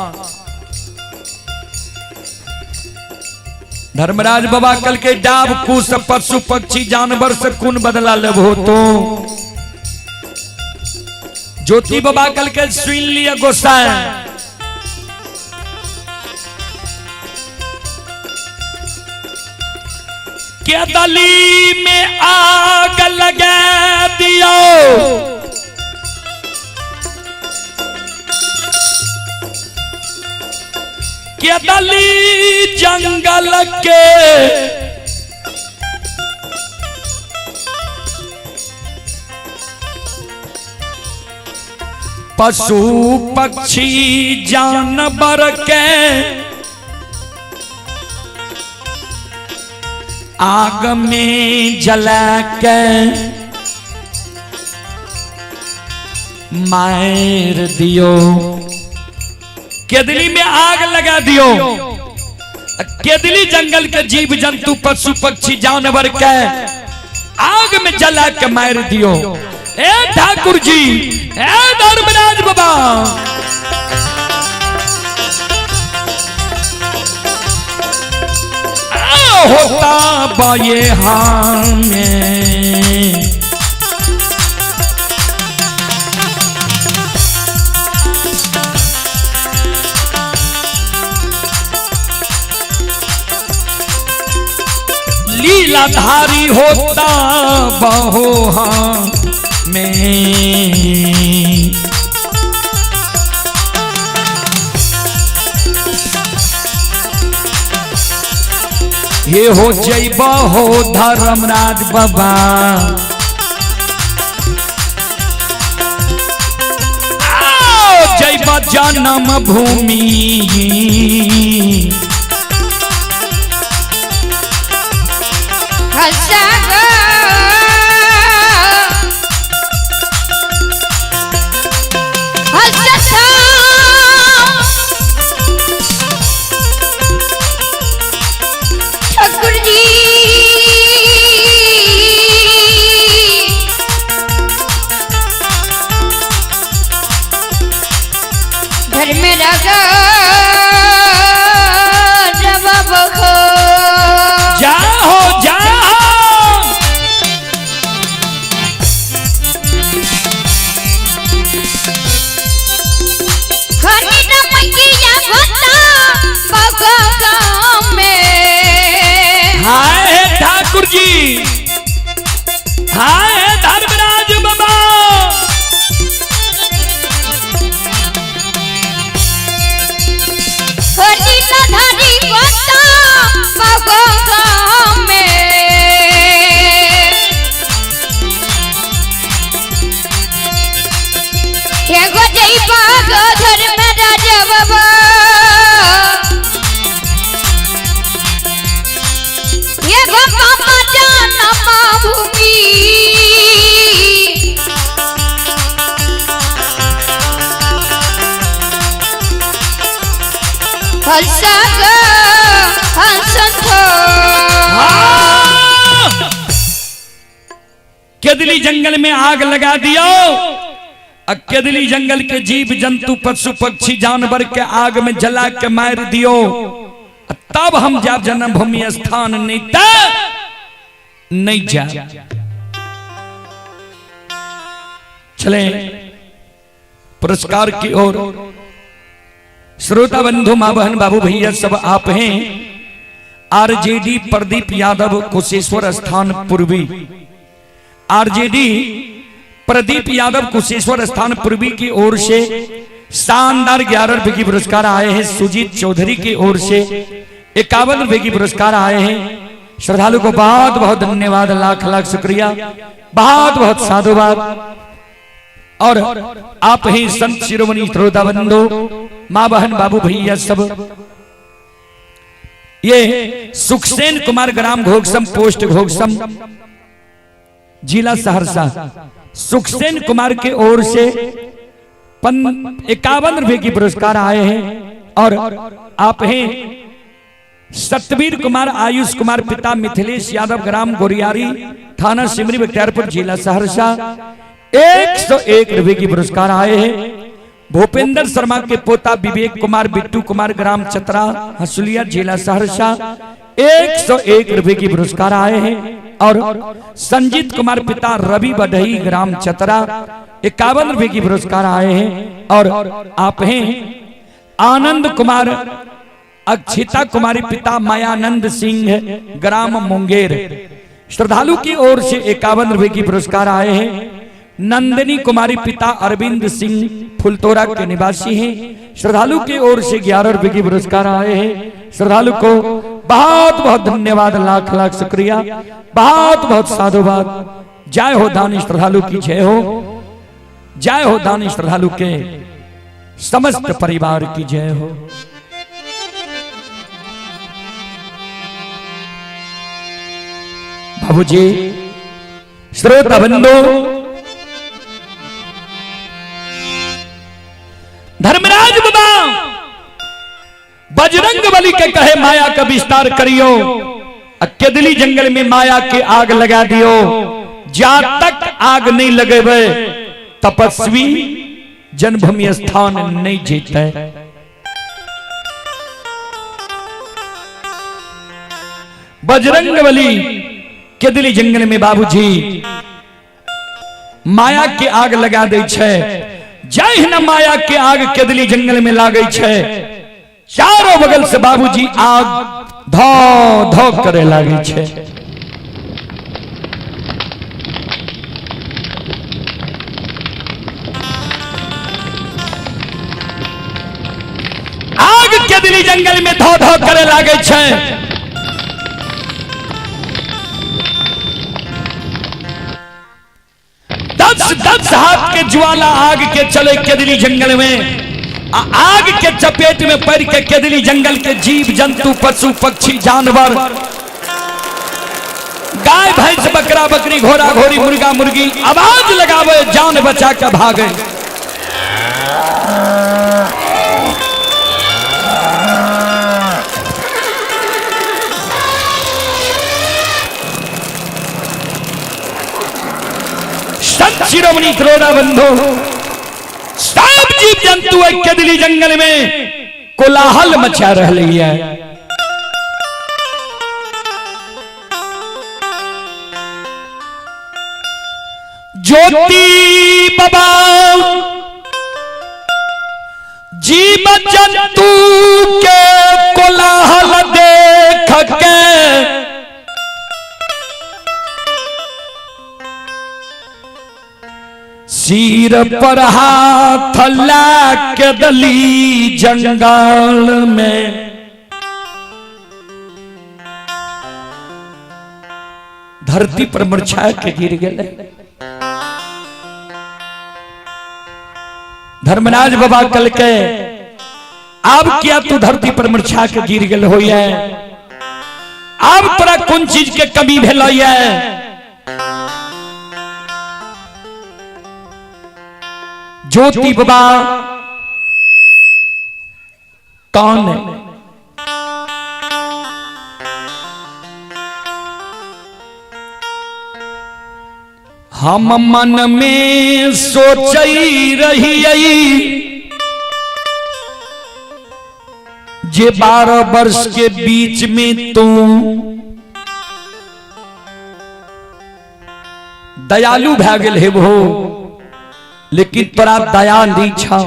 Speaker 1: धर्मराज बाबा कल के डाब कुश पशु पक्षी जानवर से कौन बदला लेबो तो? ज्योति बाबा कल के सुन लिया गोसाई, के दली में आग लगा दियो, के दली जंगल के पशु पक्षी जानवर के आग में जला के मार दियो। केदली में आग लगा दियो, केदली जंगल के जीव जंतु पशु पक्षी जानवर के आग में जला के मार दियो। ए ठाकुर जी, ए धर्मराज बाबा, होता बाये हमें लीलाधारी होता बहो में। ये हो जैब हो धर्मराज बाबा, जैब जन्म भूमि। ठाकुर जी, हाय धर्मराज बाबा, केदली जंगल में आग लगा दियो। केदली जंगल के जीव जंतु पशु पक्षी जानवर के आग में जला के मार दियो, तब हम जाब जन्मभूमि स्थान। नहीं नहीं जा चले पुरस्कार की ओर। श्रोता बंधु, माँ बहन, बाबू भैया सब आप हैं। आरजेडी प्रदीप यादव कुशेश्वर स्थान पूर्वी, आरजेडी प्रदीप यादव कुशेश्वर स्थान पूर्वी की ओर से शानदार 11 रुपए की पुरस्कार आए हैं। सुजीत चौधरी की ओर से 51 रुपए की पुरस्कार आए हैं। श्रद्धालु को बहुत बहुत धन्यवाद, लाख लाख शुक्रिया, बहुत बहुत साधुवाद। और आप ही संत शिरोमणि श्रोता बंधु, माँ बहन, बाबू भैया सब, ये सुखसेन कुमार ग्राम घोगसम, पोस्ट घोगसम, जिला सहरसा, सुखसेन कुमार के ओर से 51 रुपए की पुरस्कार आए हैं। और आप हैं सतवीर कुमार, आयुष कुमार, पिता मिथिलेश यादव, ग्राम गोरियारी, थाना सिमरी बख्तियारपुर, जिला सहरसा, 101 रुपए की पुरस्कार आए हैं। भूपेंद्र शर्मा के पोता विवेक कुमार, बिट्टू कुमार, ग्राम चतरा, हसुलिया, जिला सहरसा, 101 रुपए की पुरस्कार आए हैं। और संजीत कुमार पिता रवि बढ़ई, ग्राम चतरा, 51 रुपए की पुरस्कार आए हैं। और आप हैं आनंद कुमार, अक्षिता कुमारी, पिता मायानंद सिंह, ग्राम मुंगेर, श्रद्धालु की ओर से 51 रुपए की पुरस्कार आए हैं। नंदिनी कुमारी पिता अरविंद सिंह, फुलतोरा के निवासी हैं, श्रद्धालु की ओर से 11 रुपए की पुरस्कार आए हैं। श्रद्धालु को बहुत बहुत धन्यवाद, लाख लाख शुक्रिया, बहुत बहुत साधुवाद। जय हो दानी श्रद्धालु की जय हो, जय हो दानी श्रद्धालु के समस्त परिवार की जय हो। बाबूजी, श्रोता बंधु, धर्मराज बाबा बजरंग बली के कहे माया का विस्तार करियो, केदली जंगल में माया के आग लगा दियो, जा तक आग नहीं लगेबे तपस्वी जन्मभूमि स्थान नहीं जीते। बजरंग बली केदली जंगल में बाबूजी माया के आग लगा दे छे, जय न माया के आग केदली जंगल में लागे छे, चारों बगल से बाबूजी आग धो धो करे लागे छे। आग केदली जंगल में धो धो करे लागे छे। दस दस हाथ के ज्वाला आग के चले केदली जंगल में, आग के चपेट में पड़ के केदली जंगल के जीव जंतु पशु पक्षी जानवर गाय भैंस बकरा बकरी घोड़ा घोड़ी मुर्गा मुर्गी आवाज लगावे, जान बचा के भागे। संत शिरोमणि त्रोड़ा बंधु, सब जीव जंतु केदली जंगल में कोलाहल मचा रही है। ज्योति बाबा जीव जंतु के कोलाहल देख के सिर पर हाथ ला के दली जंगल में धरती पर मुरझा के गिर गए। धर्मराज बाबा कल के अब क्या तू धरती पर मुरझा के गिर गल हो, अब तोरा कौन चीज के कमी भेल है? ज्योति बाबा कौन है? हम मन में सोचई रही जे 12 वर्ष के बीच में तू दयालु भए गेल हेबहो, लेकिन तोरा दया नहीं छौ।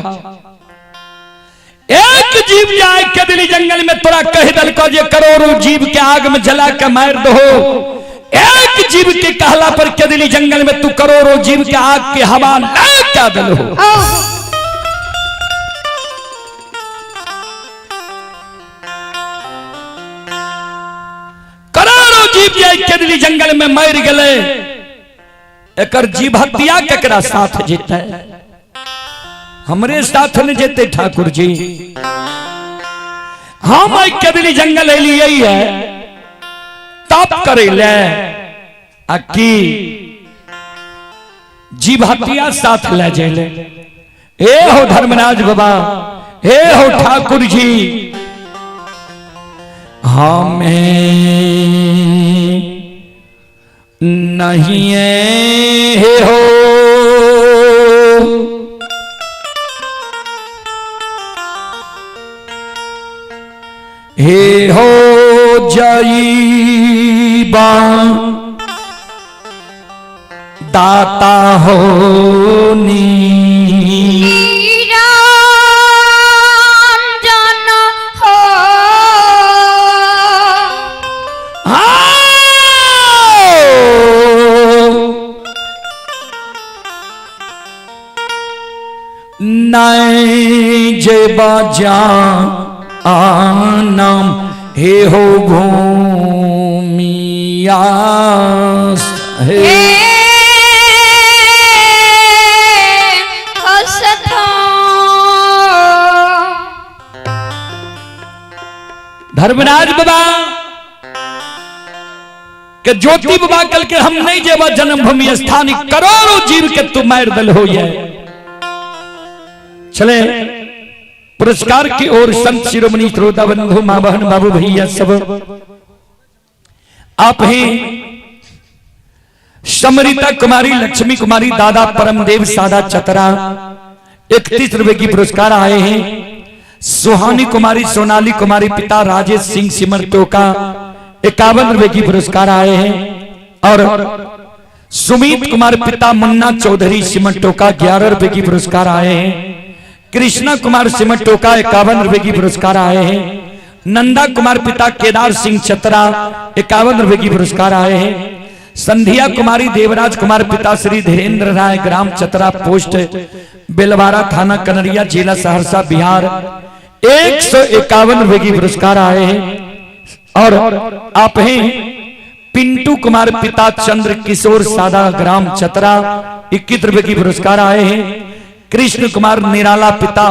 Speaker 1: एक जीव जाए कदली जंगल में तोरा कह दलको जे करोड़ों जीव के आग में जला के मार दहो। एक जीव के कहला पर कदली जंगल में तू करोड़ों जीव के आग के हवा लगा दलहो। करोड़ों जीव जाए कदली जंगल में मर गए, एकर जीव हत्या केकरा साथ जेतै? हमरे साथ न जेते ठाकुर जी। हम आई कदली जंगल एलियै है तप करे ले आ की जीव हत्या साथ ले जेले। हे हो धर्मराज बाबा, हे हो ठाकुर जी, हमें नहीं हे हो हे हो जाईबा दाता हो नी
Speaker 2: निरंजन हो।
Speaker 1: नहीं जे बाजा आनाम हे हो भूमिया हे धर्मराज बाबा के ज्योति बाबा कल के हम नहीं जेबा जन्मभूमि स्थान, करोड़ों जीव के तू मार दल हो ये। चले पुरस्कार की ओर संत शिरोमणि श्रोता बंधु माँ बहन बाबू भैया सब आप ही समरिता कुमारी लक्ष्मी कुमारी दादा परमदेव सादा चतरा 31 रुपए की पुरस्कार आए हैं। सुहानी कुमारी सोनाली कुमारी पिता राजेश सिंह सिमर टोका 51 रुपए की पुरस्कार आए हैं। और सुमित कुमार पिता मुन्ना चौधरी सिमर टोका 11 रुपए की पुरस्कार आए हैं। कृष्णा कुमार सिमर टोका 51 रुपए की पुरस्कार आए हैं। नंदा कुमार पिता केदार सिंह चतरा 51 रुपए की पुरस्कार आए हैं। संध्या कुमारी देवराज कुमार पिता श्री धीरेन्द्र राय ग्राम चतरा पोस्ट बेलवारा थाना कनरिया जिला सहरसा बिहार 151 रुपए की पुरस्कार आए हैं। और आप हैं पिंटू कुमार पिता चंद्र किशोर सादा ग्राम चतरा 21 रुपए की पुरस्कार आए हैं। कृष्ण कुमार निराला पिता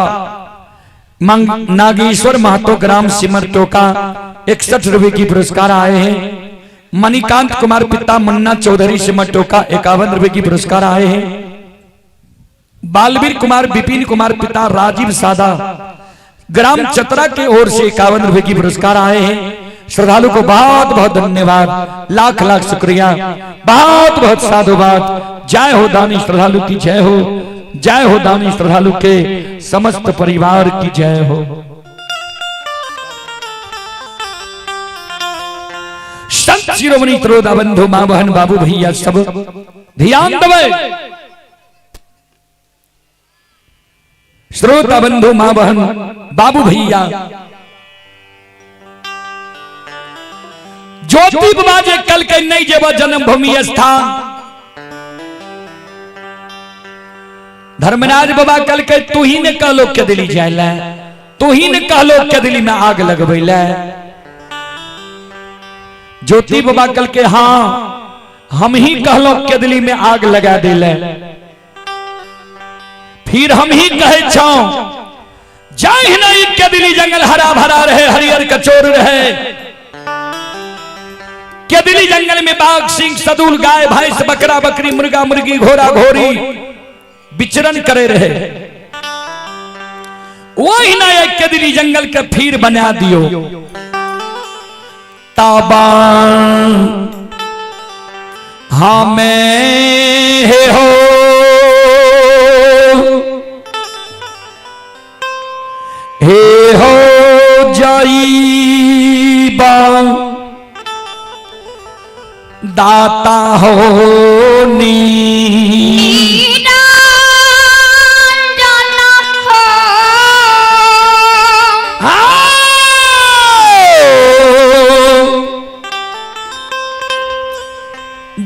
Speaker 1: नागेश्वर महतो ग्राम सिमर टोका 61 रुपए की पुरस्कार आए हैं। मणिकांत कुमार पिता मुन्ना चौधरी सिमर टोका 51 रुपए की पुरस्कार आए हैं। बालवीर कुमार विपिन कुमार पिता राजीव सादा ग्राम चतरा के ओर से 51 रुपए की पुरस्कार आए हैं। श्रद्धालु को बहुत बहुत धन्यवाद, लाख लाख शुक्रिया, बहुत बहुत साधुवाद। जय हो दानी श्रद्धालु की जय हो, जय हो दानी श्रद्धालु के समस्त परिवार की जय हो। संत शिरोमणि त्रोदा बंधु मां बहन बाबू भैया सब ध्यान दवे। श्रोता बंधु मां बहन बाबू भैया, ज्योति बाबा जे कल के नहीं जेबा जन्मभूमि स्थान, धर्मराज बाबा कल के तू ही ने कहलो के दिली जायला, तू ही ने कहलो के दिली में आग लगबैला। ज्योति बाबा कल के हाँ हम ही कहलो के दिली में आग लगा दिले, फिर हम ही कहे छो जाहि नहीं के दिली जंगल हरा भरा रहे, हरियर कचोर रहे। केदली जंगल में बाघ सिंह सदुल गाय भैंस बकरा बकरी मुर्गा मुर्गी घोड़ा घोड़ी विचरण करे रहे। वही ना एक केदली जंगल के फिर बना दियो। ताबा हमें हे हो हे हो जाईबा दाता हो नी।
Speaker 2: निरंजन हो।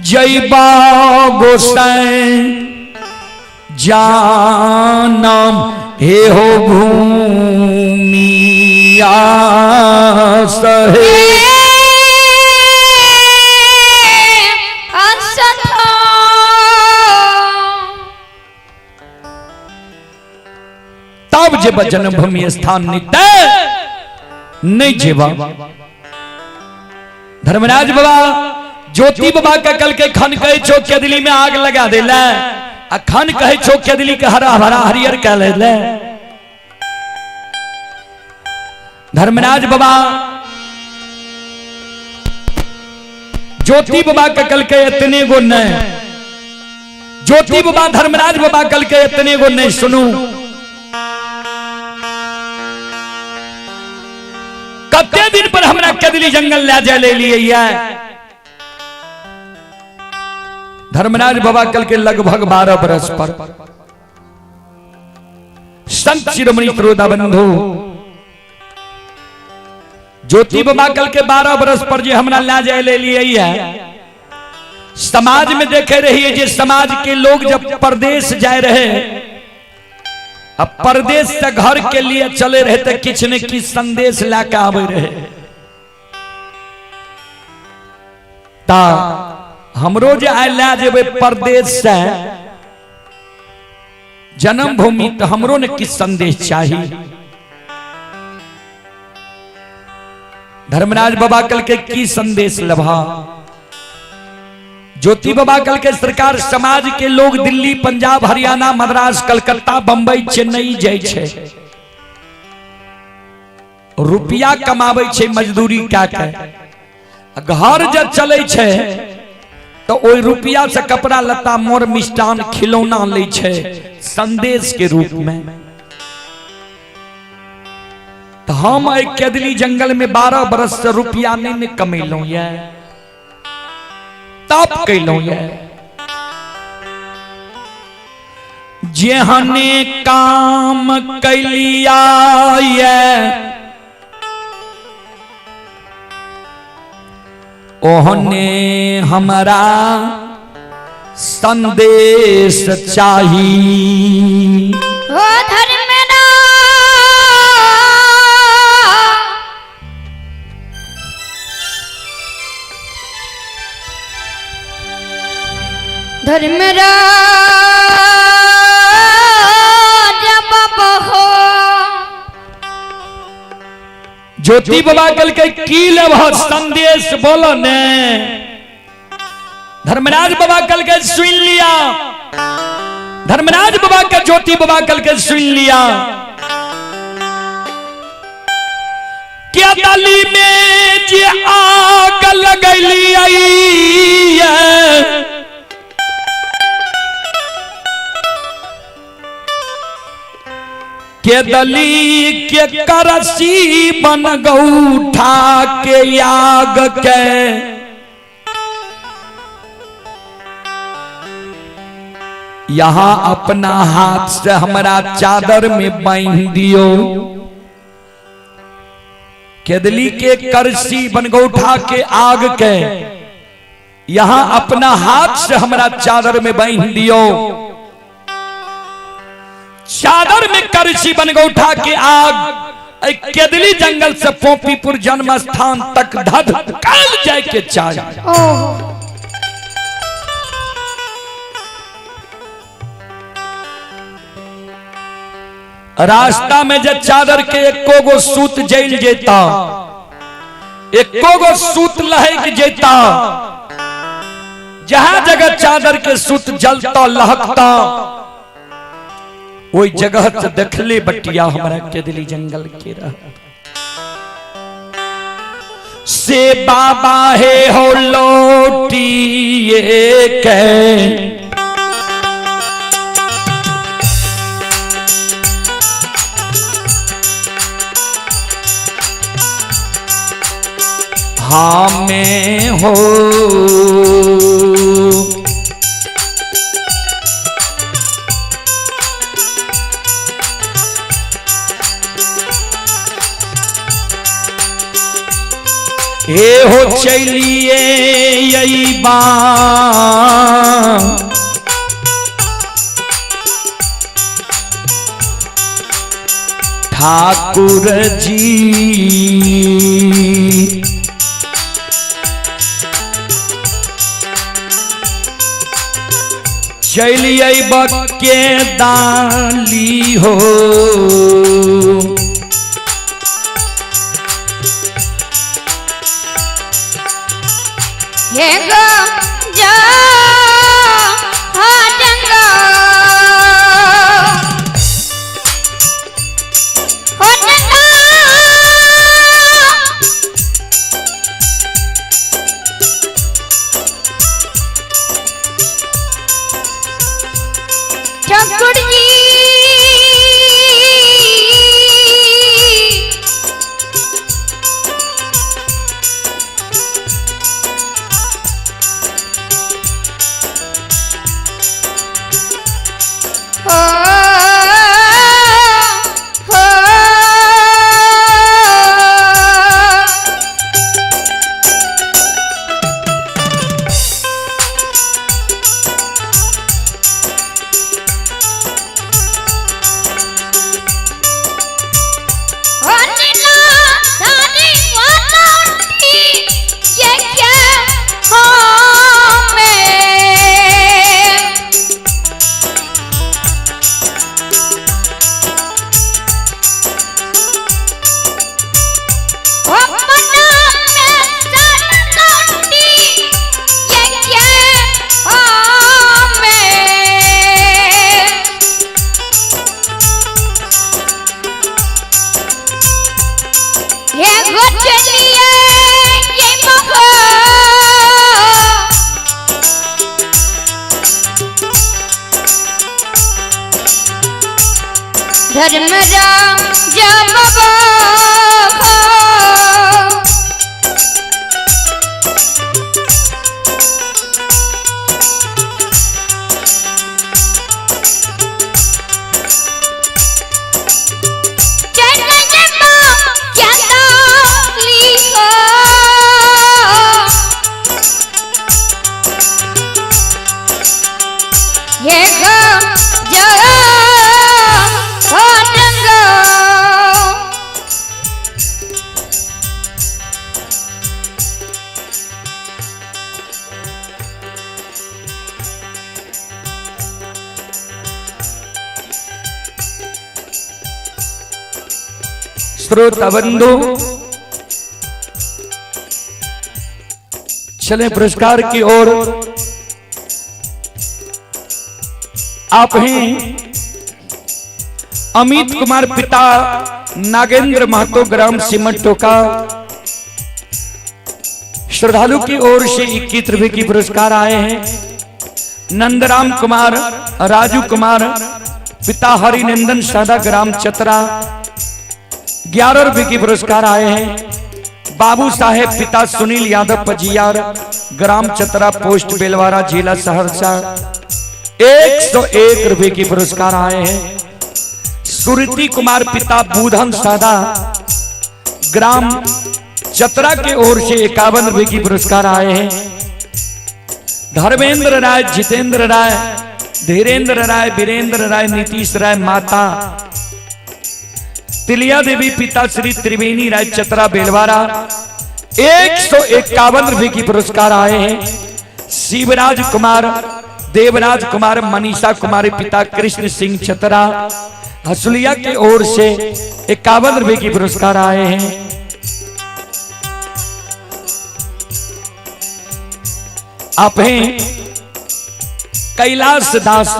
Speaker 1: जैबा गोसाई जानम हे हो भूमिया सहे। तब जेब जन्मभूमि स्थान नित्य नहीं जेबा। धर्मराज बाबा ज्योति बाबा के कल के खन कहे छो केदली में आग लगा देला, आ खन कहे छो केदली के हरा भरा हरियर कह ले। धर्मराज बाबा ज्योति बाबा के कल के इतने गो नहीं, ज्योति बाबा धर्मराज बाबा कल के इतने गो नहीं। सुनू कते दिन पर हमरा केदली जंगल ले जाए ले लिए ये। धर्मराज बाबा कल के लगभग 12 बरस पर संत शिरोमणि श्रोता बंधु ज्योति बाबा कल के 12 बरस पर जे हमरा ले जाए ले लिए ये। समाज में देखे रहिए जे समाज के लोग जब परदेश जाए रहे, अब परदेश से घर के लिए चले रहे तो किछ ने किछ संदेश लाके आवे रहे। ता हमरो जे आइ लए जेबै परदेश से जन्मभूमि, तो हमरो ने किछ संदेश चाही। धर्मराज बाबा कल के की संदेश लभा? ज्योति बाबा कल के सरकार समाज के लोग दिल्ली पंजाब हरियाणा मद्रास कलकत्ता बंबई चेन्नई जाय छै, रुपया कमाबै छै मजदूरी कए के, घर जब चलै छै तो ओहि रुपया से कपड़ा लत्ता मोर मिष्टान खिलौना लै छै संदेश के रूप में। तो हम एहि केदली जंगल में 12 बरस से रुपया नहीं ने कमेलहुं ये, तप कैलहुं ये। जेहने काम कैलिया ये ओहने हमरा संदेश चाही।
Speaker 2: ओ धर्मराज धर्मराज बाबा हो।
Speaker 1: ज्योति बाबा कल के की लेब संदेश बोलो ने। धर्मराज बाबा कल के सुन लिया, धर्मराज बाबा के ज्योति बाबा कल के सुन लिया। क्या दली में जे आग लगैली आई के दली के करसी बन गौठा के आग के यहां अपना हाथ से हमरा चादर में बांध दियो। केदली के करसी बनगौठा के आग के यहां अपना हाथ से हमरा चादर में बांध दियो। चादर में करसी बनगौठा के आग केदली जंगल से पोपीपुर जन्म स्थान तक धध कल जाए के चाहे। रास्ता में जब चादर के एको गो सूत जल जेता, एको गो सूत लहक जेता, जहां जगह चादर के सूत जलता लहकता ओई जगह से देखले बटिया हमरा केदली जंगल के रह से बाबा हे हो लौटिए के हाँ में हो हे हो चलिए अइबा ठाकुर जी। चलिए बके दाली हो।
Speaker 2: हे गो जा हो डंगा हो डंगा। ठाकुर जी हो हो। हो नीला धारी वाला उठी ये क्या हो मैं। हो मना में सनकाटी ये क्या हो मैं। ये गो चलिए ये महो। धर्मराज बाबा हो। चल ये माँ क्या दाली हो। हे गो जा हो डंगा।
Speaker 1: श्रोता बंधु, चले पुरस्कार की ओर। आप हैं अमित कुमार पिता नागेंद्र महतो, ग्राम सिमटोका। श्रद्धालु की ओर से 21 रुपए की पुरस्कार आए हैं। नंदराम कुमार, राजू कुमार पिता हरिनंदन सादा, ग्राम चतरा, 11 रुपए की पुरस्कार आए हैं। बाबू साहेब पिता सुनील यादव पजियार, ग्राम चतरा, पोस्ट बेलवारा, जिला सहरसा, 101 रुपए की पुरस्कार आए हैं। सुरती कुमार पिता बूधन सादा, ग्राम चतरा के ओर से 51 रुपए की पुरस्कार आए हैं। धर्मेंद्र राय, जितेंद्र राय, धीरेन्द्र राय, वीरेंद्र राय, नीतीश राय, माता तिलिया देवी पिता श्री त्रिवेणी राय, चतरा बेलवारा, 151 रुपए की पुरस्कार आए हैं। शिवराज कुमार, देवराज कुमार, मनीषा कुमारी पिता कृष्ण सिंह चतरा, हसुलिया के ओर से 51 रुपए की पुरस्कार आए हैं। आप हैं कैलाश दास,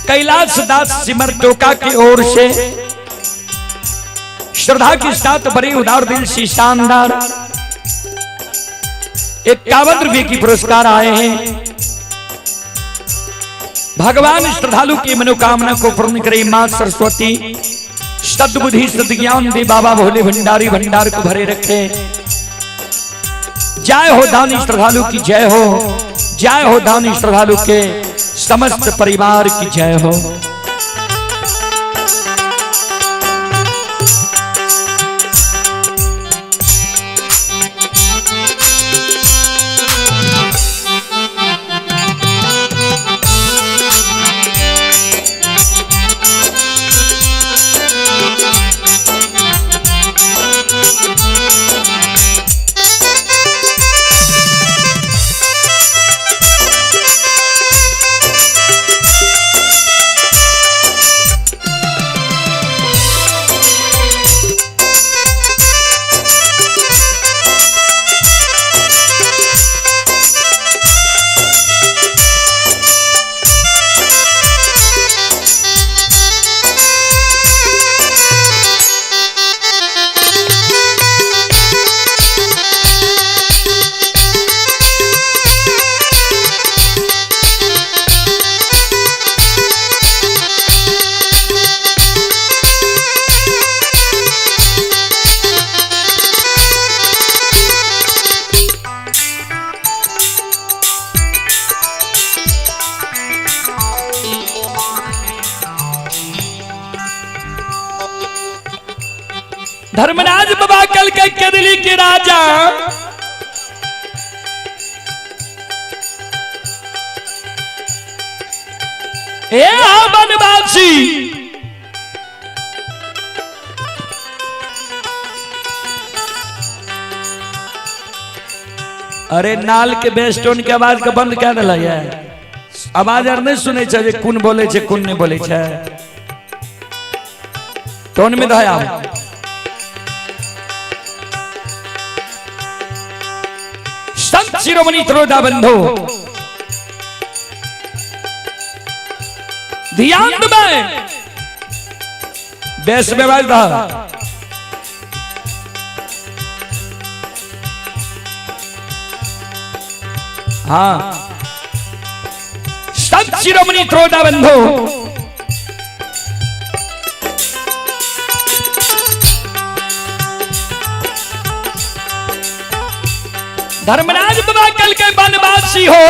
Speaker 1: कैलाश दास सिमरटोका की ओर से श्रद्धा के साथ बड़े उदार दिल से शानदार 51 रुपए की पुरस्कार आए हैं। भगवान श्रद्धालु की मनोकामना को पूर्ण करे मां सरस्वती, सद्बुद्धि सद्ज्ञान दे बाबा भोले भंडारी भंडार को भरे रखे। जय हो दानी श्रद्धालु की जय हो, जय हो दानी श्रद्धालु के समस्त परिवार की जय हो। धर्मराज बाबा कल के केदली के राजा ए बनवासी अरे नाल के बेस्टोन के आवाज के बंद कर दिल है। आवाज आर नहीं सुनै छै जे कोन बोले छै कोन नहीं बोले छै। टोन में दया संत शिरोमणि त्रोदा बंधु ध्यान देबै देश में आवाज दा। हाँ संत शिरोमणि त्रोदा बंधु धर्मराज बाबा कल के वनवासी हो।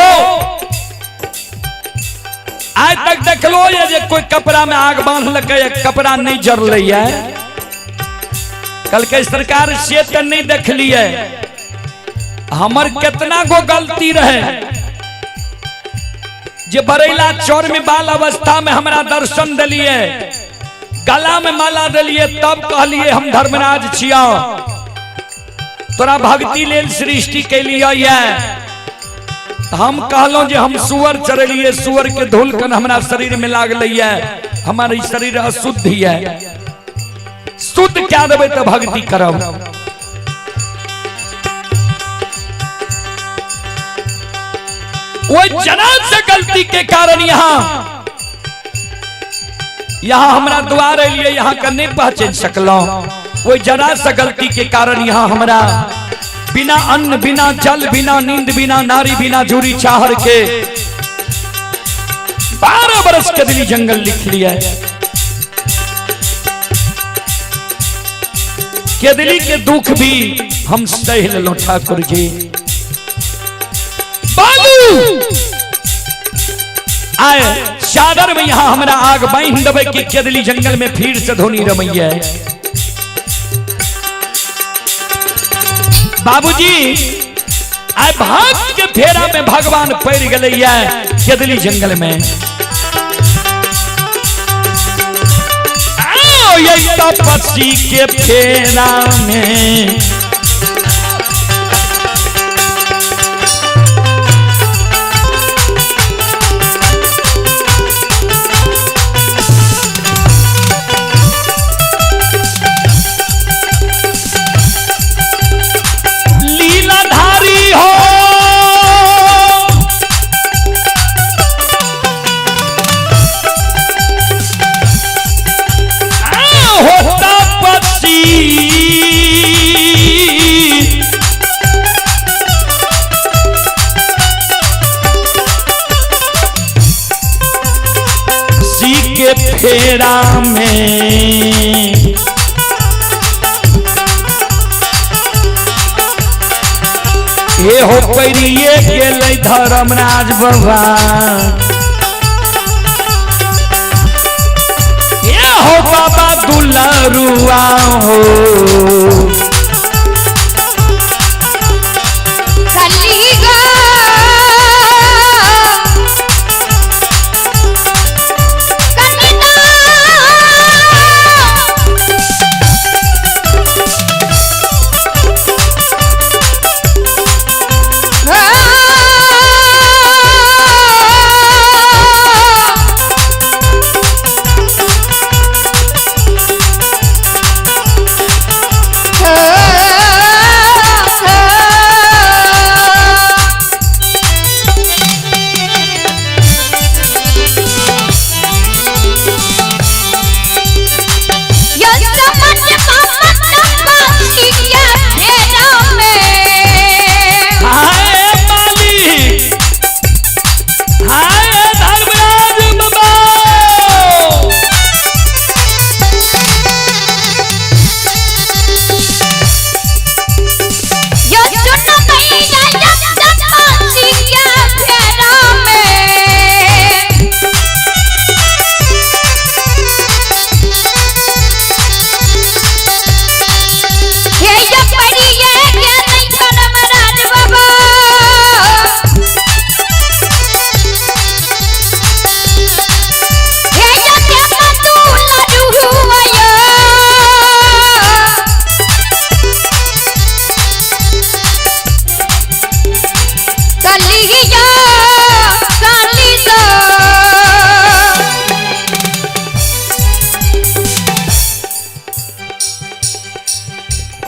Speaker 1: आज तक देखलो ये जे कोई कपड़ा में आग बांध लके कपड़ा नहीं जरले है। कल के सरकार से तो नहीं देख लिए हमर कितना गो गलती रहे जे बरेला चौर में बाल अवस्था में हमरा दर्शन दिलिए, गला में माला दिलिए, तब कहलिए हम धर्मराज छिया, तोरा भक्ति लेल सृष्टि के लिए। हम कहलौं जे हम सुअर चरेलिए, सुअर के धूल कन हमरा शरीर में लागल है, हमारे शरीर अशुद्ध है, शुद्ध क्या देबै तो भक्ति करब। वो जना से गलती के कारण यहाँ यहाँ हमरा द्वार लिए यहाँ का नहीं पहचान सकलौं। वो जरा सा गलती के कारण यहाँ हमरा बिना अन्न बिना जल बिना नींद बिना नारी बिना जूरी चाहर के 12 बरस के दिली जंगल लिख लिया। केदली के दुख भी हम सह लेलौं ठाकुर जी। बालू आए चादर में यहाँ हमरा आग बांध देबै कि केदली जंगल में फिर से धोनी रमैया। बाबूजी आए भाग के फेरा में भगवान पड़ गए केदली जंगल में। आओ यही तपस्वी के फेरा में लीलाधारी हो हो तपस्वी सी के फेरा में हे हो परिये गेलै धर्मराज बाबा, हे हो बाबा दुलरुआ हो।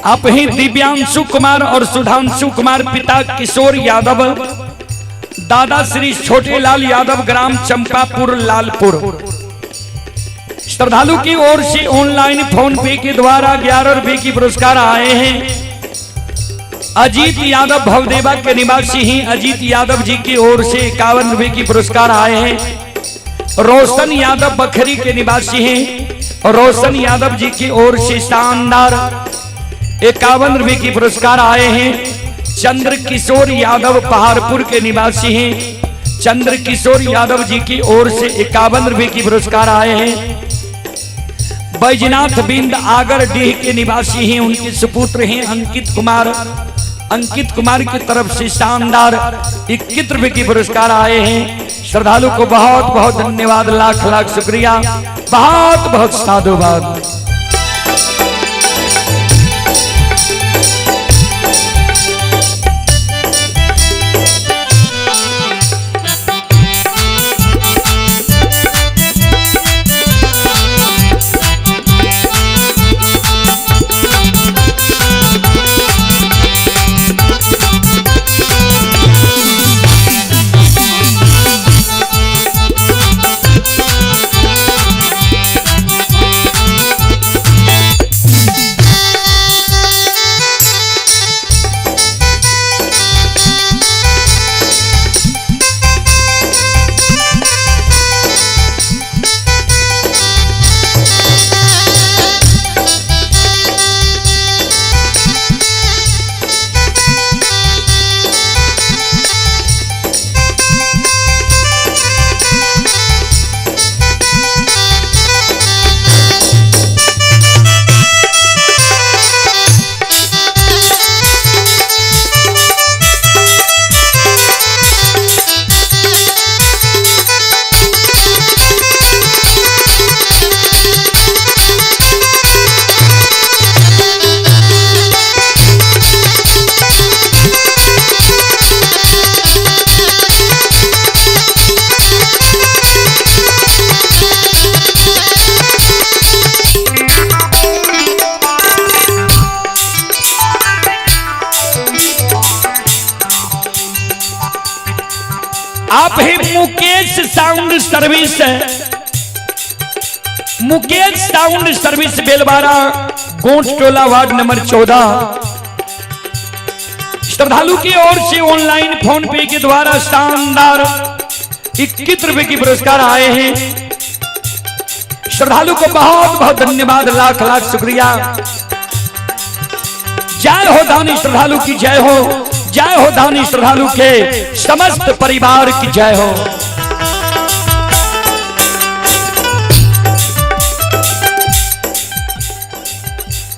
Speaker 1: आप ही दिव्यांशु कुमार और सुधांशु कुमार, पिता किशोर यादव, दादा श्री छोटेलाल यादव, ग्राम चंपापुर लालपुर। श्रद्धालु की ओर से ऑनलाइन फोन पे के द्वारा 11 रुपए की पुरस्कार आए हैं। अजीत यादव भवदेवा के निवासी ही अजीत यादव जी की ओर से 51 रुपए की पुरस्कार आए हैं। रोशन यादव बखरी के निवासी हैं, रोशन यादव जी की ओर से शानदार 51 रुपए की पुरस्कार आए हैं। चंद्र किशोर यादव पहाड़पुर के निवासी हैं, चंद्र किशोर यादव जी की ओर से 51 रुपए की पुरस्कार आए हैं। बैजनाथ बिंद आगर डीह के निवासी हैं, उनके सुपुत्र हैं अंकित कुमार, अंकित कुमार की तरफ से शानदार 21 रुपए की पुरस्कार आए हैं। श्रद्धालु को बहुत बहुत धन्यवाद, लाख लाख शुक्रिया, बहुत बहुत साधुवाद। आप ही Mukesh sound service, Mukesh sound service Belwara, Gonth Tola, ward number 14। श्रद्धालु की ओर से ऑनलाइन फोन पे के द्वारा शानदार 21 रुपए की पुरस्कार आए हैं। श्रद्धालु को बहुत बहुत धन्यवाद, लाख लाख शुक्रिया। जय हो दानी श्रद्धालु की जय हो, जय हो दानी श्रद्धालु के समस्त परिवार की जय हो।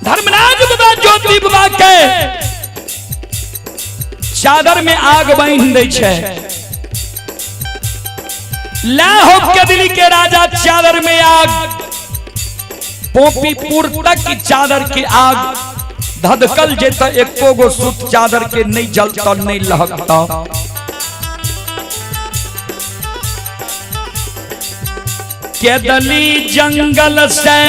Speaker 1: धर्मराज बाबा ज्योति बाबा के चादर में आग बांध दै छै। ला हो कदली के राजा चादर में आग, पोपीपुर तक की चादर की आग धधकल जेत एको गो सूत चादर के नहीं जलता नहीं लहकता। केदली जंगल से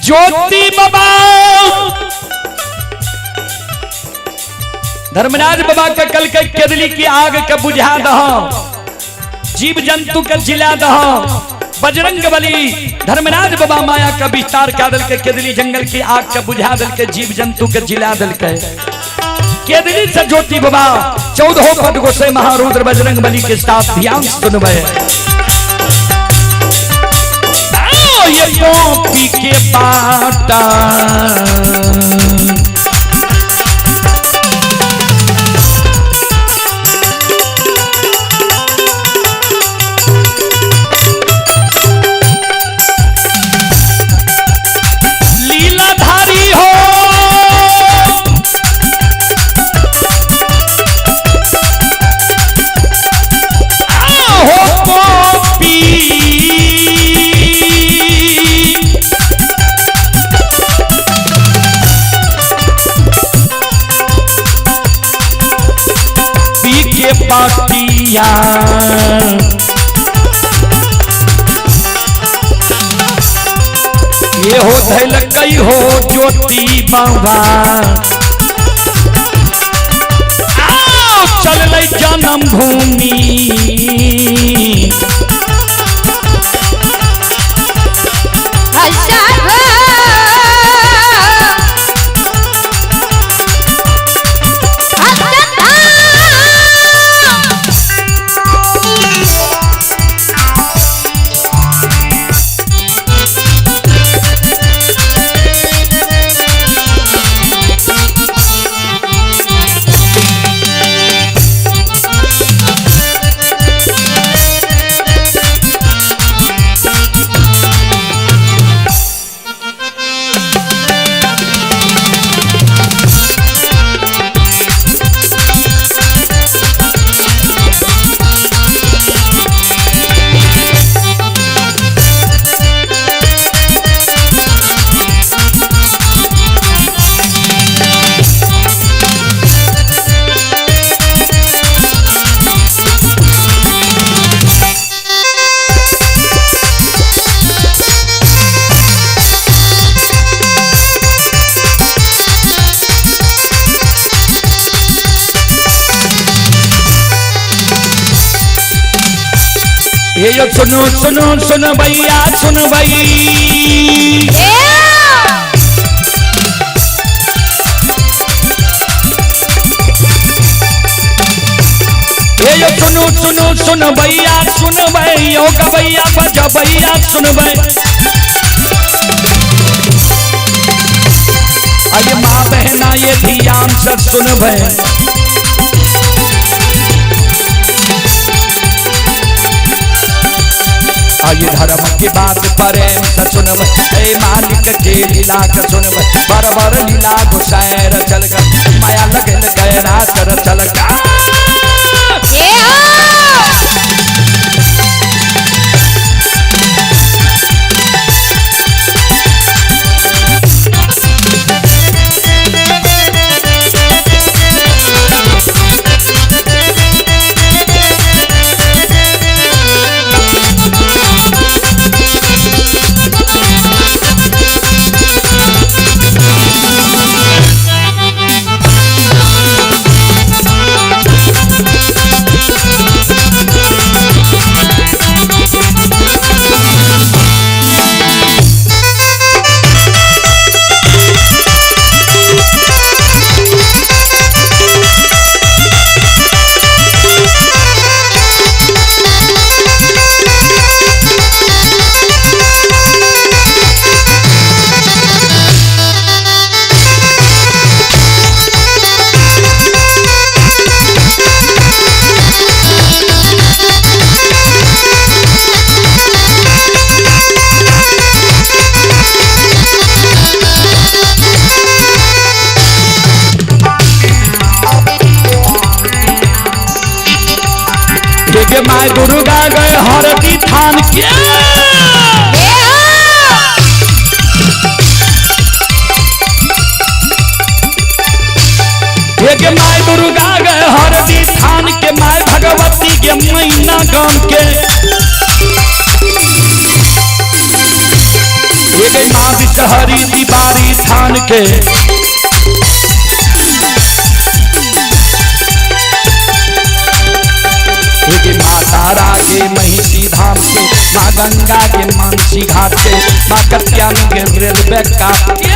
Speaker 1: ज्योति बाबा धर्मराज बाबा के कल के केदली की आग के बुझा दह, जीव जंतु के जिला दह। बजरंग बली धर्मराज बाबा माया का विस्तार कर दल के केदली जंगल की आग के बुझा दल के जीव जंतु के जिला दल के केदली से ज्योति बाबा 14 पद गोसे महारुद्र बजरंग बली के साथ ध्यान सुनबे। ये पोपी के बाटा लीलाधारी हो, हो पोपी पी के पाटिया ये ए हो धैल कई हो ज्योति बाबा आओ चल जन्म भूमि। ये यो सुनो सुनो सुन भैया सुन भाई। ये यो सुनो सुनो सुन भैया सुन भाई यो गवैया बजा भैया सुन भाई। अरे माँ बहना ये ध्यान सब सुन भाई। आइए धर्म की बात प्रेम से सुनब ए मालिक के लीला के सुनब बरबर लीला गोसाएर चल कर माया लगल गैरा कर चल कर। My Durga गए हरदी थान के एक my Durga गए हरदी थान के my Bhagwati के मैना गाम के एक माँ विषहरी दीवारी थान के। माँ तारा के महिषी धाम के माँ गंगा के मानसी घाट के माँ कत्यानी के रेलवे काट के।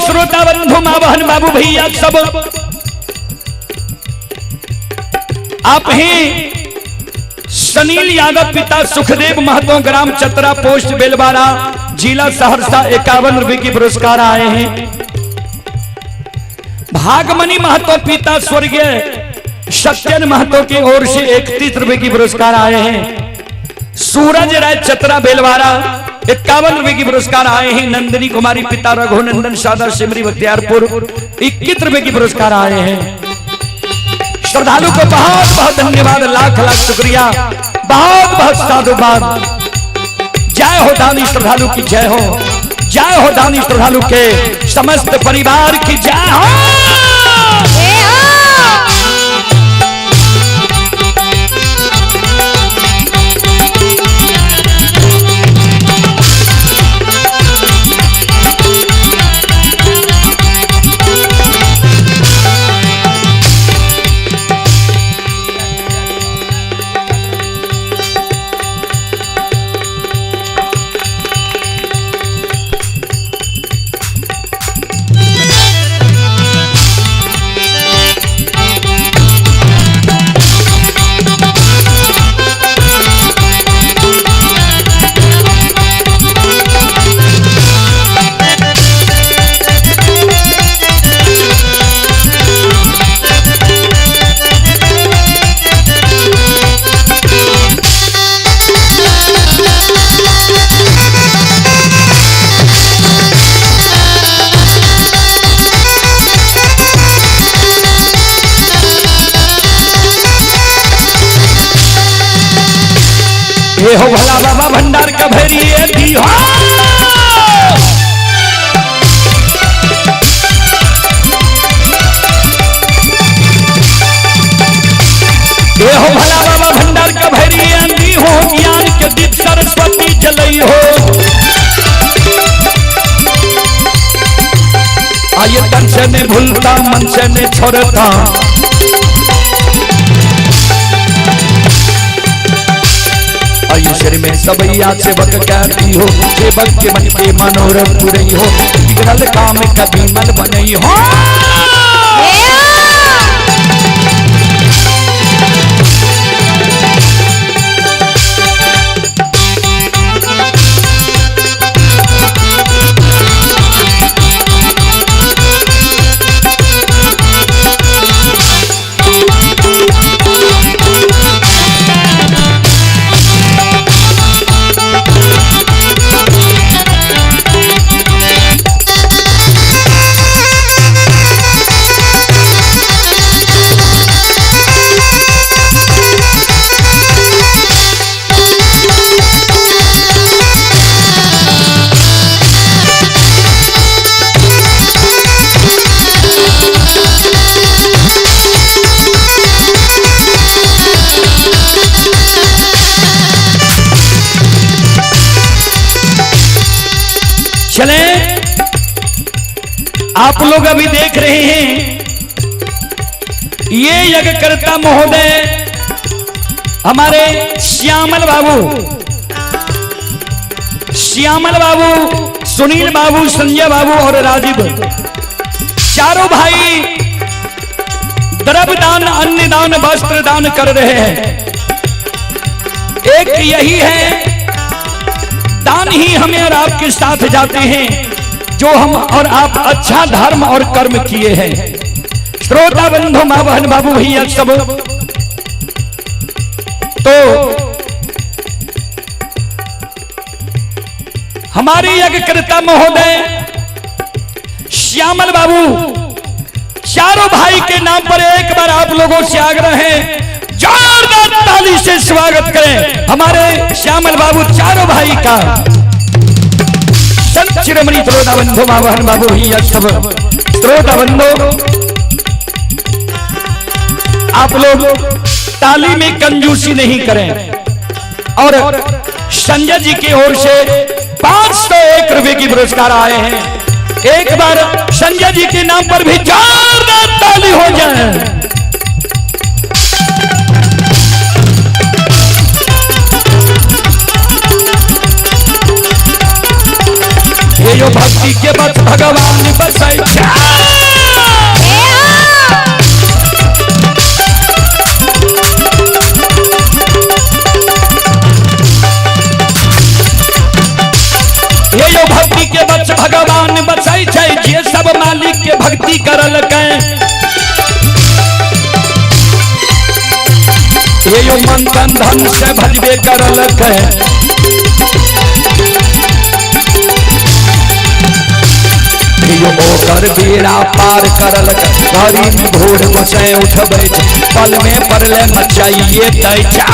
Speaker 1: श्रोता बंधु माँ बहन बाबू भैया सब, आप ही सनील यादव पिता सुखदेव महतो, ग्राम चतरा, पोस्ट बेलवारा, जिला सहरसा, 51 रुपए की पुरस्कार आए हैं। भागमनी महतो पिता स्वर्गीय सत्यन महतो की ओर से 31 रुपए की पुरस्कार आए हैं। सूरज राय चतरा बेलवारा 51 रुपए की पुरस्कार आए हैं। नंदिनी कुमारी पिता रघुनंदन सादा सिमरी बख्तियारपुर 21 रुपए की पुरस्कार आए हैं। श्रद्धालु को बहुत बहुत धन्यवाद, लाख लाख शुक्रिया, बहुत बहुत साधुवाद। जय हो दानी श्रद्धालु की जय हो, जय हो दानी श्रद्धालु के समस्त परिवार की जय हो। ये हो भला बाबा भंडार का भैरी दी हो। ये हो भला बाबा भंडार का भैरी दी हो, ज्ञान के दीप सरस्वती जलई हो। आये तन से ने भूलता मन से ने छोड़ता, आयुषर में सबैया सेवक कहती हो, सेवक के मन के मनोरथ पुरई हो, बिगड़ल काम कभी मन बनई हो। चले, आप लोग अभी देख रहे हैं ये यज्ञकर्ता महोदय हमारे श्यामल बाबू, श्यामल बाबू, सुनील बाबू, संजय बाबू और राजीव, चारों भाई द्रव्य दान, अन्न दान, वस्त्र दान कर रहे हैं। एक यही है दान ही हमें और आपके साथ जाते हैं, जो हम और आप अच्छा धर्म और कर्म किए हैं। श्रोता बंधु, माँ बहन, बाबू भैया सब, तो हमारे यज्ञकर्ता महोदय श्यामल बाबू चारों भाई के नाम पर एक बार आप लोगों से आग्रह है, जोरदार ताली से स्वागत करें हमारे श्यामल बाबू चारों भाई का। संत शिरोमणि श्रोता बंधु, माँ बहन, बाबू भैया सब, श्रोता बंधु आप लोग ताली में कंजूसी नहीं करें। और संजय जी की ओर से 501 रुपए की पुरस्कार आए हैं, एक बार संजय जी के नाम पर भी जोरदार ताली हो जाए। ये यो भक्ति के बस भगवान बसै छै। हे यो भक्ति के बस भगवान बसै छै, जे सब मालिक के भक्ति करलकै। हे यो मन तन धन से भजबे करलकै। हे यो ओकर बेड़ा पार करलकै, घड़ी में भोर गोसाई उठबै छै, पल में पड़ले मचाइए दै छै।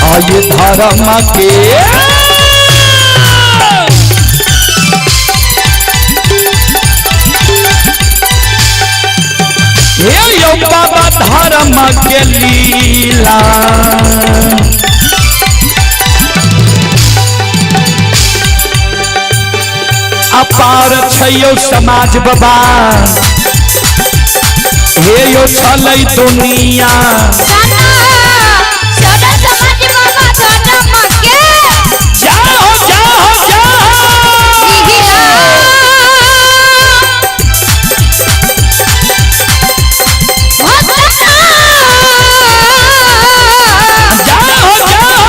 Speaker 1: आये धर्म के हे यो बाबा धर्म के लीला। अपार छैयो समाज बाबा, हे यो छलै दुनिया। जाओ जाओ जाओ। जाओ जाओ।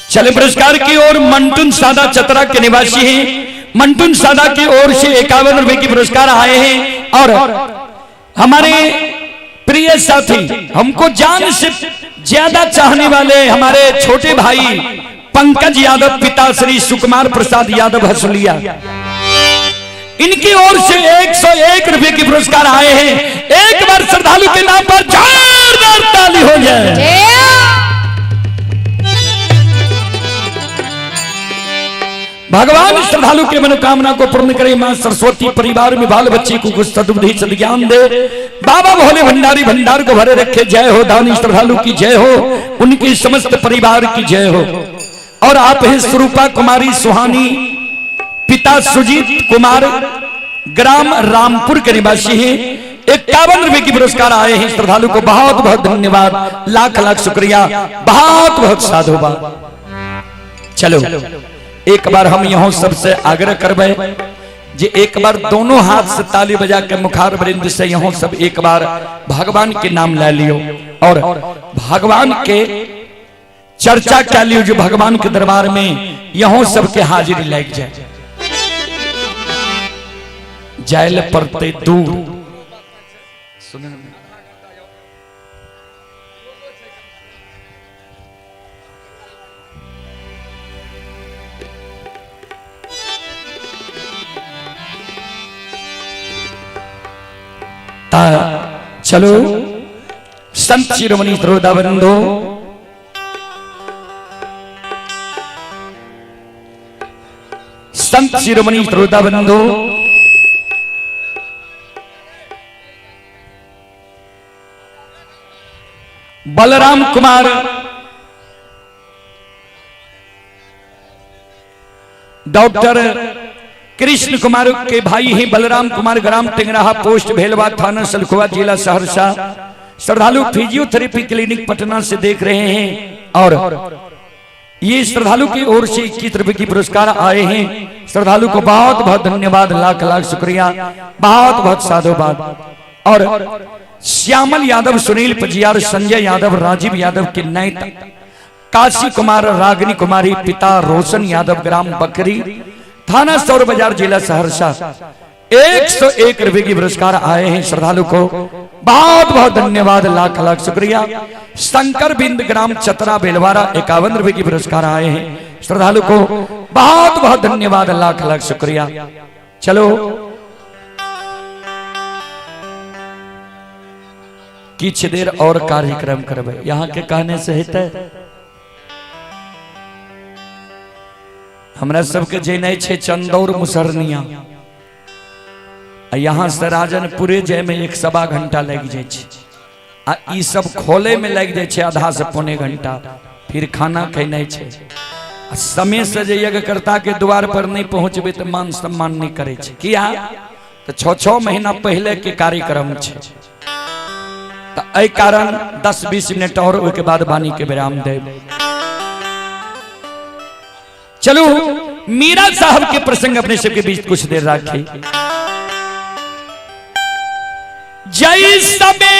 Speaker 1: चले पुरस्कार की ओर मंटून सादा चतरा के निवासी हैं। मंटून सादा की ओर से 51 रुपए की पुरस्कार आए हैं। और हमारे प्रिय साथी, हमको जान से ज्यादा चाहने वाले हमारे छोटे भाई पंकज यादव, पिता श्री सुकुमार प्रसाद यादव हसुलिया, इनकी ओर से 101 रुपए की पुरस्कार आए हैं। एक बार श्रद्धालु के नाम पर जोरदार ताली हो जाए। भगवान श्रद्धालु के मनोकामना को पूर्ण करे। मां सरस्वती परिवार में बाल बच्चे को कुछ सद्बुद्धि सद्ज्ञान दे। बाबा भोले भंडारी भंडार को भरे रखे। जय हो दानी श्रद्धालु की जय हो, उनकी समस्त परिवार की जय हो। और आप हैं स्वरूपा कुमारी सुहानी, पिता सुजीत कुमार, ग्राम रामपुर के निवासी हैं। 51 रुपए की पुरस्कार आए हैं। श्रद्धालु को बहुत बहुत धन्यवाद, लाख लाख शुक्रिया, बहुत बहुत साधुवाद। चलो एक बार हम यहाँ सबसे आग्रह करबे जे एक बार दोनों हाथ से ताली बजा के मुखार वृंद से यहाँ सब एक बार भगवान के नाम ले लियो और भगवान के चर्चा कर लियो, जो भगवान के दरबार में यहाँ सबके हाजिरी लग जाए। जायल पड़ते दूर। चलो संत शिरोमणि श्रोता बंधु, संत शिरोमणि श्रोता बंधु, बलराम कुमार डॉक्टर कृष्ण कुमार के भाई ही बलराम कुमार, ग्राम टेंगराहा, पोस्ट भेलवा, थाना सलखुआ, जिला सहरसा। श्रद्धालु फिजियोथेरेपी क्लिनिक पटना से देख रहे हैं और ये श्रद्धालु की ओर से 21 रुपए की पुरस्कार आए हैं। श्रद्धालु को बहुत बहुत धन्यवाद, लाख लाख शुक्रिया, बहुत बहुत साधुवाद। और श्यामल यादव, सुनील पजियार, संजय यादव, राजीव यादव के नए काशी कुमार, रागनी कुमारी, पिता रोशन यादव, ग्राम बकरी, थाना सौर बाजार, जिला सहरसा, 101 रुपए की पुरस्कार आए हैं। श्रद्धालु को बहुत बहुत धन्यवाद, लाख लाख शुक्रिया। शंकर बिंद, ग्राम चतरा बेलवारा, 51 रुपए की पुरस्कार आए हैं। श्रद्धालु को बहुत बहुत धन्यवाद, लाख लाख शुक्रिया। चलो किछ देर और कार्यक्रम करबे, यहाँ के कहने से हेतै? हमरा सबके जेनाइ छै चंदौर मुसरनिया, आ यहाँ से राजनपुरे जाय में 1.25 घंटा लागि जाइ छै, आ ई सब खोले में लागि जाइ छै आधा से पौने घंटा, फिर खाना खेनाइ छै। आ समय से जे यज्ञकर्ता के द्वार पर नहीं पहुंचबे तो मान सम्मान नहीं करे छै। किया तो 6-6 महीना पहले के कार्यक्रम छै, तो एहि कारण 10-20 मिनट और ओहिके बाद वाणी के विराम देब। चलू मीरा साहब के प्रसंग अपने सबके बीच कुछ देर राखी। जय सबे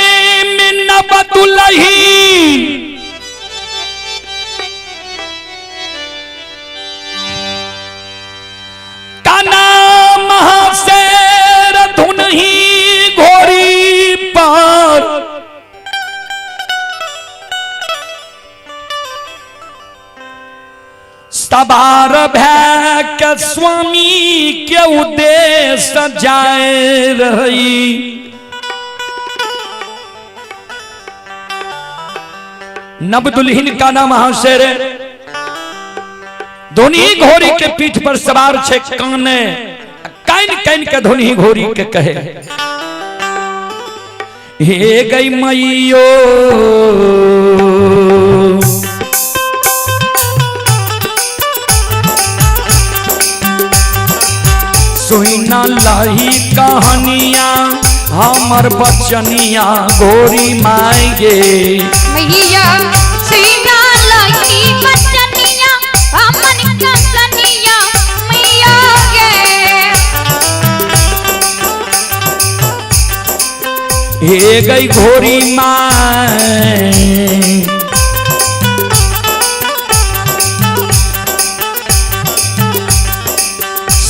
Speaker 1: में न बदुलही काना महाशेर धुन ही घोरी पर सवार भै के स्वामी के उद्देश्य जाए रही। नव दुल्हन का नाम महाशेर धुनी घोड़ी के पीठ पर सवार छे, काने कान कान के धुनी घोड़ी के कहे हे गई मैयो सुना लाही कहानिया हमर बचनिया गोरी माई गे।
Speaker 2: मैया सुना लाही बचनिया हमर कहानिया मैया गे।
Speaker 1: हे गई घोरी माई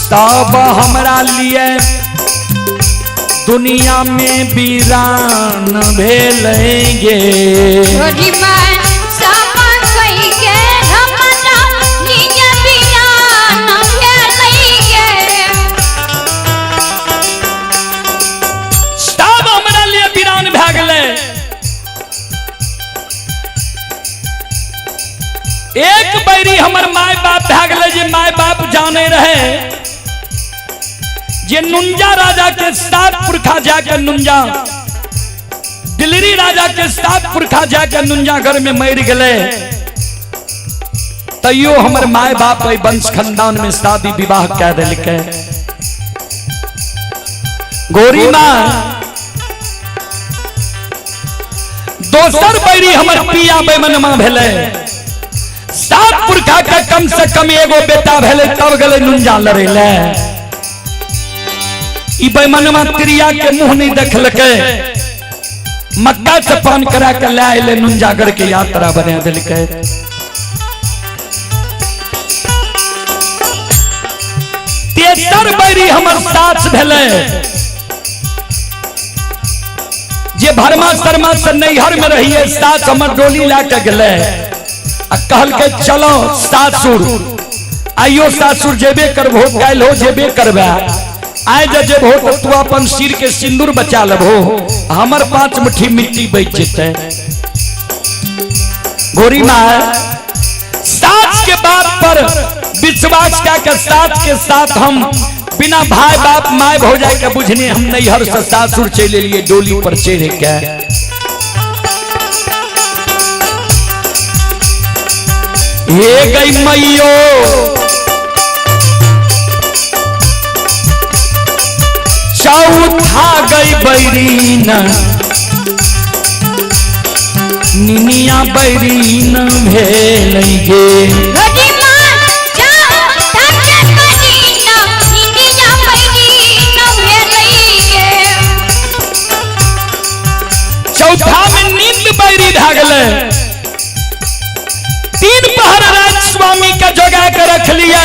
Speaker 1: सब हमरा लिए दुनिया में वीरान भेलेंगे।
Speaker 2: घोरी माई सब कही के हमरा लिए वीरान भेलेंगे।
Speaker 1: सब हमरा लिए वीरान भए गेलै। एक बैरी हमर my बाप भए गेलै, जे my बाप जाने रहे जे नुंजा राजा के 7 पुरखा जाके नुंजा दिल्ली राजा के 7 पुरखा जाके नुंजा घर में मर गए, तैयो हमर my बाप एहि वंश खानदान में शादी विवाह कह दिलकै। गोरी माँ दोसर बैरी हमर पिया बेमनमा भेलै, 7 पुरखा के कम से कम एगो बेटा भेलै तब गेलै नुंजा लड़ै ले। ई बेमनमा त्रिया के मुंह नहीं देखलकै, मक्का से पान करा के ले आए नुंजागढ़ के यात्रा बना दिलकै। तेसर बैरी हमर सास भेलै, जे भरमा शर्मा से नैहर में रहिए, सास हमर डोली ला के गेलै आ कहलकै चलो सासुर, आइयो सासुर जेबे करबो, काल्हि हो जेबे करबे, आइ जे जेबहो तो तू अपन सिर के सिंदूर बचा लेबहो, हमर 5 मुट्ठी मिट्टी बच जेतै। गोरी माँ सास के बात पर विश्वास क्या के साथ हम बिना भाई बाप माय भौजाई के बुझने हम नैहर से सासुर चले लिए डोली पर चढ़ के। हे गई मैयो चौथा गई बैरीन निनिया बैरीन भेल गे। चौथा में नींद बैरी भागल, तीन पहर राज स्वामी के जोगा के रख लिए,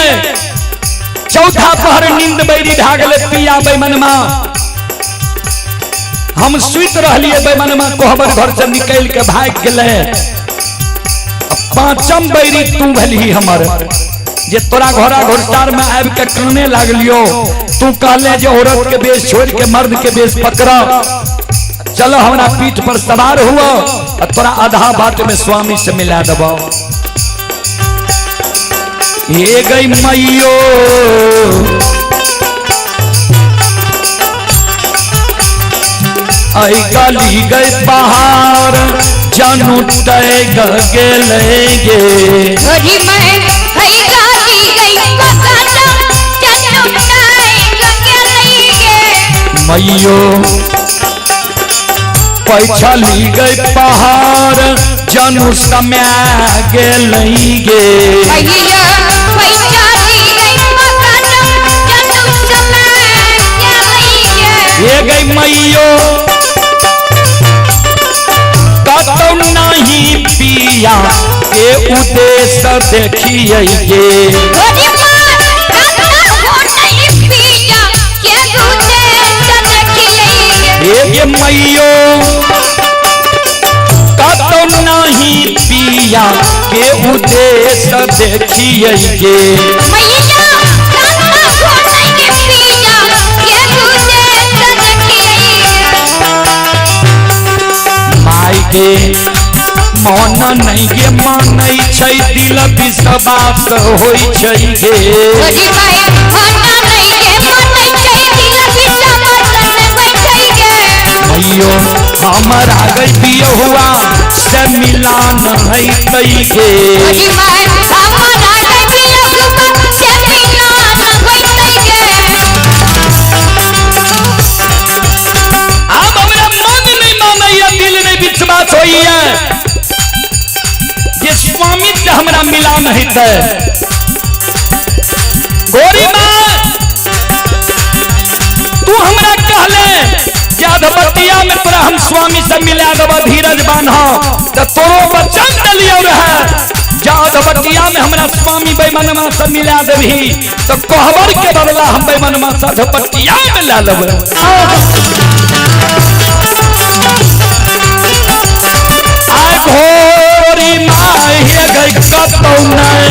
Speaker 1: चौथा पहर नींद बैरी भागल पिया बैमनमा। हम सुत रहलिए बैमनमा कोहबर घर से निकल के भाग गए। पांचम बैरी तू भली हमर जे तोरा घोड़ा घोड़सार में आबि के काने लागलियो, तू कहले जे औरत के बेस छोड़ के मर्द के बेस पकड़, चलो हमरा पीठ पर सवार हुआ और तोरा आधा बाट में स्वामी से मिला देबो। हे गई मैयो ऐ गली गई पहाड़ जानू तय गेले गे। मैयो पैछली गई पहाड़ जानू समय गेले गे। हे गई मैयो कतौ नहीं पिया के उद्देश्य देखिए गे। हे मैयो कतौ नहीं पिया के उद्देश्य देखिए गे। माई के मन नहीं गे मानै छै दिल विश्वास होइ छै गे। मैयो हमरा गई बियहुआ से मिलान है तई गे। अब हमरा मन नहीं मानैया दिल नहीं विश्वास होइया जे स्वामी से हमरा मिलान हेतै। गोरी माँ तू हमरा कहले जे अधबतिया में तोरा हम स्वामी से मिला देब धीरज बान्ह, तो तोरो वचन दिलियो रहे जे अधबतिया में हमरा स्वामी बेमनमा से मिला देबही तो कोहबर के बदला हम बेमनमा से अधबतिया में ला लेबै। आय घोरी माय हे गई कतौ नहीं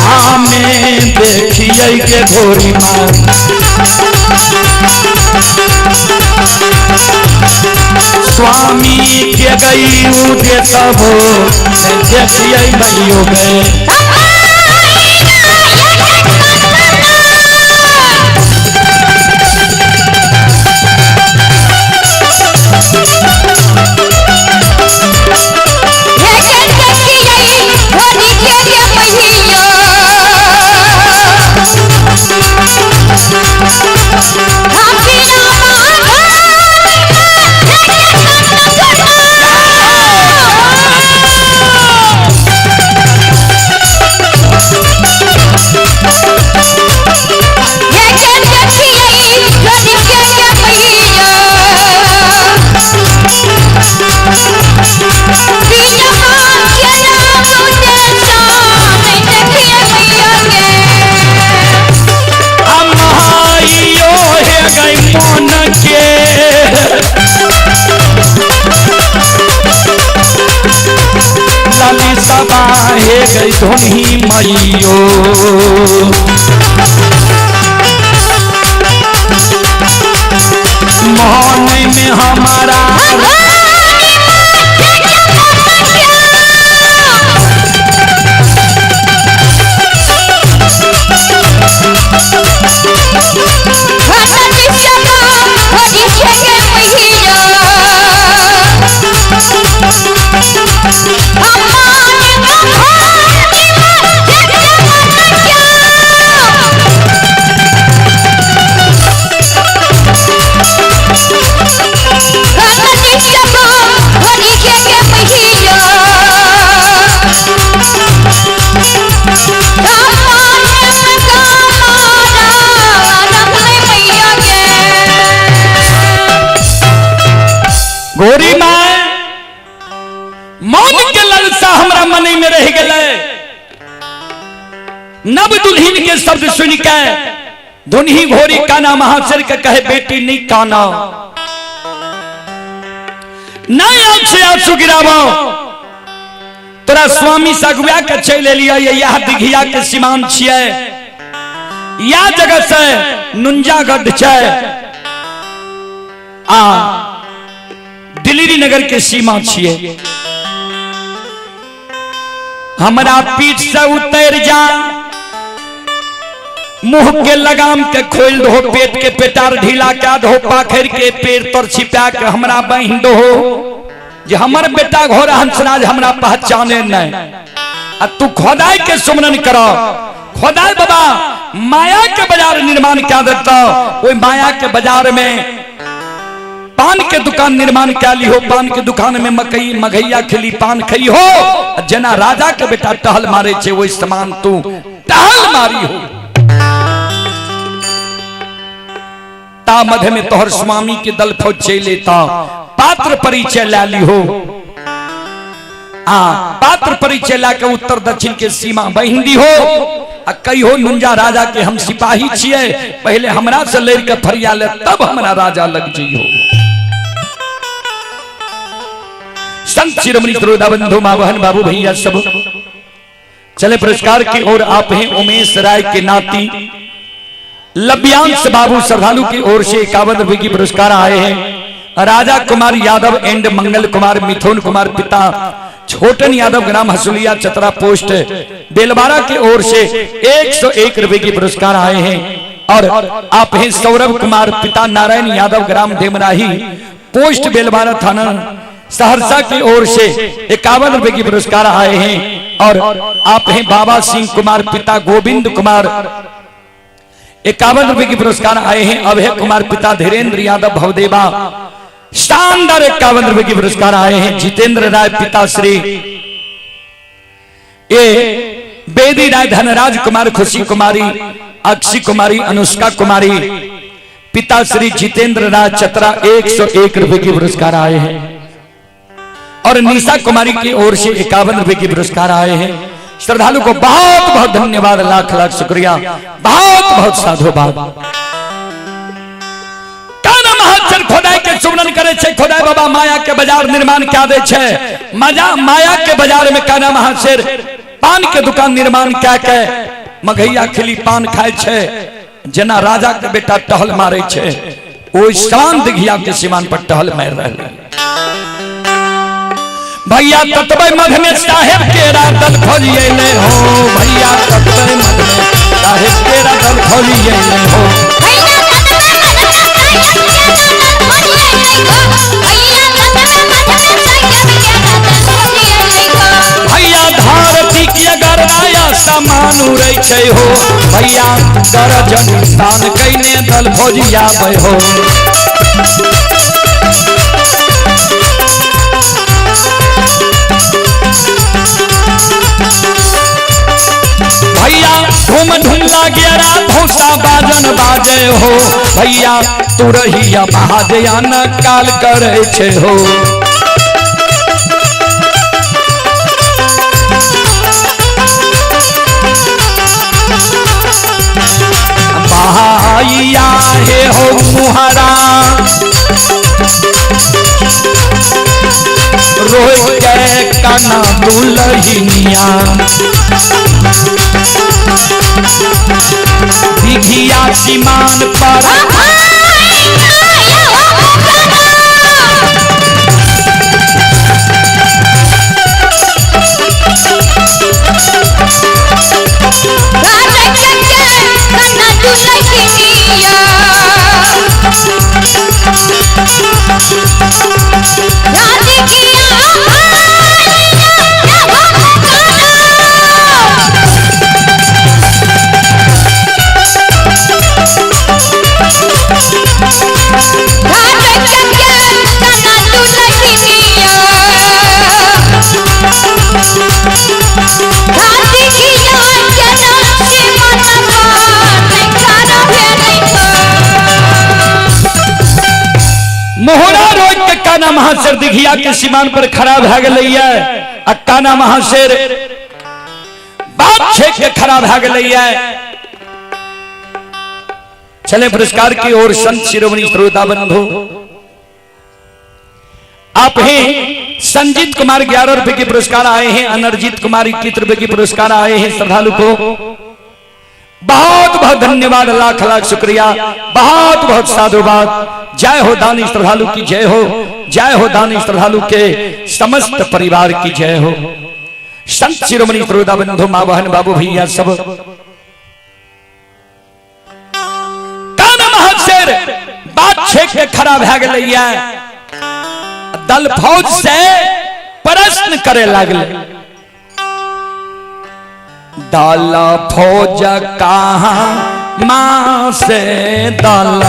Speaker 1: हमें देखिए के घोरी माँ स्वामी के गई उदे तब देखिए मैयो गए। हे गई धोनी मैयो मन में हमारा मानै में रहि गेलै। नव दुल्हिन के शब्द सुनि के धुनही घोरी काना महाशर के कहे, बेटी नहीं काना, नहीं आंख से आंसू गिराबो, तोरा स्वामी सगुआ के चलि एलियै, यह दिघिया के सीमान छियै, या जगह से नुंजागढ़ छै आ दिल्ली नगर के सीमा छियै, हमरा पीठ से उतर जा, मुंह के लगाम के खोल दो, पेट के पेटार ढीला क्या दो, पाखर के पेड़ तर छिपा के हमरा बांध दो, जे हमर बेटा घोड़ा हंसराज हमरा पहचाने नहीं, आ तू खोदाई के सुमरन करो, खोदाई बाबा माया के बाजार निर्माण क्या देता, ओई माया के बाजार में पान के दुकान निर्माण क्या ली हो, पान के दुकान में मकई मघैया खिली पान खई हो, जना राजा के बेटा टहल मारे छे वही समान तू टहल मारी हो। ता मध्य में तोहर स्वामी के दल फौज चल लेता, पात्र परिचय ला ली हो, आ पात्र परिचय ला के उत्तर दक्षिण के सीमा बहिन दी हो, आ कही हो नुंजा राजा के हम सिपाही छिए, पहले हमरा से लड़ के फरिया ले तब हमरा राजा लग जइहो। संत शिरोमणि श्रोता बंधु माँ बहन बाबू भैया सब चले पुरस्कार की ओर। आप हैं उमेश राय के नाती लव्यांश बाबू श्रद्धालु की ओर से 51 रुपए की पुरस्कार आए हैं। राजा कुमार यादव एंड मंगल कुमार मिथुन कुमार पिता छोटन यादव ग्राम हसुलिया चतरा पोस्ट बेलवारा की ओर से 101 रुपए की पुरस्कार आए हैं। और आप हैं सौरभ कुमार पिता नारायण यादव ग्राम देमराही पोस्ट बेलवारा थाना सहरसा की ओर से 51 रुपए की पुरस्कार आए हैं। और आप हैं बाबा सिंह कुमार पिता गोविंद कुमार 51 रुपए की पुरस्कार आए हैं। अभय कुमार पिता धीरेन्द्र यादव भवदेवा शानदार 51 रुपए की पुरस्कार आए हैं। जितेंद्र राय पिता श्री ए बेदी राय धनराज कुमार खुशी कुमारी अक्षी कुमारी अनुष्का कुमारी पिता श्री जितेंद्र राय चतरा 101 रुपए की पुरस्कार आए हैं। और निशा कुमारी की ओर से 51 रुपए की पुरस्कार आए हैं। श्रद्धालु को बहुत बहुत धन्यवाद, लाख लाख शुक्रिया, बहुत बहुत साधुवाद। काना महाचर खोदाई के सुमरन करे छे, खोदाई बाबा माया के बाजार निर्माण क्या दे छे, मजा माया के बाजार में काना महाचर पान के दुकान निर्माण क्या के मघैया खिली पान खाए छे, जना राजा के बेटा टहल मारे छे ओइ शान दिघिया के सीमान पर टहल मार रहे। भैया ततबै मध में साहेब के रातल खोलिए हो, भैया ततबै मध में साहेब के रातल खोलिए हो, भैया धरती की अगर आया सामान उड़ै छै हो, भैया गरजन तान कैने दल फौजिया हो। भैया धूम धूम लागे भूसा बाजन बाजे हो, भैया तुरहिया महाजयान काल करे छे हो। बहाइया हे हो मुहरा रोई के काना दुलहिनिया दिघिया सीमान पर मोहरा रोक के काना महासर दिघिया के सीमान पर खड़ा भए गेलैया आ काना महाशेर बात छेक के खड़ा भए गेलैया। चले पुरस्कार की ओर संत शिरोमणि श्रोता बंधु, आप हैं संजीत कुमार 11 रुपए के पुरस्कार आए हैं, अनर्जीत कुमार 21 रुपए के पुरस्कार आए हैं। श्रद्धालु को बहुत बहुत धन्यवाद, लाख लाख शुक्रिया, बहुत बहुत साधुवाद। जय हो दानी श्रद्धालु की जय हो, जय हो दानी श्रद्धालु के समस्त परिवार की जय हो। संत शिरोमणि श्रोता बंधु, माँ बहन बाबू भैया सब, काना महाशेर बात छेक के खड़ा भए गेलैया, दल फौज से प्रश्न करे लागले। दल फौज कहाँ माँ से दल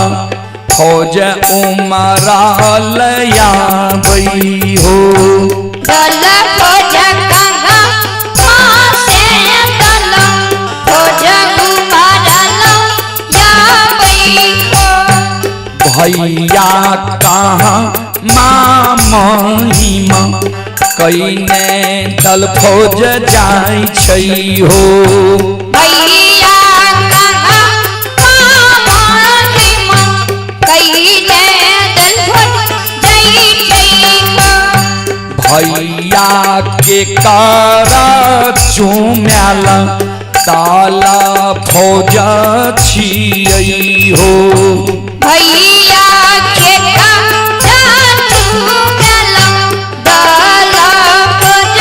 Speaker 1: फौज उमराल आबई हो।
Speaker 2: दल फौज कहाँ माँ से दल फौज उमराल आबई हो।
Speaker 1: भैया कहाँ माँ महिमा कईने दल फौज जाय छै हो।
Speaker 2: भैया कहाँ माँ महिमा कईने दल फौज जाय छै हो।
Speaker 1: भैया के कारा चुम्याल ताला फौज छियै हो।
Speaker 2: भैया के कारा चुम्याल दल फौज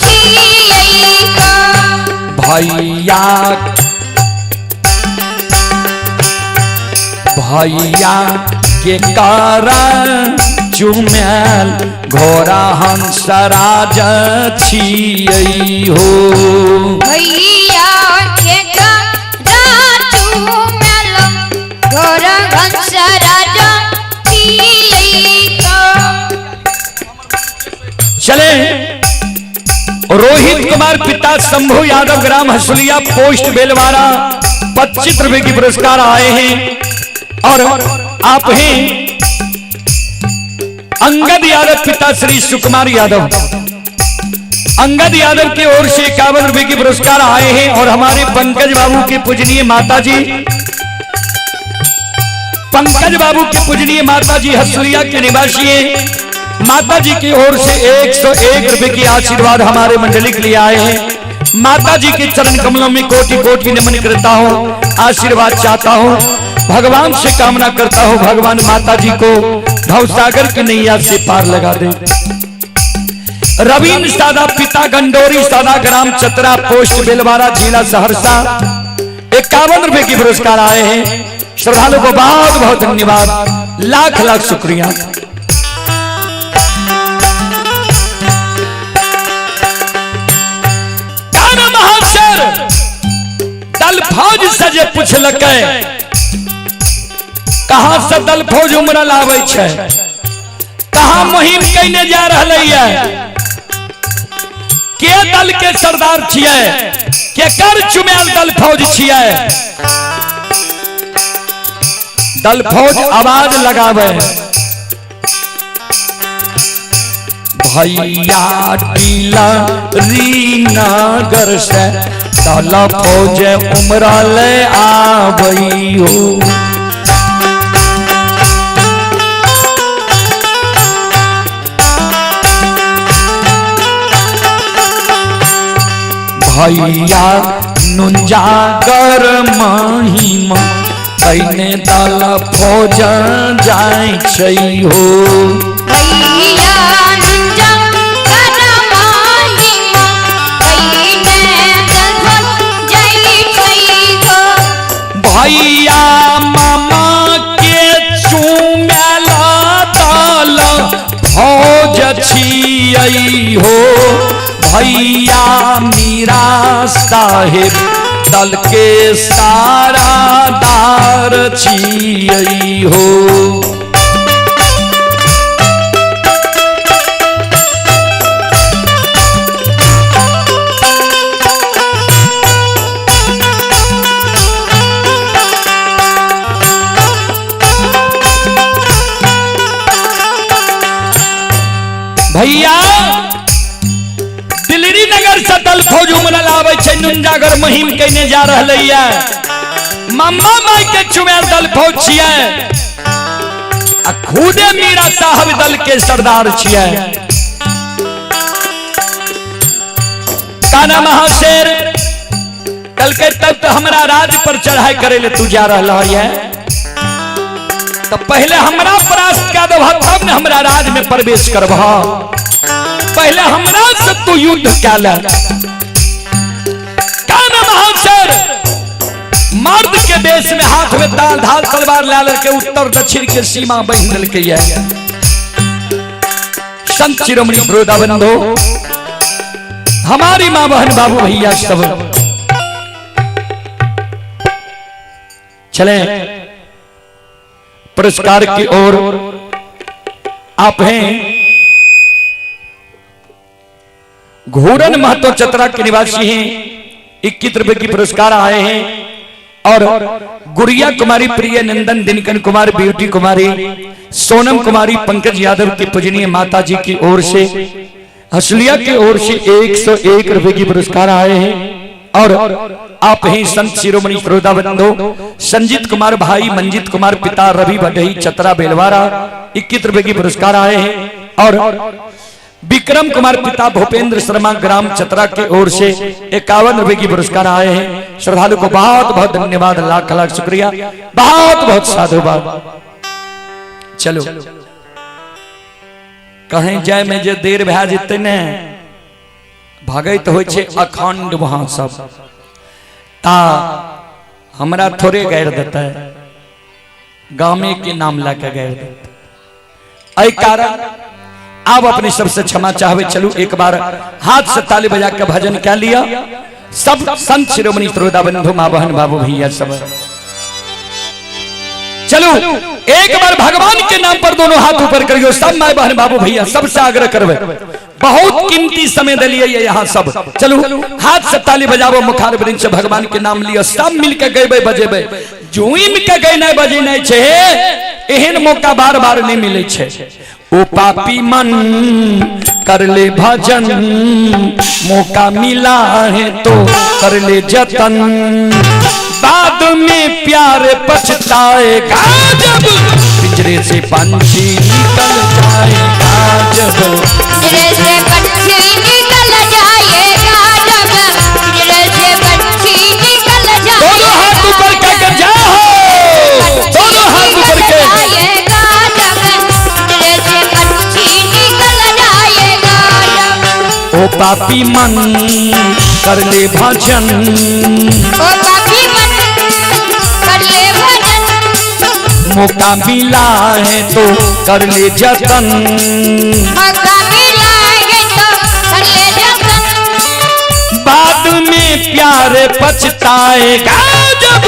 Speaker 2: छियै हो।
Speaker 1: भैया भैया के कारा चुम्याल घोड़ा हंस राज छियै हो।
Speaker 2: भैया के कारा चुम्याल घोड़ा हंस राज छियै हो।
Speaker 1: चले रोहित कुमार पिता शंभू यादव ग्राम हसुलिया पोस्ट बेलवाड़ा 25 रुपए की पुरस्कार आए हैं। और आप हैं अंगद यादव पिता श्री सुकुमार यादव, अंगद यादव की ओर से 51 रुपए की पुरस्कार आए हैं। और हमारे पंकज बाबू के पूजनीय माता जी, पंकज बाबू के पूजनीय माता जी हसुलिया के निवासी हैं, माता जी की ओर से 101 रुपए की आशीर्वाद हमारे मंडली के लिए आए हैं। माता जी के चरण कमलों में कोटि कोटि नमन करता हूँ, आशीर्वाद चाहता हूँ, भगवान से कामना करता हूँ भगवान माता जी को भवसागर की नैया से पार लगा दे। रवीन्द्र सादा पिता गंडोरी सादा ग्राम चतरा पोस्ट बेलवाड़ा जिला सहरसा 51 रुपए की पुरस्कार आए हैं। श्रद्धालु को बहुत बहुत धन्यवाद, लाख लाख शुक्रिया। दल फौज से जे पूछलकै कहाँ से दल फौज उमरल आबै छै, कहाँ मुहिम कैने जा रहलै है, के दल के सरदार छियै, के कर चुमेल दल फौज छियै। दल फौज आवाज लगावे, भैया डीला रीनगर से दल फौज उमरल आबै हो। भैया नुंजागर महिमा कैने दल फौज जाय छै हो।
Speaker 2: भैया नुंजागर महिमा कैने दल फौज जाय छै हो।
Speaker 1: भैया मामा के चुमेल दल फौज छियै हो। भैया मीरा साहेब दल के सारा दार छियै हो। भैया उजागर मुहिम केने जा रहलै है। मम्मा माई के चुमेल दल फौज छियै आ खुदे मीरा साहब दल के सरदार छियै। काना महाशेर कल के तब तो हमरा राज पर चढ़ाई करे ले तू जा रहा है, तो पहले हमरा परास्त कह देबह तब ने हमरा राज में प्रवेश करबह, पहले हमरा से तू युद्ध कह ले। काना महाशेर मर्द के देश में हाथ में दाल ढाल तलवार ला लेके उत्तर दक्षिण के सीमा बहिन देलकै है। संत शिरोमणि बंधु हमारी माँ बहन बाबू भैया सब चले पुरस्कार की ओर। आप हैं घूरन महतो चतरा के निवासी हैं, 21 रुपए की पुरस्कार आए हैं। और गुड़िया कुमारी, प्रिय नंदन, दिनकन कुमार, ब्यूटी कुमारी, सोनम कुमारी, पंकज यादव की पूजनीय माता जी की ओर से, हसलिया की ओर से 101 रुपए की पुरस्कार आए हैं। और आप ही संत शिरोमणि श्रोता बंधु संजीत कुमार भाई, मंजीत कुमार पिता रवि भटही चतरा बेलवारा 21 रुपए की पुरस्कार आए हैं। और विक्रम कुमार पिता भूपेंद्र शर्मा ग्राम चतरा के ओर से 51 रुपए की पुरस्कार आए हैं। श्रद्धालु को बहुत बहुत धन्यवाद, लाख लाख शुक्रिया, बहुत बहुत साधुवाद। चलो कहीं जाय में जे देर भए जेतै ने भगैत होइ छै अखंड वहां सब, ता हमरा थोड़े गैर देतै, गामे के नाम लए के गैर देतै। एहि कारण अब अपने सबसे क्षमा चाहबे। चलू एक बार हाथ से ताली बजा के भजन कह लिया सब संत शिरोमणि श्रोता बंधु माँ बहन बाबू भैया सब। चलो एक बार भगवान के नाम पर दोनों हाथ ऊपर करियो सब माय बहन बाबू भैया, सबसे आग्रह करबे, बहुत कीमती समय दिलिए यहाँ सब। चलो हाथ से ताली बजाबो, मुखार वृंद से भगवान के नाम लियो, सब मिलके गएबे बजेबे। जुइम के गए बजेनाइ छै, एहन मौका बार बार नहीं मिले छै। ओ पापी मन कर ले भजन, मौका मिला है तो कर ले जतन, बाद में प्यार पछताएगा जब पिंजरे से पंछी निकल जाएगा, जब
Speaker 2: पिंजरे से पंछी निकल जाएगा, जब पिंजरे से पंछी निकल जाएगा।
Speaker 1: दोनों हाथ ऊपर कर जाओ, दोनों हाथ ऊपर के ओ पापी मन कर ले भजन,
Speaker 2: ओ पापी मन कर ले भजन,
Speaker 1: मौका मिला है तो कर ले जतन,
Speaker 2: मौका मिला है तो कर ले जतन,
Speaker 1: बाद में प्यार पछताएगा जब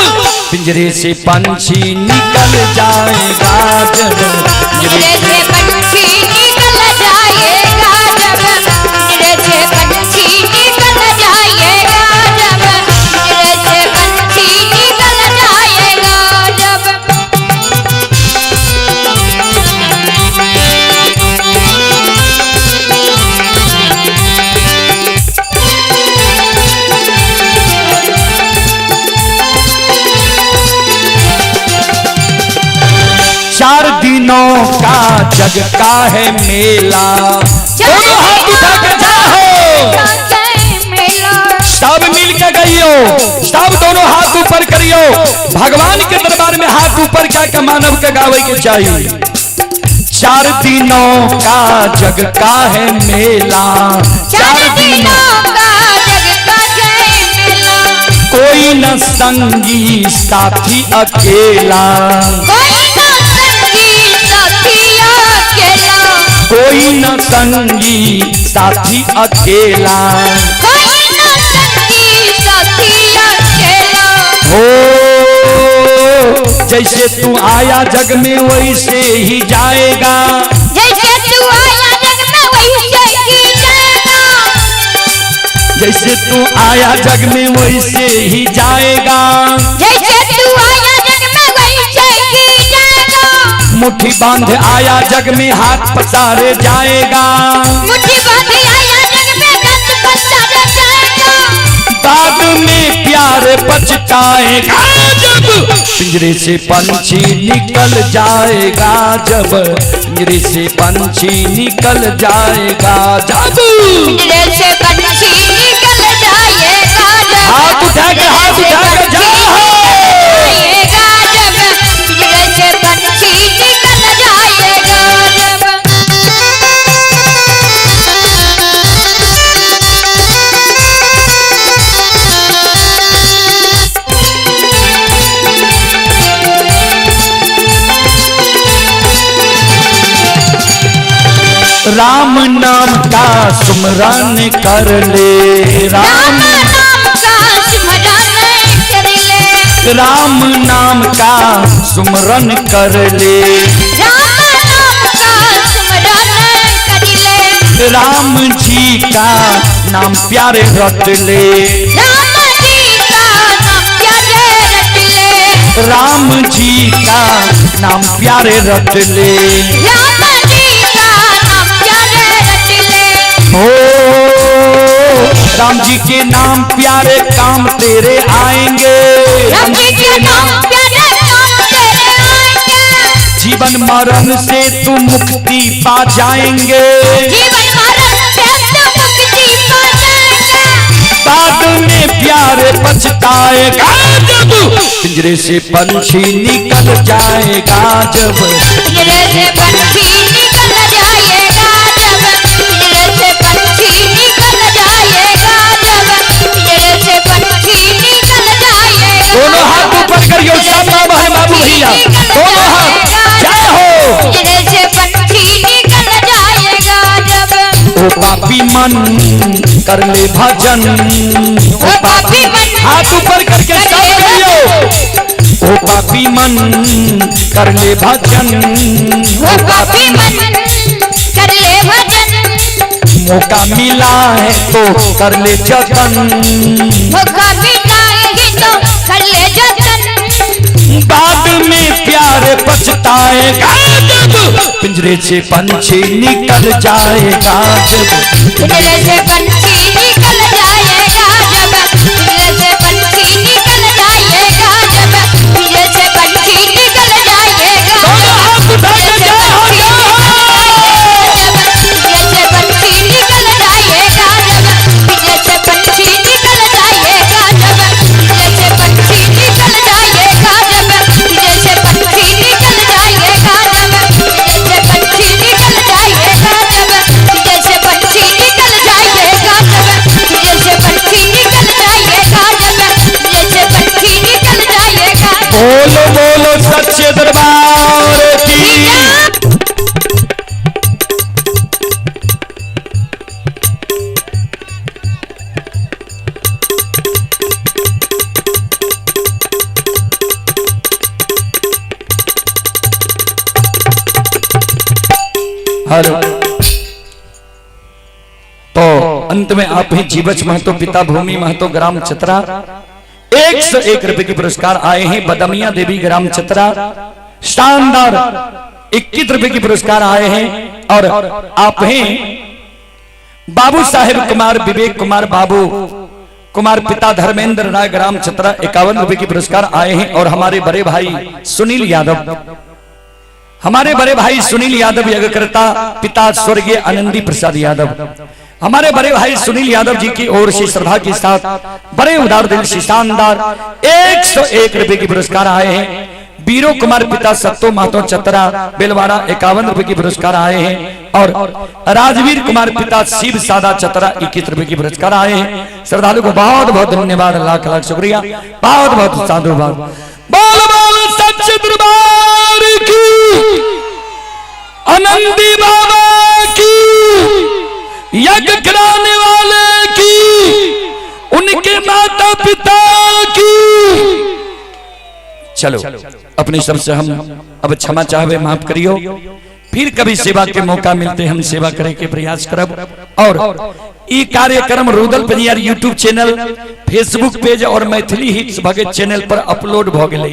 Speaker 1: पिंजरे से पंछी निकल जाएगा, जब
Speaker 2: पिंजरे से पंछी निकल जाएगा, जब पिंजरे से पंछी निकल जाएगा, जब पिंजरे से पंछी निकल जाएगा, जब।
Speaker 1: चार दिनों का जग का है मेला, दोनों हाथ उठा के जाओ, सब मिल के गइयो, सब दोनों हाथ ऊपर करियो, भगवान के दरबार में हाथ ऊपर क्या के मानव के गावे के चाहिए। चार दिनों का जग का है मेला,
Speaker 2: चार दिनों का जग का है मेला,
Speaker 1: कोई न संगी साथी अकेला,
Speaker 2: कोई न संगी साथी अकेला,
Speaker 1: कोई न संगी साथी अकेला,
Speaker 2: कोई न संगी साथी अकेला।
Speaker 1: हो जैसे तू आया जग में वैसे ही जाएगा,
Speaker 2: जैसे तू आया जग में वैसे ही जाएगा,
Speaker 1: जैसे तू आया जग में वैसे ही जाएगा,
Speaker 2: जैसे तू आया जग में वैसे ही जाएगा,
Speaker 1: मुट्ठी बांध आया जग में हाथ पसारे जाएगा,
Speaker 2: मुट्ठी बांध आया जग में हाथ पसारे जाएगा,
Speaker 1: बाद में प्यारे पछताएगा जब पिंजरे से पंछी निकल जाएगा, जब पिंजरे से पंछी निकल जाएगा, जब
Speaker 2: पिंजरे से पंछी निकल जाएगा, जब
Speaker 1: हाथ उठा के, हाथ उठा के जाओ।
Speaker 2: जाएगा जब पिंजरे से पंछी निकल जाएगा, जब
Speaker 1: राम नाम का सुमरन कर ले,
Speaker 2: राम नाम का सुमरन कर ले,
Speaker 1: राम नाम का सुमरन कर ले,
Speaker 2: राम नाम का सुमरन कर ले,
Speaker 1: राम जी का नाम प्यारे रट ले,
Speaker 2: राम जी का नाम प्यारे रट ले,
Speaker 1: राम जी का नाम प्यारे रट ले,
Speaker 2: राम जी का नाम प्यारे रट ले,
Speaker 1: हो राम जी के नाम प्यारे काम तेरे आएंगे,
Speaker 2: राम जी के नाम प्यारे काम तेरे आएंगे,
Speaker 1: जीवन मरण से तू मुक्ति पा जाएंगे,
Speaker 2: जीवन मरण से तू मुक्ति पा जाएंगे,
Speaker 1: बाद में प्यारे पछताएगा जब पिंजरे से पंछी निकल जाएगा, जब
Speaker 2: पिंजरे से पंछी निकल जाएगा, जब पिंजरे से पंछी निकल जाएगा, जब पिंजरे से पंछी निकल जाएगा।
Speaker 1: दोनों हाथ ऊपर करियो सब माँ बहन बाबू भैया, दोनों हाथ, जय हो।
Speaker 2: पिंजरे से पंछी निकल जाएगा, जब
Speaker 1: ओ पापी मन कर ले भजन,
Speaker 2: ओ पापी मन
Speaker 1: हाथ ऊपर करके सब करियो, ओ पापी मन कर ले भजन,
Speaker 2: ओ पापी मन कर ले भजन,
Speaker 1: मौका मिला है तो कर ले जतन,
Speaker 2: मौका मिला है तो कर ले जतन,
Speaker 1: बाद में प्यार पछताएगा जब पिंजरे से पंछी निकल जाएगा, जब
Speaker 2: पिंजरे से पंछी निकल जाएगा, जब पिंजरे से पंछी निकल जाएगा, जब पिंजरे से पंछी निकल जाएगा,
Speaker 1: दोनों हाथ उठा के जय हो, जय हो।
Speaker 2: पिंजरे से पंछी निकल जाएगा, जब पिंजरे से पंछी निकल जाएगा, जब पिंजरे से पंछी निकल जाएगा, जब पिंजरे से पंछी निकल जाएगा, जब पिंजरे से पंछी निकल जाएगा, जब पिंजरे से पंछी निकल जाएगा, जब पिंजरे से पंछी निकल जाएगा, जब पिंजरे से पंछी निकल जाएगा।
Speaker 1: बोलो बोलो सच्चे दरबार की। हेलो, तो अंत में आप ही जीवच महतो पिता भूमि महतो ग्राम चतरा 101 रुपए के पुरस्कार आए हैं। बदमिया देवी ग्राम चतरा शानदार 21 रुपए के पुरस्कार आए हैं। और आप हैं बाबू साहेब कुमार विवेक कुमार बाबू कुमार पिता धर्मेंद्र राय ग्राम चतरा 51 रुपए के पुरस्कार आए हैं। और हमारे बड़े भाई सुनील यादव, हमारे बड़े भाई सुनील यादव यज्ञकर्ता पिता स्वर्गीय आनंदी प्रसाद यादव, हमारे बड़े भाई सुनील यादव जी की ओर से श्रद्धा के साथ बड़े उदार दिल से शानदार 101 रुपए के पुरस्कार आए हैं। बीरो कुमार पिता सत्तो महतो चतरा बेलवाड़ा 51 रुपए के पुरस्कार आए हैं। और राजवीर कुमार पिता शिव सादा चतरा 21 रुपए के पुरस्कार आए हैं। श्रद्धालु को बहुत बहुत धन्यवाद, लाख लाख शुक्रिया, बहुत बहुत साधुवाद। बोल बोल सच्चे दरबार की, आनंदी बाबा की, यज्ञ कराने वाले की, उनके माता पिता की। चलो अपनी सबसे हम अब क्षमा चाहवे, माफ करियो। फिर कभी सेवा के मौका मिलते हम सेवा करे के प्रयास करब। और ई कार्यक्रम Rudal Paniyar YouTube channel, Facebook page और मैथिली हिट्स भगत चैनल पर अपलोड भ गेलै।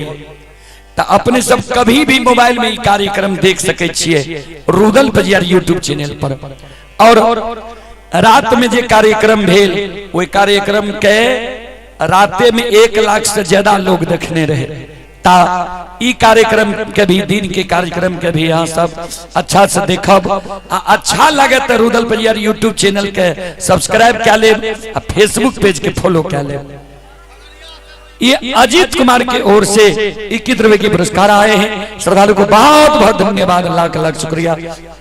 Speaker 1: तो अपने सब कभी भी मोबाइल में ई कार्यक्रम देख सकै छियै रुदल पजियार यूट्यूब चैनल पर। और रात में जे कार्यक्रम भेल ओहि कार्यक्रम के राते में 1 लाख से ज्यादा लोग देखने रहे। ता ई कार्यक्रम के भी, दिन के कार्यक्रम के भी यहाँ सब अच्छा से देखब आ अच्छा लगे तो रुदल परियार यूट्यूब चैनल के सब्सक्राइब कर ले आ फेसबुक पेज के फॉलो कर ले। ये अजीत कुमार के ओर से 21 रुपए के पुरस्कार आए हैं। श्रद्धालु को बहुत बहुत धन्यवाद, लाख लाख शुक्रिया,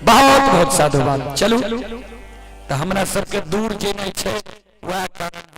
Speaker 1: बहुत बहुत साधुवाद। चलू तो हमरा सबके दूर जे नहीं छे वह कारण।